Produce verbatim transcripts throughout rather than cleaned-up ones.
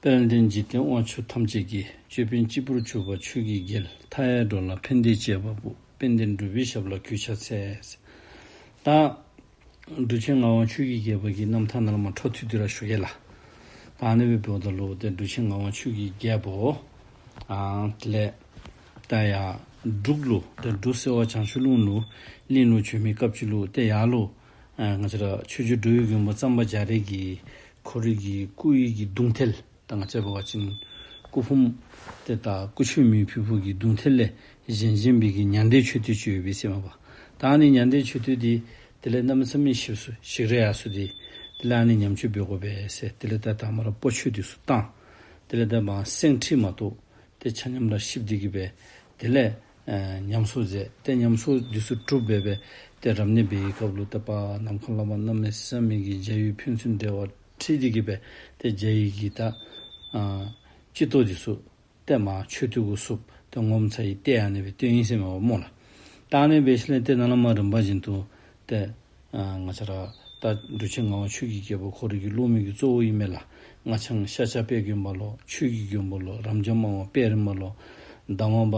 དཔལ་ལྡན་འཇིག་རྟེན་དབང་ཕྱུག་ཐམས་ཅད་ཀྱི། ཅོད་པན་སྤྱི་བོར་གྱུར་པ་ཆོས་ཀྱི་རྒྱལ། མཐའ་ཡས་འགྲོ་ལ་ཕན་བདེའི་བྱེད་པ་པོ། དཔལ་ལྡན་འབྲུག་པའི་ཞབས་ལ་གུས་ཕྱག་འཚལ། ད་འབྲུག་ཆེན་ངག་དབང་ཆོས་ཀྱི་རྒྱལ་པོ་གི་རྣམ་ཐར་ནང་ལས་མར་འཕྲོ་མཐུད་དེ་ར་ཞུ་གེ་ལགས། ད་ཨ་ནི་སྦེ་འབདཝ་ད་ལུ་ཏེ་འབྲུག་ཆེན་ངག་དབང་ཆོས་ཀྱི་རྒྱལ་པོ་ཨ་དེ་ལས་ད་ཡར་འབྲུག་ལུ་ཏེ་འབྲུག་སེ་བ་བྱང་ཆུབ་ལུང་ལུ་གླིང་ལུ་བྱོན་མི་སྐབས་ཅིག་ལུ་ཏེ་ཡར་ལུ་ཨ་ང་བཅས་ར་ཆོས་རྗེ་འགྲོ་བའི་མགོན་པོ་གཙང་པ་རྒྱ་རས་ཀྱིས་ཁོ་རའི་གི་སྐུ་ཡི་གི་གདུང་ཐལ། ད་ང་བཅས་འབད་བ་ཅིན་སྐུ་ཕུང་ཏེ་ད་སྐུ་མཆོད་མེ་ཕུལ་ཕུལཝ་གི་གདུང་ཐལ་ལས་བཞེངས་བཞེངས་པའི་གི་ཉང་སྟོད་མཆོད་རྟེན་ཅིག་ཡོད་པས་ཟེར་མས་པ། ད་ཨ་ནི་ཉང་སྟོད་མཆོད་རྟེན་འདི་དེ་ལས་གནམ་མེད་ས་མེད་ཞིག་སུ་ཞིག་རལ་ཡར་སོ་སྟེ་དེ་ལས་ཨ་ནི་ཉམས་བཅོས་འབད་དགོ་པས་ཟེར་དེ་ལས་ད་དང་པ་ར་སྤོ་ཆོས་འདི་ཚུ་བཏང་། དེ་ལས་ད་མར་སེང་ཁྲི་མ་གཏོགས་ཏེ་ཆ་མཉམ་ར་བཤིག་སྟེ་གི་སྦེ་དེ་ལས་ཨེ་ཉམས་གསོ་མཛད། ཏེ་ཉམས་གསོ་འདི་ཚུ་གྲུབ་སྦེ་སྦེ་ཏེ་རབ་གནས་འབད་བའི་སྐབས་ལུ་ཏེ་ཕར་ནམ་མཁའ་ལས་མར་གནམ་མེད་ས་མེད་ཀྱི་འཇའ་འོད་ཕན་ཚུན་འབྲེལ་བ་འཁྲིལ་ཏེ་གི་སྦེ་ཏེ་འཇའ་འོད་ཀྱི་ད་ཨ་སྤྱི་ཏོག་འདི་ཚུ་ཏེ་མར་མཆོད་རྟེན་གུ་བསུབ་སྟེ་ངོ་མཚར་བའི་ལྟས་ཨ་ནི་སྦེ་སྟོན་ཡི་ཟེར་མས་པ་སྨོ་ལགས། ད་ཨ་ནི་སྦེ་ཞིནམ་ལས་ཏེ་ནཱ་ལས་མར་རིམ་པ་བཞིན་དུ་ཏེ་ཨ་ང་བཅས་ར་ད་འབྲུག་ཆེན་ངག་དབང་ཆོས་ཀྱི་རྒྱལ་པོ་ཁོ་རའི་གི་སློབ་མའི་གི་གཙོ་བོ་ཨིན་མས་ལགས། སྔགས་འཆང་ཤཱཀྱ་དཔལ་མགོན་པ་ལོ། ཆོས་ཀྱི་མགོན་པོ་ལོ། རབ་འབྱམས་དམར་པོ་དཔལ་རི་མ་ལོ། གདམས་པ་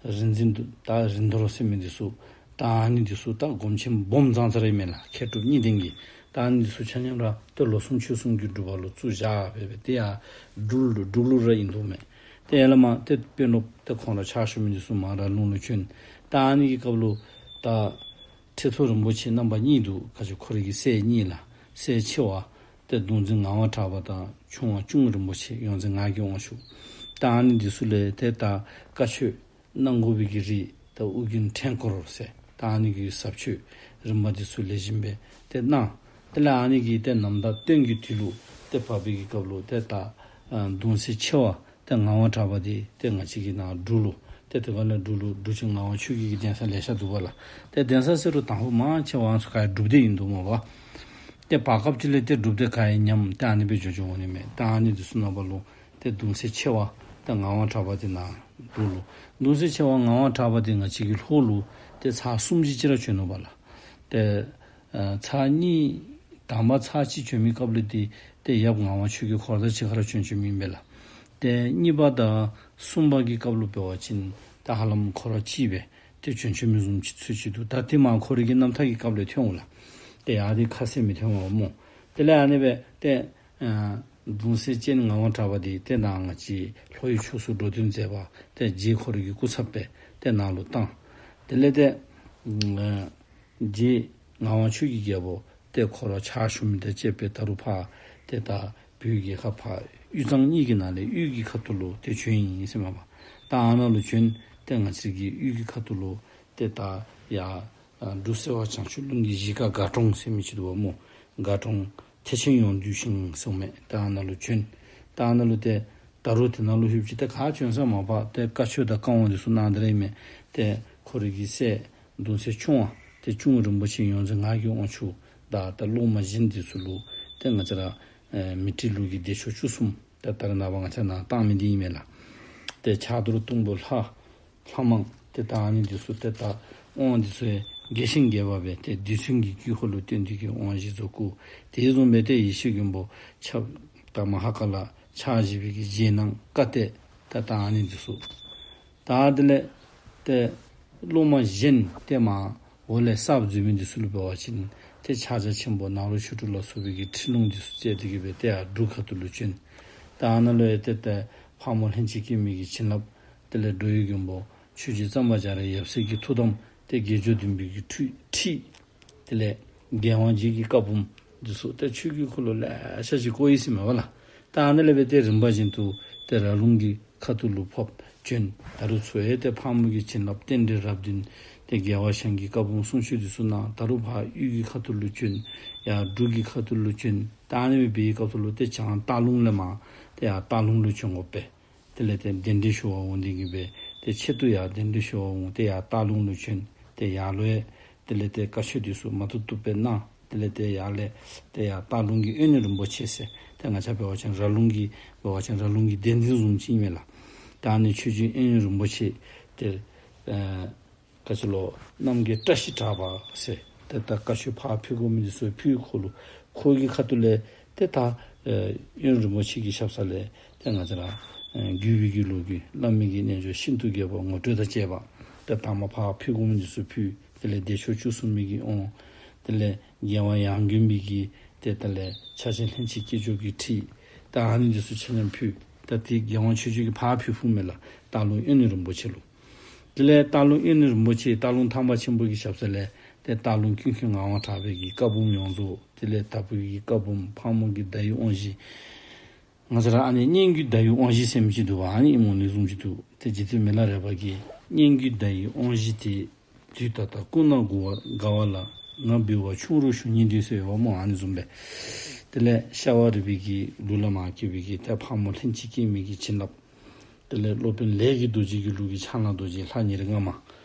རིག་འཛིན་ད་རིམ་གྲོ་ཟེར་མི་འདི་ཚུ་ད་ཨ་ནི་འདི་ཚུ་ད་སྒོམ་ཆེན་སྦོམ་ཙང་ཙ་ར་ཨིན་མས་ལགས། མཁས་གྲུབ་གཉིས་ལྡན་གྱི། ད་ཨ་ནི་འདི་ཚུ་ཆ་མཉམ་ར་ཏེ་ལོ་གསུམ་ཕྱོགས་གསུམ་གྱི་སྒྲུབ་པ་ལུ་བཙུགས་བཞག་སྦེ་སྦེ་ཏེ་ཡར་འབྲུག་ལུ་འབྲུག་ལུ་ར་ཨིན་འདུག་མས། ཏེ་ཡར་ལས་མར་ཏེ་དཔོན་སློབ་ཏེ་ཁོང་ར་ཕྱག་ཞུ་མི་འདི་ཚུ་མར་ར་ལུང་ལུ་བྱོན། ད་ཨ་ནི་གི་སྐབས་ལུ་ད་ཁྲི་ཐོག་རིན་པོ་ཆེ་རྣམ་པ་གཉིས་འདུག། ག་ཅི་ཁོ་རའི་གི་སྲས་གཉིས་ལགས། སྲས་ཆེ་བ་ཏེ་གདུང་འཛིན་ངག་དབང་གྲགས་པ་དང་ཆུང་བ་གཅུང་རིན་པོ་ཆེ་ཡོངས་འཛིན་ངག་གི་དབང་ཕྱུག། ད་ཨ་ནི་འདི་ཚུ་ལས་ཏེ་ད་བཀའ་ཆོས་གནང་དགོ་པའི་གི་རིགས་ད་ཨོ་རྒྱན་ཕྲེང་སྐོར་ཟེར་ད་ཨ་ནི་གི་ཟབ་ཆོས་རིམ་པ་འདི་ཚུ་ལེགས་ཤོམ་སྦེ་ཏེ་གནང་། དེ་ལས་ཨ་ནི་གི་ཏེ་ནམ་ཟླ་སྟོན་གྱི་དུས་ལུ་ཏེ་བབས་པའི་གི་སྐབས་ལུ་ཏེ་ད་ཨ་གདུང་སྲས་ཆེ་བ་ཏེ་ངག་དབང་གྲགས་པ་འདི་ཏེ་ང་བཅས་ཀྱི་ནཱ་འབྲུག་ལུ་ཏེ་དེ་ཁ་ལས་འབྲུག་ལུ་འབྲུག་ཆེན་ངག་དབང་ཆོས་རྒྱལ་གྱི་གདན་ས་ལེ་ཤ་འདུག་པ་ལགས། ཏེ་གདན་ས་ཟེར་རུང་དང་ཕུ་མང་ཆེ་བ་ཚུ་ག་ར་སྒྲུབ་སྡེ་ཨིན་འདུག་སྨོ་པ། ཏེ་བར་སྐབས་ཅིག་ལས་ཏེ་སྒྲུབ་སྡེ་ག་ཡང་ཉམས་ཏེ་ཨ་ནི་སྦེ་འགྱོ་འགྱོཝ་ཨིན་མས། ད་ཨ་ནི་འདི་ཚུ་ནང་པ་ལུ་ཏེ་གདུང་སྲས་ཆེ་བ་ཏེ་ངག་དབང་གྲགས་པ་འདི་ནཱ་འབྲུག་ལུ། གདུང་སྲས་ཆེ་བ་ངག་དབང་གྲགས་པ་འདི་ང་བཅས་ཀྱི་ལྷོ་ལུ་ཏེ་ཚར་གསུམ་ཅིག་ཅིག་ར་བྱོན་ནུག་པ་ལགས། ཏེ་ཨ་ཚར་གཉིས་དང་པ་ཚར་གཅིག་བྱོན་མི་སྐབས་ལུ་འདི་ཏེ་ཡབ་ངག་དབང་ཆོས་རྒྱལ་ཁོ་ར་དང་གཅིག་ཁར་བྱོན་བྱོན་མི་ཨིན་པས་ལགས། ཏེ་གཉིས་པ་དང་གསུམ་པ་གི་སྐབས་ལུ་འབད་བ་ཅིན་ད་ཧ་ལམ་ཁོ་ར་གཅིག་སྦེ་ཏེ་བྱོན་བྱོན་མི་བཟུམ་ཅིག་ཚུལ་ཅིག་འདུག། ད་དེ་མར་ཁོ་རའི་གི་རྣམ་ཐར་གྱི་སྐབས་ལས་ཐོན་འོང་ལགས། ཏེ་ཡར་འདི་ཁ་གསལ་མི་ཐོན་པས་སྨོ། དེ་ལས་ཨ་ནི་སྦེ་ཏེ་ཨ་གདུང་སྲས་སྤྱན་ངག་དབང་གྲགས་པ་འདི་ཏེ་ནཱ་ང་བཅས་ལྷོའི་ཕྱོགས་སུ་འགྲོ་དོན་མཛད་པ་ཏེ་རྗེ་ཁོ་རའི་གི་སྐུ་ཚབ་སྦེ་ཏེ་ནཱ་ལུ་བཏང་། དེ་ལས་ཏེ་ཨ་རྗེ་ངག་དབང་ཆོས་ཀྱི་རྒྱལ་པོ་ཏེ་ཁོ་ར་ཕྱག་ཞུ་མི་དང་བཅས་པའི་ད་རུང་ཕར་ཏེ་ད་བོད་རྒྱལ་ཁབ་ཕར་དབུས་གཙང་གཉིས་ཀྱི་ནང་ལས་དབུས་ཀྱི་ཁ་ཐུག་ལུ་ཏེ་བྱོན་ཡི་ཟེར་མས་པ། ད་ཨ་ནཱ་ལུ་བྱོན་ཏེ་ང་བཅས་ཀྱི་དབུས་ཀྱི་ཁ་ཐུག་ལུ་ཏེ་ད་ཡར་ཨ་འབྲུག་སེ་བ་བྱང་ཆུབ་ལུང་གི་གཞིས་ཀ་དགའ་གྲོང་ཟེར་མི་ཅིག་འདུག་པ་སྨོ། དགའ་གྲོང་ཐེག་ཆེན་ཡོངས་འདུས་ཞིང་གསུངས་མས། ད་ཨ་ནཱ་ལུ་བྱོན། ད་ཨ་ནཱ་ལུ་ཏེ་ད་རུང་དེ་ནང་ལུ་ལྷོདཔ་ཅིག་ཏེ་ག་བྱོན་ས་མ་པ་ཏེ་བཀའ་ཆོས་དང་བཀའ་དབང་འདི་ཚུ་གནང་སྟེ་ར་ཨིན་མས། ཏེ་ཁོ་རའི་གི་སྲས་གདུང་སྲས་ཆུང་བ་ཏེ་གཅུང་རིན་པོ་ཆེ་ཡོངས་འཛིན་ངག་གི་དབང་ཕྱུག་དང་ད་སློབ་མ་གཞན་འདི་ཚུ་ལུ་ཏེ་ང་བཅས་ར་ཨེ་མཻ་ཏྲི་ལུགས་ཀྱི་བདེ་མཆོག་བཅུ་གསུམ་ད་ད་རེས་ནངས་པ་ང་བཅས་ནཱ་བཏང་མི་འདི་ཨིན་མས་ལགས། ཏེ་ཕྱག་རྡོར་གཏུམ་པོ་ལྷ་ལྷ་མང་ཏེ་ད་ཨ་ནི་འདི་ཚུ་ཏེ་ད་དབང་འདི་ཚུ་ཡང་རྒྱས་ཤིང་རྒྱས་པ་སྦེ་ཏེ་རྡུལ་ཚོན་གྱི་དཀྱིལ་འཁོར་ལུ་བརྟེན་ཏེ་གི་དབང་བཞི་རྫོགས་སྐུ། དེ་བཟུམ་སྦེ་ཏེ་ཡེ་ཤེས་མགོན་པོ་ཕྱག་ད་མ་ཧཱ་ཀཱ་ལ་ཕྱག་བཞི་པའི་གི་རྗེས་གནང་བཀའ་གཏད་ད་ད་ཨ་ནི་འདི་ཚུ། ད་དེ་ལས་ཏེ་སློབ་མ་གཞན་ཏེ་མར་འོག་ལས་གསར་འཛུལ་མི་འདི་ཚུ་ལུ་འབད་བ་ཅིན་ཏེ་ཕྱག་རྒྱ་ཆེན་པོ་ནཱ་རོ་ཆོས་དྲུག་ལ་སོགས་པའི་གི་ཁྲིད་ལུང་འདི་ཚུ་བསྩལ་ཏེ་གི་སྦེ་ཏེ་ཡར་འབྲུག་ཁ་ཐུག་ལུ་བྱོན། ད་ཨ་ནཱ་ལུ་ཡང་ཏེ་ཏེ་ཕག་མོ་ལྷན་ཅིག་སྐྱེས་མའི་གི་བྱིན་རླབས། དེ་ལས་འགྲོ་བའི་མགོན་པོ་ཆོས་རྗེ་གཙང་པ་རྒྱ་རས་ཡབ་སྲས་ཀྱི་ཐུགས་དམ། ཏེ་དགེ་སྦྱོར་འདུན་པའི་གི་ཁྲུས་ཁྲིད། དེ་ལས་རྒྱལ་དབང་རྗེ་གི་བཀའ་འབུམ་འདི་ཚུ་ཏེ་ཆོས་ཀྱི་འཁོར་ལོ་ལེ་ཤ་ཅིག་བརྐོ་ཡི་ཟེར་མས་པ་ལགས། ད་ཨ་ནཱ་ལས་སྦེ་ཏེ་རིམ་པ་བཞིན་དུ་ཏེ་ར་ལུང་གི་ཁ་ཐུག་ལུ་ཕར་བྱོན། ད་རུང་ཚུར་ཡང་ཏེ་ཕག་མོ་གི་བྱིན་རླབས་རྟེན་འབྲེལ་རབ་བདུན། ཏེ་རྒྱལ་བ་ཞང་གི་བཀའ་འབུམ་གསུང་ཆོས་འདི་ཚུ་གནང་། ད་རུང་ཕར་དབུས་ཀྱི་ཁ་ཐུག་ལུ་བྱོན། ཡར་འབྲུག་གི་ཁ་ཐུག་ལུ་བྱོན། ད་ཨ་ནི་སྦེ་འབད་བའི་སྐབས་སུ་ལུ་ཏེ་བྱང་སྟག་ལུང་ལས་མར་ཏེ་ཡར་སྟག་ལུང་ལུ་བྱོན་དགོ་པས། དེ་ལས་ཏེ་གདན་འདྲེན་ཞུ་བར་འོང་སྟེ་གི་སྦེ་ཏེ་ཆེད་དུ་ཡར་གདན་འདྲེན་ཞུ་བར་འོང་། ཏེ་ཡར་སྟག་ལུང་ལུ་བྱོན། ཏེ་ཡར་ལུ་ཡང་དེ་ལས་ཏེ་བཀའ་ཆོས་འདི་ཚུ་མ་ཐུབ་ཐུབ་སྦེ་གནང་། དེ་ལས་ཏེ་ཡར་ལས་ཏེ་ཡར་སྟག་ལུང་གི་དབོན་རིན་པོ་ཆེ་ཟེར་ཏེ་ང་བཅས་འབད་བ་ཅིན་ར་ལུང་གི་འབད་བ་ཅིན་ར་ལུང་གི་གདན་འདྲེན་བཟུམ་ཅིག་ཨིན་མས་ལགས། ད་ཨ་ནི་ཆོས་རྗེ་དབོན་རིན་པོ་ཆེ་ཏེ་ཨ་ག་ཅི་ལོ་རྣམ་རྒྱལ་བཀྲ་ཤིས་གྲགས་པ་ཟེར་ཏེ་ད་བཀའ་ཆོས་ཕར་ཕུལ་དགོ་མི་འདི་ཚུ་ཕུལ། ཁོ་ལུ་ཁོ་གི་ཁ་ཐུག་ལས་ཏེ་ད་ ཨེ་དབོན་རིན་པོ་ཆེ་གི་ཞབས་ས་ལས་ཏེ་ང་བཅས་ར་ཨེ་བརྒྱུད་པའི་གི་ལོ་རྒྱུས་བླ་མའི་གི་རྣལ་འབྱོར་ཤིན་ཏུ་རྒྱས་པ་ངོ་སྤྲོད་དང་བཅས་པ་ཏེ་དང་པ་ཕར་ཕུལ་དགོ་མི་འདི་ཚུ་ཕུལ། དེ་ལས་བདེ་མཆོག་བཅུ་གསུམ་པའི་གི་དབང་། དེ་ལས་རྒྱལ་དབང་ཡང་དགོན་པའི་གི་ཏེ་དེ་ལས་ཕྱག་ཆེན་ལྷན་ཅིག་སྐྱེས་སྦྱོར་གྱི་ཁྲིད། ད་ཨ་ནི་འདི་ཚུ་ཆ་མཉམ་ཕུལ། ད་ཏེ་རྒྱལ་དབང་ཆོས་རྒྱལ་གྱིས་ཕར་ཕུལ་ཕུལཝ་མས་ལགས། སྟག་ལུང་དབོན་རིན་པོ་ཆེ་ལུ། དེ་ལས་སྟག་ལུང་དབོན་རིན་པོ་ཆེ་སྟག་ལུང་ཐང་པ་ཆེན་པོ་གི་ཞབས་ས་ལས་ཏེ་སྟག་ལུང་ཀུན་མཁྱེན་ངག་དབང་གྲགས་པའི་གི་བཀའ་འབུམ་ཡོངས་རྫོགས། དེ་ལས་དྭགས་པོའི་གི་བཀའ་འབུམ་ཕག་མོ་གི་ཟླ་འོད་དབང་བཞི། ང་བཅས་ར་ཨ་ནི་སྙན་བརྒྱུད་ཟླ་འོད་དབང་བཞི་ཟེར་མི་ཅིག་འདུག་པ། ཨ་ནི་ཨིནམ་འོང་ནི་བཟུམ་ཅིག་འདུག། ཏེ་རྗེ་བཙུན་མི་ལ་རས་པ་གིས་སྙན་བརྒྱུད་ཟླ་འོད་དབང་བཞི་དེ། དུས་ད་ལྟ་སྐུ་ན་འགུ་བ་དགའ་བ་ལ། ང་འབུལ་བ་ཆུང་རུ་ཞུ་སྙིང་འདོད་ཟེར་ཡོདཔ་སྨོ། ཨ་ནི་བཟུམ་སྦེ། དེ་ལས་ཤ་བ་རི་པའི་གི་ལུགས་ལས་མར་བརྒྱུད་པའི་གི་ཏེ་ཕག་མོ་ལྷན་ཅིག་སྐྱེས་མའི་གི་བྱིན་རླབས། དེ་ལས་སློབ་དཔོན་ལས་ཀྱི་རྡོ་རྗེ་གི་ལུགས་ཀྱི་ཕྱག་ན་རྡོ་རྗེ་ལྷ་ཉེར་ལྔ་མ་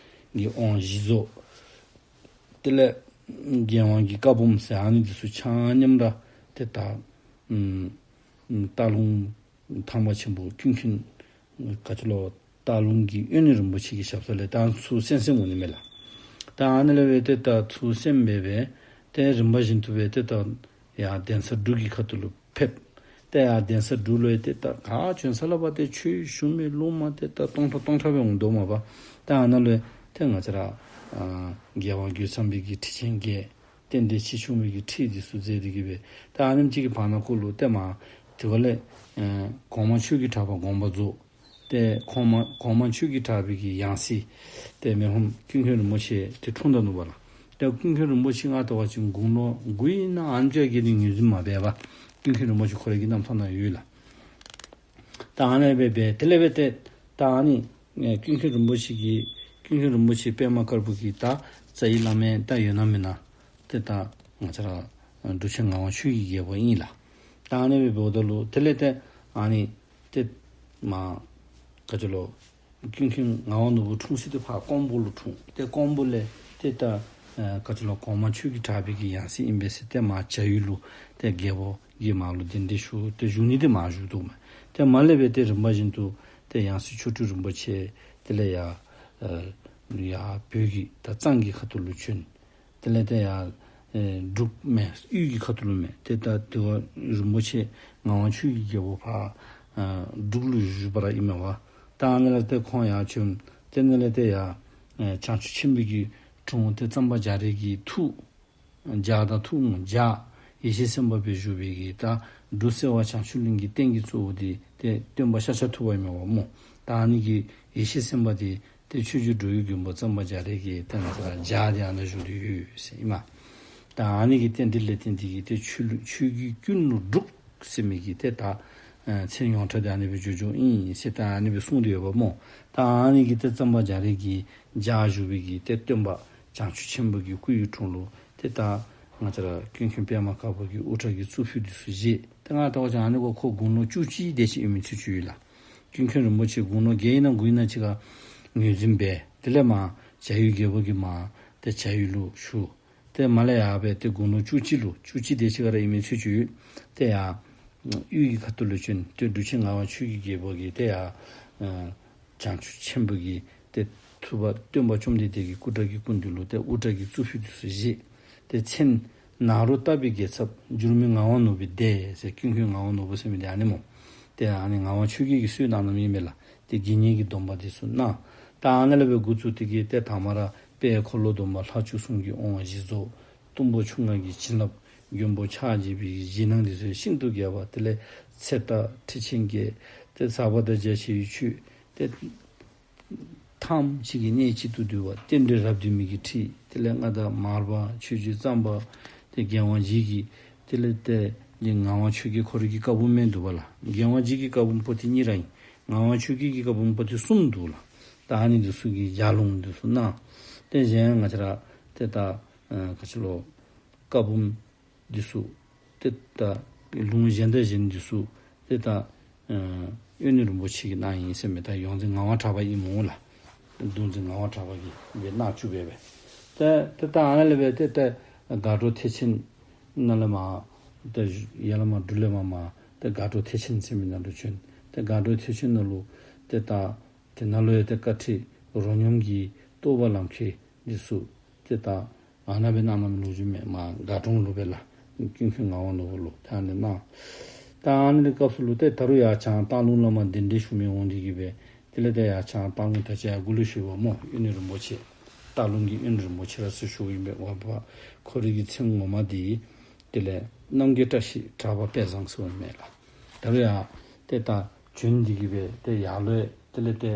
གི་དབང་བཞི་རྫོགས། དེ་ལས་རྒྱལ་དབང་གི་བཀའ་འབུམ་ཟེར་ཨ་ནི་འདི་ཚུ་ཆ་མཉམ་ར་ཏེ་ད་ཨམ་སྟག་ལུང་ཐང་པ་ཆེན་པོ་ཀུན་མཁྱེན་ག་ཅི་ལོ་སྟག་ལུང་གི་དབོན་རིན་པོ་ཆེ་གི་ཞབས་ས་ལས་ད་ཚུར་གསན་གསནམ་འོང་ནི་མས་ལགས། ད་ཨ་ནི་ལས་འབད་ཏེ་ད་ཚུར་གསན་སྦེ་སྦེ་ཏེ་རིམ་པ་བཞིན་དུ་སྦེ་ཏེ་ད་ཡར་གདན་ས་འབྲུག་གི་ཁ་ཐུག་ལུ་ཕེབས། ཏེ་ཡར་གདན་ས་འབྲུག་ལུ་ཡང་ཏེ་ད་ག་བྱོན་ས་ལུ་ཕར་ཏེ་ཆོས་ཞུ་མི་སློབ་མ་ཏེ་ད་སྟོང་ཕྲག་སྟོང་ཕྲག་སྦེ་འོང་དོ་མས་པ། ད་ཨ་ནཱ་ལུ་ཡང་ཏེ་ང་བཅས་ར་ཨ་རྒྱལ་དབང་རྒོད་ཚང་པའི་གི་ཁྲིད་ཆེན་བརྒྱད། རྟེན་འབྲེལ་ཆེ་ཆུང་མའི་གི་ཁྲིད་འདི་ཚུ་མཛད་དེ་གི་སྦེ། ད་ཨ་ནེམ་ཅིག་གི་བར་ན་ཁོ་ལུ་ཏེ་མར་དེ་བ་ལས་ཨེ་གོང་མ་ཆོས་ཀྱི་གྲགས་པ་དགོངས་པ་རྫོགས། ཏེ་གོང་མ་གོང་མ་ཆོས་ཀྱི་གྲགས་པའི་གི་ཡང་སྲིད་ཏེ་མི་ཕམ་ཀུན་མཁྱེན་རིན་པོ་ཆེ་ཏེ་འཁྲུངས་ད་ནུག་པ་ལགས། ཏེ་ཀུན་མཁྱེན་རིན་པོ་ཆེ་ང་བལྟ་བ་ཅིན་དགུང་ལོ་དགུ་ཨིན་ན་ཨ་ནེམ་ཅིག་གི་ནི་ངོས་འཛིན་མ་འབད་བར་ཀུན་མཁྱེན་རིན་པོ་ཆེ་ཁོ་རའི་གི་རྣམ་ཐར་ནང་ཡོད་ལགས། ད་ཨ་ནི་སྦེ་སྦེ་དེ་ལས་སྦེ་ཏེ་ད་ཨ་ནི་ཨེ་ཀུན་མཁྱེན་རིན་པོ་ཆེ་གི་ཀུན་མཁྱེན་རིན་པོ་ཆེ་པདྨ་དཀར་པོ་གི་ད་རྩ་བའི་བླ་མ་ད་ཡོད་ན་མེད་ན་ཏེ་ད་ང་བཅས་ར་འབྲུག་ཆེན་ངག་དབང་ཆོས་ཀྱི་རྒྱལ་པོ་ཨིན་ལགས། ད་ཨ་ནི་སྦེ་འབདཝ་ད་ལུ་དེ་ལས་ཏེ་ཨ་ནི་ཏེ་མར་ག་ཅི་ལོ་ཀུན་མཁྱེན་ངག་དབང་ནོར་བུ་འཁྲུངས་ས་དེ་ཕར་ཀོང་པོ་ལུ་འཁྲུངས། ཏེ་ཀོང་པོ་ལས་ཏེ་ད་ཨ་ག་ཅི་ལོ་གོང་མ་ཆོས་ཀྱི་གྲགས་པའི་གི་ཡང་སྲིད་ཨིན་པས་ཟེར་ཏེ་མར་བྱ་ཡུལ་ལུ་ཏེ་རྒྱལ་པོ་གི་མར་ལུ་གདན་འདྲེན་ཞུ། ཏེ་བཞུགས་ནི་དེ་མར་བཞུགས་དོ་མས། ཏེ་མར་ལས་སྦེ་ཏེ་རིམ་པ་བཞིན་དུ་ཏེ་ཡང་སྲིད་མཆོག་སྤྲུལ་རིན་པོ་ཆེ་དེ་ལས་ཡར་ཨ་ཡར་བོད་ཀྱི་ད་གཙང་གི་ཁ་ཐུག་ལུ་བྱོན། དེ་ལས་ཏེ་ཡར་ཨེ་འབྲུག་མེན་དབུས་ཀྱི་ཁ་ཐུག་ལུ་མེན། ཏེ་ད་དེ་བ་རིན་པོ་ཆེ་ངག་དབང་ཆོས་ཀྱི་རྒྱལ་པོ་ཕར་ཨ་འབྲུག་ལུ་བཞུགས་པ་ར་ཨིན་མས་པ། ད་ཨ་ནི་ལས་ཏེ་ཁོང་ཡར་བྱོན། ཏེ་ཨ་ནི་ལས་ཏེ་ཡར་ཨེ་བྱང་ཆུབ་ཆེན་པོའི་གི་དྲུང་ཏེ་གཙང་པ་རྒྱ་རས་ཀྱི་ཐུགས་རྒྱ་དང་ཐུགས་རྒྱ་ཡེ་ཤེས་སེམས་དཔའ་སྦེ་བཞུགས་པའི་གི་ད་འབྲུག་སེ་བ་བྱང་ཆུབ་གླིང་གི་རྟེན་གྱི་གཙོ་བོ་དེ་ཏེ་སྟོན་པ་ཤཱཀྱ་ཐུབ་པ་ཨིན་མས་པ་སྨོ། ད་ཨ་ནི་གི་ཡེ་ཤེས་སེམས་དཔའ་དེ་ཏེ་ཆོས་རྗེ་འགྲོ་བའི་མགོན་པོ་གཙང་པ་རྒྱ་རས་ཀྱི་ཏེ་ང་བཅས་ར་རྒྱ་དེ་ཨ་ནཱ་བཞུགས་ཏེ་ཡོད་ཟེར་ཨིན་མས། ད་ཨ་ནི་གི་རྟེན་འབྲེལ་ལས་བརྟེན་ཏེ་གི་ཏེ་ཆོས་ལུ་ཆོས་ཀྱི་ཀུན་ལུ་འབྲུག་ཟེར་མི་གི་ཏེ་ད་ཨ་མཚན་ཡོངས་གྲགས་དེ་ཨ་ནི་སྦེ་བྱུང་བྱུངམ་ཨིན་ཟེར་ད་ཨ་ནི་སྦེ་གསུངས་ཏེ་ཡོདཔ་སྨོ། ད་ཨ་ནི་གི་ཏེ་གཙང་པ་རྒྱ་རས་ཀྱི་རྒྱ་བཞུགས་པའི་གི་ཏེ་སྟོན་པ་བྱང་ཆུབ་ཆེན་པོ་གི་སྐུ་ཡི་དྲུང་ལུ་ཏེ་ད་ང་བཅས་ར་ཀུན་མཁྱེན་པདྨ་དཀར་པོ་གི་དབུ་སྐྲ་གི་གཙུག་ཕུད་འདི་ཚུ་བཞེས། ཏེ་ང་བལྟ་བ་ཅིན་ཨ་ནི་གུ་ཁོ་དགུང་ལོ་བཅུ་གཅིག་དེ་ཅིག་ཡོད་མི་ཚུལ་ཅིག་ཡོད་ལགས། ཀུན་མཁྱེན་རིན་པོ་ཆེ་དགུང་ལོ་བརྒྱད་ཨིན་ན་དགུ་ཨིན་ན་ཅིག་ཁར་ངོས་འཛིན་འབད། དེ་ལས་མར་བྱ་ཡུལ་རྒྱལ་པོ་གིས་མར་ཏེ་བྱ་ཡུལ་ལུ་ཞུ། ཏེ་མར་ལས་ཡར་སྦེ་ཏེ་དགུང་ལོ་བཅུ་གཅིག་ལུ་བཅུ་གཅིག་དེ་ཅིག་ཁར་ཨིན་མི་ཚུལ་ཅིག་ཡོད། ཏེ་ཡར་དབུས་ཀྱི་ཁ་ཐུག་ལུ་བྱོན། ཏེ་འབྲུག་ཆེན་ངག་དབང་ཆོས་ཀྱི་རྒྱལ་པོ་གིས་ཏེ་ཡར་ཨ་བྱང་ཆུབ་ཆེན་པོ་གི་ཏེ་ཐུབ་པ་སྟོན་པ་བཅོམ་ལྡན་འདས་ཀྱི་སྐུ་འདྲ་གི་སྐུ་མདུན་ལུ་ཏེ་དབུ་སྐྲ་གི་གཙུག་ཕུད་འདི་ཚུ་བཞེས། ཏེ་མཚན་ནཱ་རོ་ཏ་པའི་རྒྱལ་ཚབ་འགྱུར་མེད་ངག་དབང་ནོར་བུའི་སྡེ་ཟེར་ཀུན་མཁྱེན་ངག་དབང་ནོར་བུ་ཟེར་མི་འདི་ཨ་ནི་སྨོ། ཏེ་ཨ་ནི་ངག་དབང་ཆོས་རྒྱལ་གྱིས་གསོལ་གནང་གནངམ་ཨིན་མས་ལགས། ཏེ་དགེ་བསྙེན་གྱི་སྡོམ་པ་འདི་ཚུ་གནང་། ད་ཨ་ནི་ལས་སྦེ་འགོ་བཙུགས་ཏེ་གི་ཏེ་དང་པ་ར་དཔལ་འཁོར་ལོ་སྡོམ་པ་ལྷ་བཅུ་གསུམ་གྱི་དབང་བཞི་རྫོགས། གཏུམ་པོ་ཆུ་ལྔ་གི་བྱིན་རླབས། མགོན་པོ་ཕྱག་བརྒྱད་པའི་གཞི་སྣང་འདི་ཚུ་ཤིན་ཏུ་རྒྱས་པ། དེ་ལས་ཚེ་ལྟ་ཁྲིད་ཆེན་བརྒྱད། ཏེ་ཟབ་པ་དང་རྒྱ་ཆེ་བའི་ཆོས། ཏེ་ཐམས་ཅད་ཀྱི་གནད་གཅིག་ཏུ་བསྡུས་པ་རྟེན་འབྲེལ་རབ་བསྡུས་མའི་གི་ཁྲིད། དེ་ལས་མངའ་བདག་མར་པ་ཆོས་རྗེ་གཙང་པ་ཏེ་རྒྱལ་དབང་རྗེ་གི། དེ་ལས་ཏེ་ངག་དབང་ཆོས་རྒྱལ་ཁོ་རའི་གི་བཀའ་འབུམ་མེན་འདུག་པ་ལགས། རྒྱལ་དབང་རྗེ་གི་བཀའ་འབུམ་པོ་ཏི་གཉིས་ར་ཨིན། ངག་དབང་ཆོས་རྒྱལ་གྱི་བཀའ་འབུམ་པོ་ཏི་གསུམ་འདུག་ལགས། ད་ཨ་ནི་འདི་ཚུ་གི་ལྗགས་ལུང་འདི་ཚུ་གནང་། ཏེ་གཞན་ང་བཅས་ར་ཏེ་ད་ཨ་ག་ཅི་ལོ་བཀའ་འབུམ་འདི་ཚུ་ཏེ་ད་ལུང་གཞན་དང་གཞན་འདི་ཚུ་ཏེ་ད་ཨ་དབོན་རིན་པོ་ཆེ་གིས་གནང་ཡི་ཟེར་མི་ད་ཡོངས་འཛིན་ངག་དབང་གྲགས་པ་ཨིན་མས་ལགས། གདུང་འཛིན་ངག་དབང་གྲགས་པ་གིས་སྦེ་གནང་བཅུག་པས་པས། ཏེ་ཏེ་ད་ཨ་ནཱ་ལས་སྦེ་ཏེ་ད་སྒ་སྒྲོག་ཐེག་ཆེན་ནང་ལས་མར་ཏེ་ཡར་ལས་མར་འབྲུག་ལས་མར་མར་ཏེ་སྒ་སྒྲོག་ཐེག་ཆེན་ཟེར་མི་ནང་ལུ་བྱོན། ཏེ་སྒ་སྒྲོག་ཐེག་ཆེན་ནང་ལུ་ཏེ་ད་དེ་ནང་ལུ་ཡང་ཏེ་བཀའ་ཁྲིད་རོ་སྙོམས་ཀྱི་རྟོགས་པ་ལམ་ཁྱེར་འདི་ཚུ་ཏེ་ད་ཨ་ནཱ་སྦེ་གནང་གནངམ་ལོ་རྒྱུས་མས། མར་སྒ་སྒྲོག་ལུ་སྦེ་ལགས། ཀུན་མཁྱེན་ངག་དབང་ནོར་བུ་ལུ་ད་ཨ་ནི་གནང་། ད་ཨ་ནི་སྐབས་སུ་ལུ་ཏེ་ད་རུང་ཡར་བྱང་སྟག་ལུང་ལས་མར་གདན་འདྲེན་ཞུ་མི་འོང་འདི་གིས་སྦེ་དེ་ལས་ཏེ་ཡར་བྱང་སྟག་ལུང་ད་ཅི་ཡར་མགུ་ལུ་བཞུགས་པ་སྨོ། དབོན་རིན་པོ་ཆེ་སྟག་ལུང་གི་དབོན་རིན་པོ་ཆེ་ར་ཟེར་ཞུཝ་ཨིན་པས། འོ་བ་ཁོ་རའི་གི་མཚན་ངོ་མ་འདི་དེ་ལས་རྣམ་རྒྱལ་བཀྲ་ཤིས་གྲགས་པ་དཔལ་བཟང་ཟེརཝ་མས་ལགས། ད་རུང་ཡར་ཏེ་ད་བྱོན་འདི་གིས་སྦེ་ཏེ་ཡར་ལུ་དེ་ལས་ཏེ་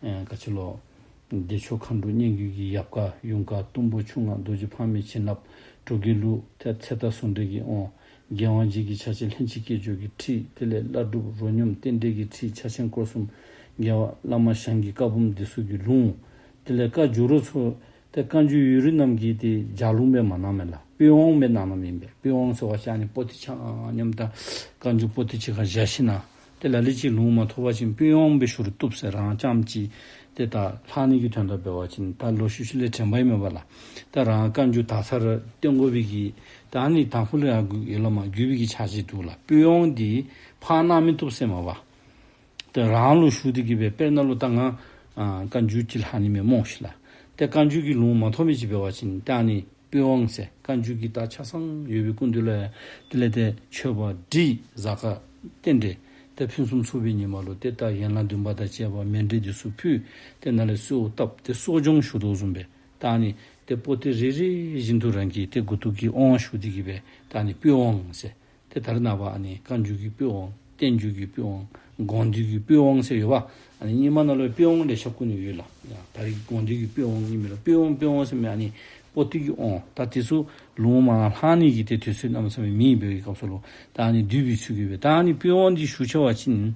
ཨེ་ག་ཅི་ལོ། བདེ་མཆོག་མཁའ་འགྲོ་སྙན་བརྒྱུད་ཀྱི་ཡབ་བཀའ། ཡུངས་དཀར་གཏུམ་པོ་ཆུ་མངའ་རྡོ་རྗེ་ཕག་མོའི་བྱིན་རླབས། གྲོ་གི་ལུག་ཏེ་ཚེ་རྟ་ཟུང་འབྲེལ་གྱི་དབང་། རྒྱལ་དབང་རྗེ་གི་ཕྱག་ཆེན་ལྷན་ཅིག་སྐྱེས་སྦྱོར་གྱི་ཁྲིད། དེ་ལས་བླ་སྒྲུབ་རོ་སྙོམས་རྟེན་འབྲེལ་གྱི་ཁྲིད། ཕྱག་ཆེན་སྐོར་གསུམ་རྒྱལ་བ་བླ་མ་ཞང་གི་བཀའ་འབུམ་འདི་ཚུ་གི་ལུང་། དེ་ལས་བཀའ་འགྱུར་རོ་ཚུ་ཏེ་བཀའ་འགྱུར་ཡོད་རིགས་རྣམས་ཀྱི་ཏེ་ལྗགས་ལུང་སྦེ་མ་གནངམ་མས་ལགས། པོད་དབང་སྦེ་གནངམ་ཨིན་པས། པོད་དབང་ཟེར་བ་ཅིན་ཨ་ནི་པོ་ཏི་ཆ་མཉམ་ད་བཀའ་འགྱུར་པོ་ཏི་ཅིག་ཁར་བཞག་ཞིནམ་ཏེ་ལ་ལུ་ཅིག་ལུང་མ་ཐོབ་པ་ཅིན་པོད་དབང་སྦེ་ཞུ་རུང་བཏུབ་ཟེར། རང་རྐྱངམ་ཅིག་ཏེ་ད་ལྷག་ནི་གི་དོན་དག་འབད་བ་ཅིན་ད་ལོག་ཤུལ་ཤུལ་ལས་དྲན་པ་ཨིན་མས་པ་ལགས། ད་རང་བཀའ་འགྱུར་དག་ས་ར་བཏོན་དགོ་པའི་གི་ད་ཨ་ནི་དང་ཕུ་ལུ་ཡང་ཡར་ལས་མར་བརྒྱུད་པའི་གི་ཕྱག་རྗེས་འདུག་ལགས། པོད་དབང་འདི་ཕར་གནང་མི་བཏུབ་ཟེར་མས་པ། ཏེ་རང་ལུ་ཞུ་འདི་གིས་སྦེ་དཔེར་ན་ལུ་ད་ང་ཨ་བཀའ་འགྱུར་ཅིག་ལྷག་ནི་མས་སྨོ་ཤིག་ལགས། ཏེ་བཀའ་འགྱུར་གྱི་ལུང་མ་ཐོབ་མི་ཅིག་འབད་བ་ཅིན་ད་ཨ་ནི་པོད་དབང་ཟེར། བཀའ་འགྱུར་གྱི་ད་ཆ་ཚང་ཡོད་པའི་སྐུ་མདུན་ལུ་དེ་ལས་ཏེ་མཆོད་པ་སྒྲིག། གཟའ་སྐར་རྟེན་འབྲེལ་ཏེ་ཕུན་སུམ་ཚོགས་པའི་ཉི་མ་ལུ་ཏེ་ད་ཡན་ལག་བདུན་པ་དང་བཅས་པ་མཎྜལ་འདི་ཚུ་ཕུལ། ཏེ་ནཱ་ལས་གསོལཝ་བཏབ་སྟེ་གསོ་སྦྱོང་ཞུ་དོ་བཟུམ་སྦེ་ད་ཨ་ནི་ཏེ་པོ་ཏི་རེ་རེ་བཞིན་དུ་རང་གི་ཏེ་མགུ་ཏོ་གི་དབང་ཞུ་འདི་གིས་སྦེ་ད་ཨ་ནི་པོད་དབང་ཟེར། ཏེ་ད་རེས་ནངས་པ་ཨ་ནི་བཀའ་འགྱུར་གྱི་པོད་དབང་བསྟན་འགྱུར་གྱི་པོད་དབང་དགོངས་འདུས་ཀྱི་པོད་དབང་ཟེར་ཡོད་པ། ཨ་ནི་རྙིང་མ་ནང་ལུ་པོད་དབང་ལེ་ཤ་བཀོད་ནི་ཡོད་ལགས། ཡ་ད་རེས་དགོངས་འདུས་ཀྱི་པོད་དབང་ཨིན་མས་ལགས། པོད་དབང་པོད་དབང་ཟེར་མི་ཨ་ནི་པོ་ཏི་གི་དབང་། ད་དེ་ཚུ་ལུང་མར་ལྷག་ནི་གི་ཏེ་དུས་ཚོད་གནམ་མེད་ས་མེད་མེད་པའི་སྐབས་སུ་ལུ་ད་ཨ་ནི་འདུས་པའི་ཚུལ་གྱིས་སྦེ་ད་ཨ་ནི་པོད་དབང་འདི་ཞུ་ཆ་བ་ཅིན་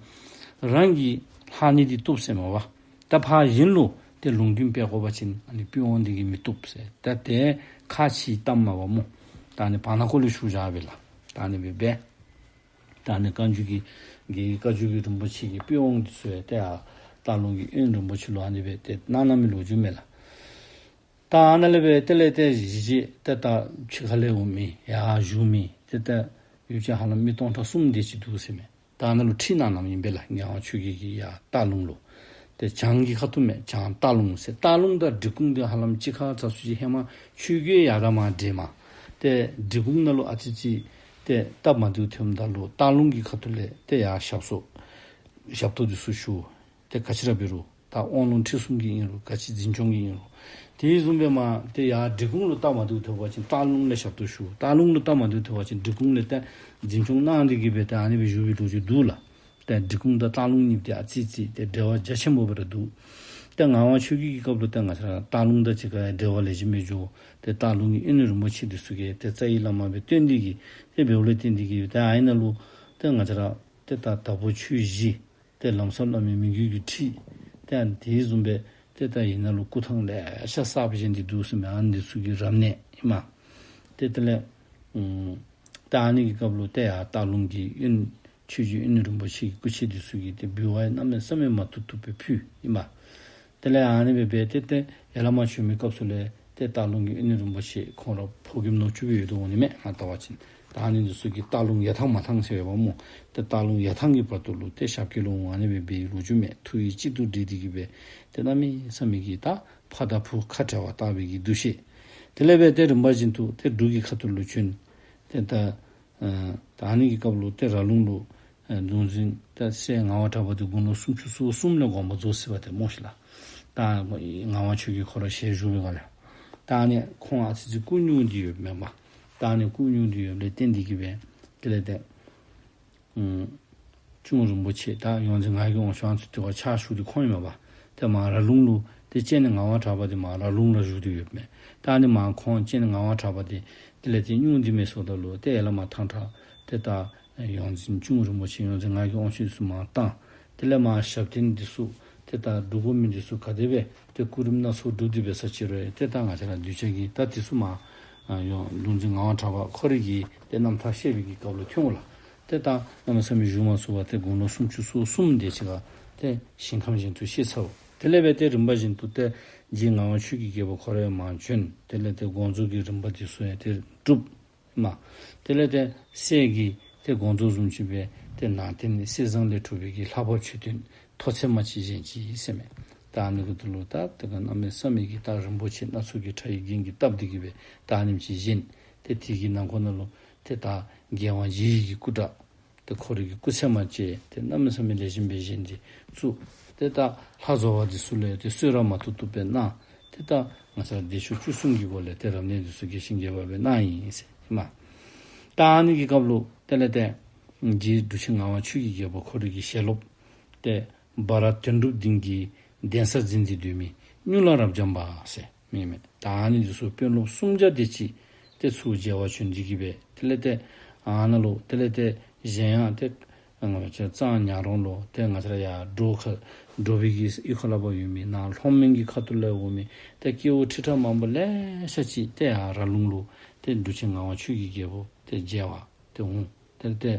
རང་གིས་ལྷག་ནི་འདི་བཏུབ་ཟེར་མས་པ། ད་ཕར་གཞན་ལུ་ཏེ་ལུང་རྒྱུན་སྤེལ་དགོ་པ་ཅིན་ཨ་ནི་པོད་དབང་འདི་གིས་མི་བཏུབ་ཟེར། ད་ཏེ་ཁ་ཕྱེ་བཏངམ་མས་པ་སྨོ། ད་ཨ་ནི་བར་ན་ཁོ་ལུ་ཞུ་བཞག་པས་ལགས། ད་ཨ་ནི་སྦེ་སྦེ་ད་ཨ་ནི་བཀའ་འགྱུར་གྱི་རྒྱལ་བའི་བཀའ་འགྱུར་གྱི་རིན་པོ་ཆེ་གི་པོད་དབང་འདི་ཚུ་ཡང་ཏེ་ཡར་སྟག་ལུང་གི་དབོན་རིན་པོ་ཆེ་ལུ་ཨ་ནི་སྦེ་ཏེ་གནང་གནང་མི་ལོ་རྒྱུས་མས་ལགས། ད་ཨ་ནཱ་ལས་སྦེ་དེ་ལས་ཏེ་གཞིས་བྱེས་ཏེ་ད་ཕྱི་ཁ་ལས་འོང་མི་ཡར་བཞུགས་མི་ཏེ་ད་ཡོད་ཅིག་ཧ་ལམ་མི་སྟོང་ཕྲག་གསུམ་དེ་ཅིག་འདུག་ཟེར་མས། ད་ཨ་ནཱ་ལུ་ཁྲིད་གནང་གནངམ་ཨིན་པས་ལགས། ངག་དབང་ཆོས་རྒྱལ་གྱིས་ཡར་སྟག་ལུང་ལུ། ཏེ་བྱང་གི་ཁ་ཐུག་མས། བྱང་སྟག་ལུང་ཟེར། སྟག་ལུང་དང་འབྲི་གུང་འདི་ཧ་ལམ་གཅིག་ཁར་ཚ་སུ་ཅིག། ཧེ་མ་ཆོས་རྒྱལ་ཡར་དང་མར་འདྲེས་མས། ཏེ་འབྲི་གུང་ནང་ལུ་ཨ་ཙི་ཙི་ཏེ་སྟབས་མ་བདེཝ་ཐོནམ་ད་ལུ་སྟག་ལུང་གི་ཁ་ཐུག་ལས་ཏེ་ཡར་ཞབས་སོར་ཞབས་ཏོག་འདི་ཚུ་ཞུ། ཏེ་ག་ཅི་ར་འབད་རུང་ད་དབང་ལུང་ཁྲིད་གསུམ་གྱི་ཨིན་རུང་ག་ཅི་འཛིན་སྐྱོང་གི་ཨིན་རུང་། དེ་བཟུམ་སྦེ་མར་ཏེ་ཡར་འབྲི་གུང་ལུ་སྟབས་མ་བདེཝ་ཐོན་པ་ཅིན་སྟག་ལུང་ལས་ཞབས་ཏོག་ཞུ། སྟག་ལུང་ལུ་སྟབས་མ་བདེཝ་ཐོན་པ་ཅིན་འབྲི་གུང་ལས་ཏེ་འཛིན་སྐྱོང་གནང་འདི་གིས་སྦེ་ཏེ་ཨ་ནི་སྦེ་བཞུགས་པའི་ལོ་རྒྱུས་འདུག་ལགས། ཏེ་འབྲི་གུང་དང་སྟག་ལུང་གཉིས་འདི་ཨ་ཙི་ཙི་ཏེ་འབྲེལ་བ་རྒྱ་ཆེན་པོ་སྦེ་ར་འདུག། ཏེ་ངག་དབང་ཆོས་རྒྱལ་གྱི་སྐབས་ལུ་ཏེ་ང་བཅས་ར་སྟག་ལུང་དང་གཅིག་ཁར་འབྲེལ་བ་ལེགས་ཤོམ་སྦེ་འགྱོ། ཏེ་སྟག་ལུང་གི་དབོན་རིན་པོ་ཆེ་འདི་ཚུ་གིས་ཏེ་རྩ་བའི་བླ་མ་སྦེ་བསྟེན་འདི་གིས་ཏེ་འབདཝ་ལས་བརྟེན་འདི་གིས་ཏེ་ཨ་ནཱ་ལུ་ཏེ་ང་བཅས་ར་ཏེ་ད་དྭགས་པོ་ཆོས་གཞིས་ཏེ་ལམ་ཟབ་བླ་མའི་མི་འགྱུར་གྱི་ཁྲིད། ཏེ་ཨ་ནི་དེ་བཟུམ་སྦེ་ཏེ་ད་ཨ་ནཱ་ལུ་སྐུ་ཐང་ལེ་ཤ་གསརཔ་བཞེངས་ཏེ་འདུག་ཟེར་མས། ཨ་ནི་འདི་ཚུ་གི་རབ་གནས་ཨིན་མས། ཏེ་དེ་ལས་ཨམ་ད་ཨ་ནི་གི་སྐབས་ལུ་ཏེ་ཡར་སྟག་ལུང་གི་དབོན་ཆོས་རྗེ་དབོན་རིན་པོ་ཆེ་གི་སྐུ་མཆེད་འདི་ཚུ་གིས་ཏེ་འབུལ་བ་ཡང་གནམ་མེད་ས་མེད་མ་ཐུབ་ཐུབ་སྦེ་ཕུལ་ཨིན་མས། དེ་ལས་ཨ་ནི་སྦེ་འབད་དེ་ཏེ་ཡར་ལས་མར་བྱོན་མི་སྐབས་སུ་ལས་ཏེ་སྟག་ལུང་གི་དབོན་རིན་པོ་ཆེ་ཁོང་ར་ཕོ་རྒནམ་ནུ་གཅུང་སྦེ་ཡོད་དོ་འོང་ནི་མས། ང་བལྟ་བ་ཅིན་ད་ཨ་ནི་འདི་ཚུ་གིས་སྟག་ལུང་ཡར་ཐང་མར་ཐང་ཟེར་བ་སྨོ། ཏེ་སྟག་ལུང་ཡར་ཐང་གི་བར་དུ་ལུ་ཏེ་ཞབས་སྐྱེལ་ལུ་འོང་ཨ་ནི་སྦེ་འབད་བའི་ལོ་རྒྱུས་མས། ཐུགས་ཡིད་གཅིག་ཏུ་འདྲེས་འདི་གིས་སྦེ་ཏེ་གནམ་མེད་ས་མེད་ཀྱི་ད་ཕ་དང་བུ་ཁ་བྲལ་བ་ལྟ་བུའི་གི་འདུ་ཤེས། དེ་ལས་འབད་ཏེ་རིམ་པ་བཞིན་དུ་ཏེ་འབྲུག་གི་ཁ་ཐུག་ལུ་བྱོན། ཏེ་ད་ཨ་ད་ཨ་ནི་གི་སྐབས་ལུ་ཏེ་ར་ལུང་ལུ་ཨ་གདུང་འཛིན་ད་སྲས་ངག་དབང་གྲགས་པ་འདི་དགུང་ལོ་སུམ་ཅུ་སོ་གསུམ་ལས་དགོངས་པ་རྫོགས་ཟེར་བ་ཏེ་སྨོ་ཤིག་ལགས། ད་ངག་དབང་ཆོས་རྒྱལ་ཁོ་ར་ཞལ་བཞུགས་པའི་སྒང་ལས་ད་ཨ་ནི་ཁོང་ཨ་ཙི་ཙི་སྐུ་སྙུང་འདི་ཡོདཔ་མས་པ། ད་ཨ་ནི་སྐུ་སྙུང་འདི་ཡོདཔ་ལས་བརྟེན་འདི་གིས་སྦེ་དེ་ལས་ཏེ་ཨམ་གཅུང་རིན་པོ་ཆེ་ད་ཡོངས་འཛིན་ངག་གི་དབང་ཕྱུག་ཨ་ནི་ཚུ་ཏེ་ཕར་ཕྱག་ཞུ་སྟེ་ཁོང་ཨིན་མས་པ། ཏེ་མར་ར་ལུང་ལུ་ཏེ་སྤྱན་ནི་ངག་དབང་གྲགས་པ་འདི་མར་ར་ལུང་ར་བཞུགས་ཏེ་ཡོདཔ་མས། ད་ཨ་ནི་མར་ཁོང་སྤྱན་ནི་ངག་དབང་གྲགས་པ་འདི་དེ་ལས་ཏེ་སྙུང་འདི་མས་ཟེརཝ་ད་ལུ་ཏེ་ཡར་ལས་མར་ཐང་ཁྲ་ཏེ་ད་ཡོངས་འཛིན་གཅུང་རིན་པོ་ཆེ་ཡོངས་འཛིན་ངག་གི་དབང་ཕྱུག་ཚུ་མར་བཏང་། དེ་ལས་མར་ཞབས་བརྟན་འདི་ཚུ་ཏེ་ད་འབྲུག་པ་མི་འདི་ཚུ་ག་དེ་སྦེ་ཏེ་སྐུ་རིམ་སྣ་ཚོགས་སྒྲུབ་སྟེ་འབད་ས་ཅིག་རུང་ཏེ་ད་ང་བཅས་ར་གདུལ་བྱ་གིས་ད་འདི་ཚུ་མར་ཡོངས་གདུང་འཛིན་ངག་དབང་གྲགས་པ་ཁོ་རའི་གི་ཏེ་རྣམ་ཐར་བཤད་པའི་གི་སྐབས་ལུ་ཐོན་འོང་ལགས། ཏེ་ད་གནམ་མེད་ས་མེད་བཞུགས་མ་ཚུགས་པར་ཏེ་དགུང་ལོ་སུམ་ཅུ་སོ་གསུམ་དེ་ཅིག་ཁར་ཏེ་ཞིང་ཁམས་གཞན་དུ་གཤེགས་ཚར་འོང་། དེ་ལས་འབད་ཏེ་རིམ་པ་བཞིན་དུ་ཏེ་རྗེ་ངག་དབང་ཆོས་ཀྱི་རྒྱལ་པོ་ཁོ་ར་ཡང་མར་བྱོན། དེ་ལས་ཏེ་དགོངས་རྫོགས་ཀྱི་རིམ་པ་འདི་ཚུ་ཡང་ཏེ་གྲུབ་མས། དེ་ལས་ཏེ་སྲས་ཀྱིས་ཏེ་དགོངས་རྫོགས་བཟུམ་ཅིག་སྦེ་ཏེ་ནང་རྟེན་ནི་གསེར་ཟངས་ལས་གྲུབ་པའི་གི་ལྷ་བབས་མཆོད་རྟེན་ཐོག་ཚད་མ་ཅིག་བཞེངས་ཅི་ཟེར་མས། ད་ཨ་ནི་གི་དོན་ལུ་ད་ཏེ་གནམ་མེད་ས་མེད་ཀྱི་ད་རིན་པོ་ཆེ་སྣ་ཚོགས་ཀྱི་ཕྲ་ཡི་རྒྱན་གྱིས་བཏབ་སྟེ་གིས་སྦེ་ད་ཨ་ནེམ་ཅིག་བཞེངས། ཏེ་དེ་གི་ནང་ཁོངས་ནང་ལུ་ཏེ་ད་རྒྱལ་དབང་རྗེ་ཡི་གི་སྐུ་འདྲ་ ཏེ་ཁོ་རའི་གི་སྐུ་ཚེ་མ་བཅད་དེ་གནམ་མེད་ས་མེད་ལེགས་ཤོམ་སྦེ་བཞེངས་ཏེ་བཙུགས། ཏེ་ད་ལྷ་བཟོ་བ་འདི་ཚུ་ལུ་ཡང་ཏེ་གསོལ་རས་མ་བཏུབ་བཏུབ་སྦེ་གནང་། ཏེ་ད་ང་བཅས་ར་བདེ་མཆོག་བཅུ་གསུམ་གྱི་སྒོ་ལས་ཏེ་རབ་གནས་འདི་ཚུ་རྒྱས་ཤིང་རྒྱས་པ་སྦེ་གནང་ཡི་ཟེར་ཨིན་མས། ད་ཨ་ནི་གི་སྐབས་ལུ་དེ་ལས་ཏེ་རྗེ་འབྲུག་ཆེན་ངག་དབང་ཆོས་ཀྱི་རྒྱལ་པོ་ཁོ་རའི་གི་ཞལ་སློབ་ཏེ་འབའ་ར་དོན་གྲུབ་སྡིངས་ཀྱི་གདན་ས་འཛིན་ཏེ་སྡོད་མི་གཉུག་ལ་རབ་འབྱམས་པ་ཟེར་མི་མས། ད་ཨ་ནི་འདི་ཚུ་དཔོན་སློབ་སུམ་བརྒྱ་དེ་ཅིག་ཏེ་ཚུར་མཇལ་བར་བྱོན་ཏེ་གི་སྦེ་དེ་ལས་ཏེ་ཨ་ནཱ་ལུ་དེ་ལས་ཏེ་གཞན་ཡང་ཏེ་ང་བཅས་གཙང་ཉག་རོང་ལུ་ཏེ་ང་བཅས་ར་ཡར་འབྲོག་ཁ་འབྲོག་པའི་གི་གཡུས་ཁ་ལས་ཕར་འོང་མི་ནཱ་ལྷོ་མོན་གྱི་ཁ་ཐུག་ལས་འོང་མི་ཏེ་སྐྱེ་བོ་ཁྲི་ཕྲག་མང་པོ་ལེ་ཤ་ཅིག་ཏེ་ཡར་ར་ལུང་ལུ་ཏེ་འབྲུག་ཆེན་ངག་དབང་ཆོས་ཀྱི་རྒྱལ་པོ་ཏེ་མཇལ་བར་ཏེ་འོང་། དེ་ལས་ཏེ་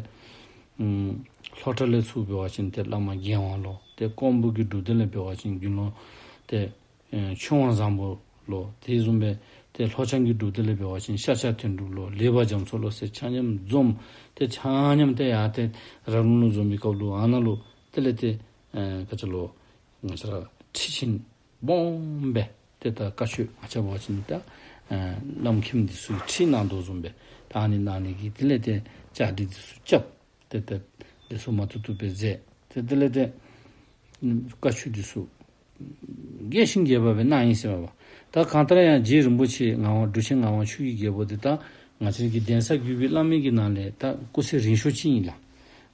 ཨམ་ལྷོ་བྲག་ལས་ཚུར་འབད་བ་ཅིན་ཏེ་བླ་མ་རྒྱལ་དབང་ལོ། ཏེ་ཀོང་པོ་གི་སྒྲུབ་སྡེ་ལས་འབད་བ་ཅིན་དགེ་སློང་ཏེ་ཨེ་ཆོས་དབང་བཟང་པོ་ལོ། དེ་བཟུམ་སྦེ་ཏེ་ལྷོ་བྱང་གི་སྒྲུབ་སྡེ་ལས་འབད་བ་ཅིན་ཤཱཀྱ་དོན་གྲུབ་ལོ། ལེགས་པ་རྒྱ་མཚོ་ལོ་ཟེར་ཆ་མཉམ་འཛོམས། ཏེ་ཆ་མཉམ་ཏེ་ཡར་ཏེ་ར་ལུང་ལུ་འཛོམས་པའི་སྐབས་ལུ་ཨ་ནཱ་ལུ་དེ་ལས་ཏེ་ཨེ་ག་ཅི་ལོ་ང་བཅས་ར་ཁྲི་ཆེན་སྦོམ་སྦེ་ཏེ་ད་བཀའ་ཆོས་ང་བཅས་འབད་བ་ཅིན་ད་ཨེ་བླམ་མཁནམ་འདི་ཚུ་ཁྲི་གནང་དོ་བཟུམ་སྦེ་ད་ཨ་ནི་གནང་ནི་གི་དེ་ལས་ཏེ་བཅའ་སྒྲིག་འདི་ཚུ་རྐྱབ། ཏེ་ཏེ་འདི་ཚུ་མ་ཐུབ་ཐུབ་སྦེ་མཛད། ཏེ་དེ་ལས་ཏེ་བཀའ་ཆོས་འདི་ཚུ་རྒྱས་ཤིང་རྒྱས་པ་སྦེ་གནང་ཡི་ཟེར་བ། ད་གང་ལྟར་ཡང་རྗེ་རིན་པོ་ཆེ་ངག་དབང་འབྲུག་ཆེན་ངག་དབང་ཆོས་ཀྱི་རྒྱལ་པོ་འདི་ད་ང་བཅས་ཀྱི་གདན་ས་བརྒྱུད་པའི་བླ་མའི་གི་ནང་ལས་ད་སྐུ་ཚེ་རིང་ཤོས་ཅིག་ཨིན་ལགས།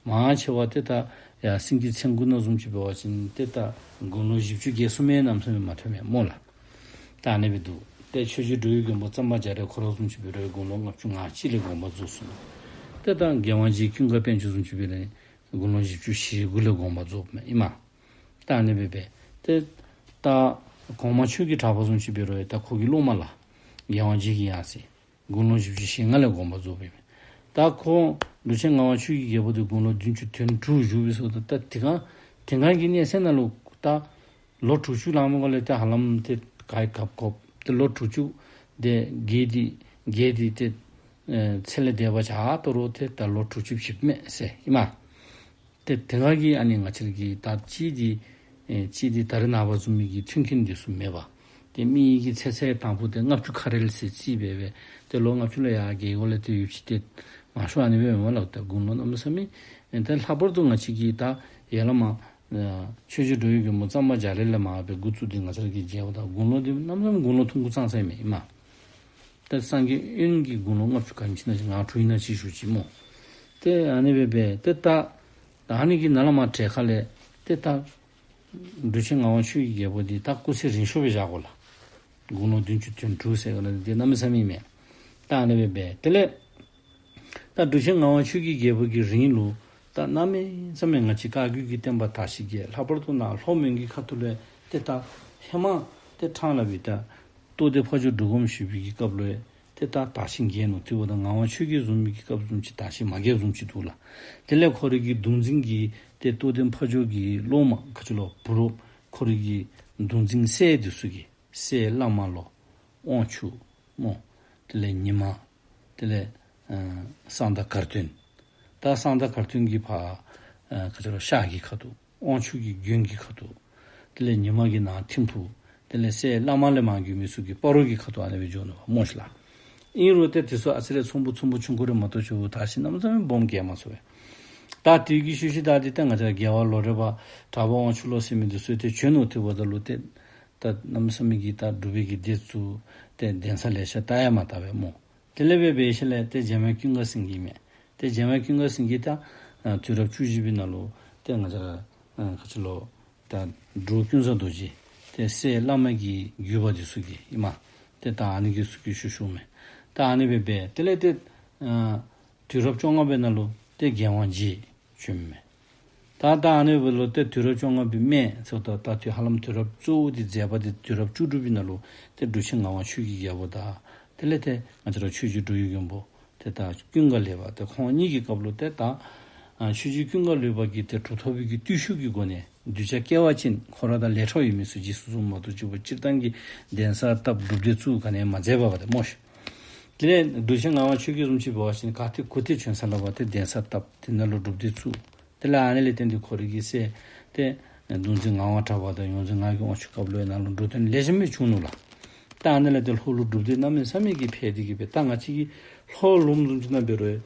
མང་ཆེ་བ་ཏེ་ད་ཡར་སེང་གེ་མཚན་དགུ་ནང་བཟུམ་ཅིག་འབད་བ་ཅིན་ཏེ་ད་དགུང་ལོ་བཞི་བཅུ་བརྒལ་སོང་མི་གནམ་མེད་ས་མེད་མ་ཐོན་མས་སྨོ་ལགས། ད་ཨ་ནི་སྦེ་འདུག། ཏེ་ཆོས་རྗེ་འགྲོ་བའི་མགོན་པོ་གཙང་པ་རྒྱ་རས་ཁོ་ར་བཟུམ་ཅིག་འབད་རུང་དགུང་ལོ་ལྔ་བཅུ་ང་གཅིག་ལས་དགོངས་པ་རྫོགས་སོང་། ཏེ་ད་རྒྱལ་དབང་རྗེ་ཀུན་དགའ་དཔལ་འབྱོར་བཟུམ་ཅིག་འབད་རུང་དགུང་ལོ་བཞི་བཅུ་ཞེ་དགུ་ལས་དགོངས་པ་རྫོགསཔ་མས་ཨིན་མས། ད་ཨ་ནི་སྦེ་སྦེ་ཏེ་ད་གོང་མ་ཆོས་ཀྱི་གྲགས་པ་བཟུམ་ཅིག་འབད་རུང་ད་ཁོ་གི་སློབ་མ་ལགས། རྒྱལ་དབང་རྗེ་གི་ཡང་སྲིད། དགུང་ལོ་བཞི་བཅུ་ཞེ་ལྔ་ལས་དགོངས་པ་རྫོགསཔ་ཨིན་མས། ད་ཁོ་འབྲུག་ཆེན་ངག་དབང་ཆོས་ཀྱི་རྒྱལ་པོ་འདི་དགུང་ལོ་བདུན་ཅུ་དོན་དྲུག་བཞུགས་པའི་སྐབས་ད་ད་དེ་སྒང་དེ་སྒང་གི་གནས་ཚད་ནང་ལུ་ད་ལོ་དྲུག་ཅུ་ལང་མི་གོ་ལས་ཏེ་ཧ་ལམ་ཏེ་ག་ར་གབ་གོབ་ཏེ་ལོ་དྲུག་ཅུ་དེ་བརྒལ་ཏེ་བརྒལ་ཏེ་ཏེ་ཨེ་ཚེ་ལས་འདས་པ་ཆ་ཏོ་རུང་ཏེ་ད་ལོ་དྲུག་ཅུ་བཞི་མས་ཟེར་ཨིན་མས། ཏེ་དེ་སྒང་གི་ཨ་ནི་ང་བཅས་ར་གི་ད་ཅི་འདི་ཨེ་ཅི་འདི་ད་རེས་ནངས་པ་བཟུམ་མའི་གི་མཐུན་རྐྱེན་འདི་ཚུ་མེད་པ། ཏེ་མི་གི་ཚེ་ཚད་དང་པོ་ཏེ་ལྔ་བཅུ་ཁ་རལ་ཟེར་རྩིས་འབད་སྦེ་ཏེ་ལོ་ལྔ་བཅུ་ལས་ཡར་བརྒལ་གོ་ལས་ཏེ་ཡོདཔ་ཅིག་ཏེ་མང་ཤོས་ཨ་ནི་སྦེ་མེན་པ་ལགས། ཏེ་དགུང་ལོ་གནམ་མེད་ས་མེད་ཨེ་ཏེ་ལྷག་པར་དུ་ང་བཅས་ཀྱི་ད་ཡར་ལས་མར་ཨེ་ཆོས་རྗེ་འགྲོ་བའི་མགོན་པོ་གཙང་པ་རྒྱ་རས་ལས་མར་སྦེ་འགོ་བཙུགས་ཏེ་ང་བཅས་ར་གི་མཇལཝ་ད་དགུང་ལོ་འདི་གནམ་མེད་ས་མེད་དགུང་ལོ་ཐུང་ཀུ་ཙང་ཙ་ཨིན་མས་ཨིན་མས། ཏེ་སངས་རྒྱས་དབོན་གྱི་དགུང་ལོ་ལྔ་བཅུ་ག་ཅི་ཨིན་ན་ཅིག་ང་དྲུག་ཨིན་ན་ཅིག་ཞུ་ཅི་སྨོ། ཏེ་ཨ་ནི་སྦེ་སྦེ་ཏེ་ད་ཨ་ནི་གི་ནང་ལས་མར་གྲལ་ཁ་ལས་ཏེ་ད་འབྲུག་ཆེན་ངག་དབང་ཆོས་ཀྱི་རྒྱལ་པོ་འདི་ད་སྐུ་ཚེ་རིང་ཤོས་སྦེ་བཞག་གོ་ལགས། དགུང་ལོ་བདུན་ཅུ་དོན་དྲུག་ཟེར་གོ་ལགས། འདི་གནམ་མེད་ས་མེད་མེན། ད་ཨ་ནི་སྦེ་སྦེ་དེ་ལས་ད་འབྲུག་ཆེན་ངག་དབང་ཆོས་ཀྱི་རྒྱལ་པོ་གི་རིང་ལུ་ད་གནམ་མེད་ས་མེད་ང་བཅས་བཀའ་བརྒྱུད་ཀྱི་བསྟན་པ་དར་ཞིང་རྒྱས། ལྷག་པར་དུ་ནཱ་ལྷོ་མོན་གྱི་ཁ་ཐུག་ལས་ཏེ་ད་ཧེ་མ་ཏེ་ཕྲང་སླབ་པའི་ད་རྟོགས་ལྡན་ཕ་ཇོ་འབྲུག་སྒོམ་ཞུ་བའི་གི་སྐབས་ལུ་ཏེ་ད་དར་ཞིང་རྒྱས་ནུག། དེ་འབདཝ་ད་ངག་དབང་ཆོས་རྒྱལ་བཟུམ་མའི་གི་སྐབས་བཟུམ་ཅིག་དར་ཞིང་མ་རྒྱས་བཟུམ་ཅིག་འདུག་ལགས། དེ་ལས་ཁོ་རའི་གི་གདུང་འཛིན་གྱི་ཏེ་རྟོགས་ལྡན་ཕ་ཇོ་གི་སློབ་མ་ག་ཅི་ལོ་བུ་རོབ་ཁོ་རའི་གི་གདུང་འཛིན་སྲས་འདི་ཚུ་གིས་སྲས་བླ་མ་ལོ་དབང་ཕྱུག་སྨོ། དེ་ལས་ཉི་མ། དེ་ལས་ཨ་གསང་བདག་གར་སྟོན། ད་གསང་བདག་གར་སྟོན་གྱི་ཕར་ཨ་ག་ཅི་ལོ་ཤར་གྱི་ཁ་ཐུག། དབང་ཕྱུག་གི་དགོན་གྱི་ཁ་ཐུག། དེ་ལས་ཉི་མ་གི་ནཱ་ཐིམ་ཕུག། དེ་ལས་སྲས་བླ་མ་ལས་མར་བརྒྱུད་མི་ཚུ་གི་སྤ་རོ་གི་ཁ་ཐུག་ཨ་ནི་སྦེ་འགྱོ་ནུག་པ་སྨོ་ཤི་ལགས། ཨིན་རུང་ཏེ་དེ་ཚུ་ཨ་ཙི་རེ་ཚོམ་བུ་ཚོམ་བུ་ཆུང་ཀུ་རེ་མ་གཏོགས་ཆུ་བོ་དར་ཞིང་གནམ་མེད་ས་མེད་སྦོམ་རྒྱས་མ་སོང་བས། ད་དེ་གི་ཤུལ་ཤུལ་ད་འདི་ད་ང་བཅས་རྒྱལ་བ་ལོ་རས་པ་གྲགས་པ་དབང་ཕྱུག་ལོ་ཟེར་མི་འདི་ཚུ་ཏེ་བྱོན་ནུག། དེ་འབདཝ་ད་ལུ་ཏེ་ད་གནམ་མེད་ས་མེད་ཀྱི་ད་སྒྲུབ་པའི་གི་སྡེ་བཙུགས་ཏེ་གདན་ས་ལེ་ཤ་བཏབ་ཡང་མ་བཏབ་པས་སྨོ། དེ་ལས་སྦེ་འབད་ཞིནམ་ལས་ཏེ་འཇམ་དབྱངས་ཀུན་དགའ་སེང་གེ་མས། ཏེ་འཇམ་དབྱངས་ཀུན་དགའ་སེང་གེ་ད་ཨ་དུས་རབས་བཅུ་བཞི་པའི་ནང་ལུ་ཏེ་ང་བཅས་ར་ཨ་ག་ཅི་ལོ་ད་འབྲུག་ཀུན་བཟང་རྡོ་རྗེ་ཏེ་སྲས་བླ་མ་གི་བརྒྱུད་པ་འདི་ཚུ་གིས་ཨིན་མས། ཏེ་ད་ཨ་ནི་གི་ཚུ་གིས་ཞུ་ཞུཝ་མས། ད་ཨ་ནི་སྦེ་འབད་དེ་ལས་ཏེ་ཨ་དུས་རབས་བཅོ་ལྔ་པའི་ནང་ལུ་ཏེ་རྒྱལ་དབང་རྗེ་བྱོནམ་མས། ད་ད་ཨ་ནི་འབདཝ་ད་ལུ་ཏེ་དུས་རབས་བཅོ་ལྔ་པའི་སྨད་ཚུ་ད་ད་དུས་ཧ་ལམ་དུས་རབས་གཙོ་བོ་འདི་མཛད་པ་འདི་དུས་རབས་བཅུ་དྲུག་པའི་ནང་ལུ་ཏེ་འབྲུག་ཆེན་ངག་དབང་ཆོས་ཀྱི་རྒྱལ་པོ་དང་དེ་ལས་ཏེ་ང་བཅས་ར་ཆོས་རྗེ་འགྲོ་བའི་མགོན་པོ་ཏེ་ད་ཀུན་དགའ་ལེགས་པ་ཏེ་ཁོང་གཉིས་ཀྱི་སྐབས་ལུ་ཏེ་ད་ཨ་ཆོས་རྗེ་ཀུན་དགའ་ལེགས་པ་གིས་ཏེ་གྲུབ་ཐོབ་པའི་གི་བརྟུལ་ཞུགས་ཀྱི་སྒོ་ནས་གདུལ་བྱ་སྐྱེ་བ་ཅན་ཁོ་ར་དང་ལས་འཕྲོ་ཡོད་མི་ཚུ་རྗེས་སུ་བཟུང་མ་གཏོགས་གཅིག་པོ་སྤྱིར་བཏང་གི་གདན་ས་བཏབ་སྒྲུབ་སྡེ་བཙུགས་ག་ནི་ཡང་མ་མཛད་པ་པ་ཏེ་སྨོ་ཤི། དེ་ལས་འབྲུག་ཆེན་ངག་དབང་ཆོས་རྒྱལ་བཟུམ་ཅིག་འབད་བ་ཅིན་ག་ཏེ་གུ་ཏེ་བྱོན་ས་ལུ་བ་ཏེ་གདན་ས་བཏབ་ཏེ་ནཱ་ལུ་སྒྲུབ་སྡེ་བཙུགས། དེ་ལས་ཨ་ནི་ལས་བརྟེན་ཏེ་ཁོ་རའི་གི་སྲས་ཏེ་གདུང་འཛིན་ངག་དབང་གྲགས་པ་དང་ཡོངས་འཛིན་ངག་གི་དབང་ཕྱུག་སྐབས་ལུ་ཡང་ནཱ་ལུ་འགྲོ་དོན་ལེགས་ཤོམ་སྦེ་བྱུང་ནུག་ལགས། ད་ཨ་ནི་ལས་ཏེ་ལྷོ་ལུ་སྒྲུབ་སྡེ་གནམ་མེད་ས་མེད་ཀྱི་འཕེལ་ཏེ་གི་སྦེ་ད་ང་བཅས་ཀྱི་ལྷོ་ལུངམ་བཟུམ་ཅིག་ནང་འབད་རུང་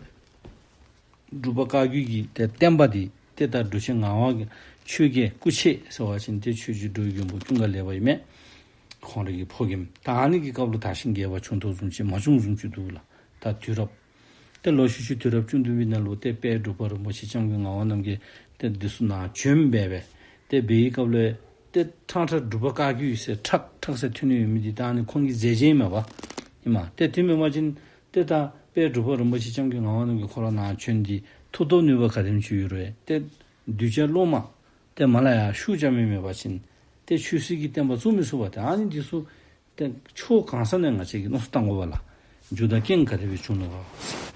འབྲུག་པ་བཀའ་བརྒྱུད་ཀྱི་ཏེ་བསྟན་པ་འདི་ཏེ་ད་འབྲུག་ཆེན་ངག་དབང་ཆོས་རྒྱལ་སྐུ་མཆེད་ཟེར་བ་ཅིན་ཏེ་ཆོས་རྗེ་འགྲོ་བའི་མགོན་པོ་ཀུན་དགའ་ལེགས་པ་ཨིན་མས། ཁོང་རའི་གི་ཕོ་རྒནམ། ད་ཨ་ནི་གི་སྐབས་ལུ་དར་ཞིང་རྒྱས་པ་བྱུང་དོ་བཟུམ་ཅིག་མ་བྱུང་བཟུམ་ཅིག་འདུག་ལགས། ད་དུས་རབས་ཏེ་ལོག་ཤུལ་ཤུལ་དུས་རབས་བཅུ་བདུན་པའི་ནང་ལུ་ཏེ་དཔལ་འབྲུག་པ་རིན་པོ་ཆེ་སྐྱབས་མགོན་ངག་དབང་རྣམ་རྒྱལ་ཏེ་འདི་ཚུ་ནཱ་བྱོན་སྦེ་སྦེ་ཏེ་འབད་བའི་སྐབས་ལུ་ཏེ་ཁྲག་ཁྲག་འབྲུག་པ་བཀའ་བརྒྱུད་ཟེར་ཁྲག་ཁྲག་ཟེར་ཐོན་ནི་ཡོད་མི་འདི་ད་ཨ་ནི་ཁོང་གི་མཛད་རྗེས་མས་པ། ཨིན་མས། ཏེ་དེ་མེན་པ་ཅིན་ཏེ་ད་དཔལ་འབྲུག་པ་རིན་པོ་ཆེ་སྐྱབས་མགོན་ངག་དབང་རྣམ་རྒྱལ་ཁོ་ར་ནཱ་བྱོན་ཏེ་མཐུ་སྟོབས་ནུས་པ་ག་དེམ་ཅིག་ཡོད་རུང་ཏེ་གདུལ་བྱ་སློབ་མ་ཏེ་མར་ལས་ཡར་ཤུགས་རྐྱབ་མི་མེད་པ་ཅིན་ཏེ་ཆོས་སྲིད་ཀྱི་བསྟན་པ་བཙུགས་མི་ཚུགས་པས། ཏེ་ཨ་ནི་འདི་ཚུ་ཏེ་ཕྱོགས་གང་ས་ནས་ང་བཅས་ཀྱིས་མནོ་བསམ་བཏང་དགོ་པས་ལགས། རྒྱུ་དང་རྐྱེན་ག་དེ་སྦེ་བྱུང་ནུག་ག།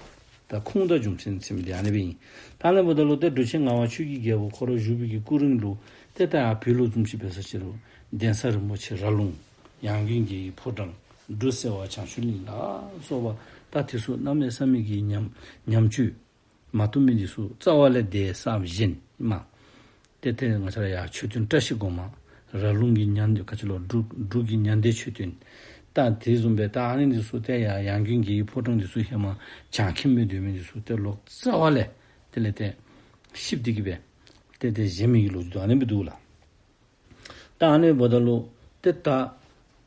ད་ཁུངས་དང་རྒྱུ་མཚན་ཟེར་མི་འདི་ཨ་ནི་སྦེ་ཨིན། ད་ཨ་ནི་འབདཝ་ད་ལུ་ཏེ་འབྲུག་ཆེན་ངག་དབང་ཆོས་ཀྱི་རྒྱལ་པོ་ཁོ་ར་བཞུགས་པའི་གི་སྐུ་རིང་ལུ་ཏེ་ད་ཡར་བོད་ལུ་བཟུམ་ཅིག་འབད་ས་ཅིག་རུང་གདན་ས་རིན་པོ་ཆེ་ར་ལུང་། ཡང་དགོན་རྒྱལ་བའི་ཕོ་བྲང་། འབྲུག་སེ་བ་བྱང་ཆུབ་གླིང་ལ་སོགས་པ་ད་དེ་ཚུ་གནམ་མེད་ས་མེད་ཀྱི་ཉམས་ཉམས་བཅོས་མ་བཏུབ་མི་འདི་ཚུ་རྩ་བ་ལས་དེ་གསར་བཞེངས་ཨིན་མས། ཏེ་ཏེ་ང་བཅས་ར་ཡར་མཆོད་རྟེན་བཀྲ་ཤིས་སྒོ་མང་། ར་ལུང་གི་མྱང་འདས་ག་ཅི་ལོ་འབྲུག་འབྲུག་གི་མྱང་འདས་མཆོད་རྟེན། ད་དེ་བཟུམ་སྦེ་ད་ཨ་ནི་འདི་ཚུ་ཏེ་ཡར་ཡང་དགོན་རྒྱལ་བའི་ཕོ་བྲང་འདི་ཚུ་ཧེ་མ་བྱང་ཁྱིམ་སྦེ་སྡོད་མི་འདི་ཚུ་ཏེ་ལོག་རྩ་བ་ལས་དེ་ལས་ཏེ་བཤིག་སྟེ་གི་སྦེ་ཏེ་ཏེ་བཞེངས་མི་གི་ལོ་རྒྱུས་འདུག། ཨ་ནི་སྦེ་འདུག་ལགས། ད་ཨ་ནི་འབདཝ་ད་ལུ་ཏེ་ད་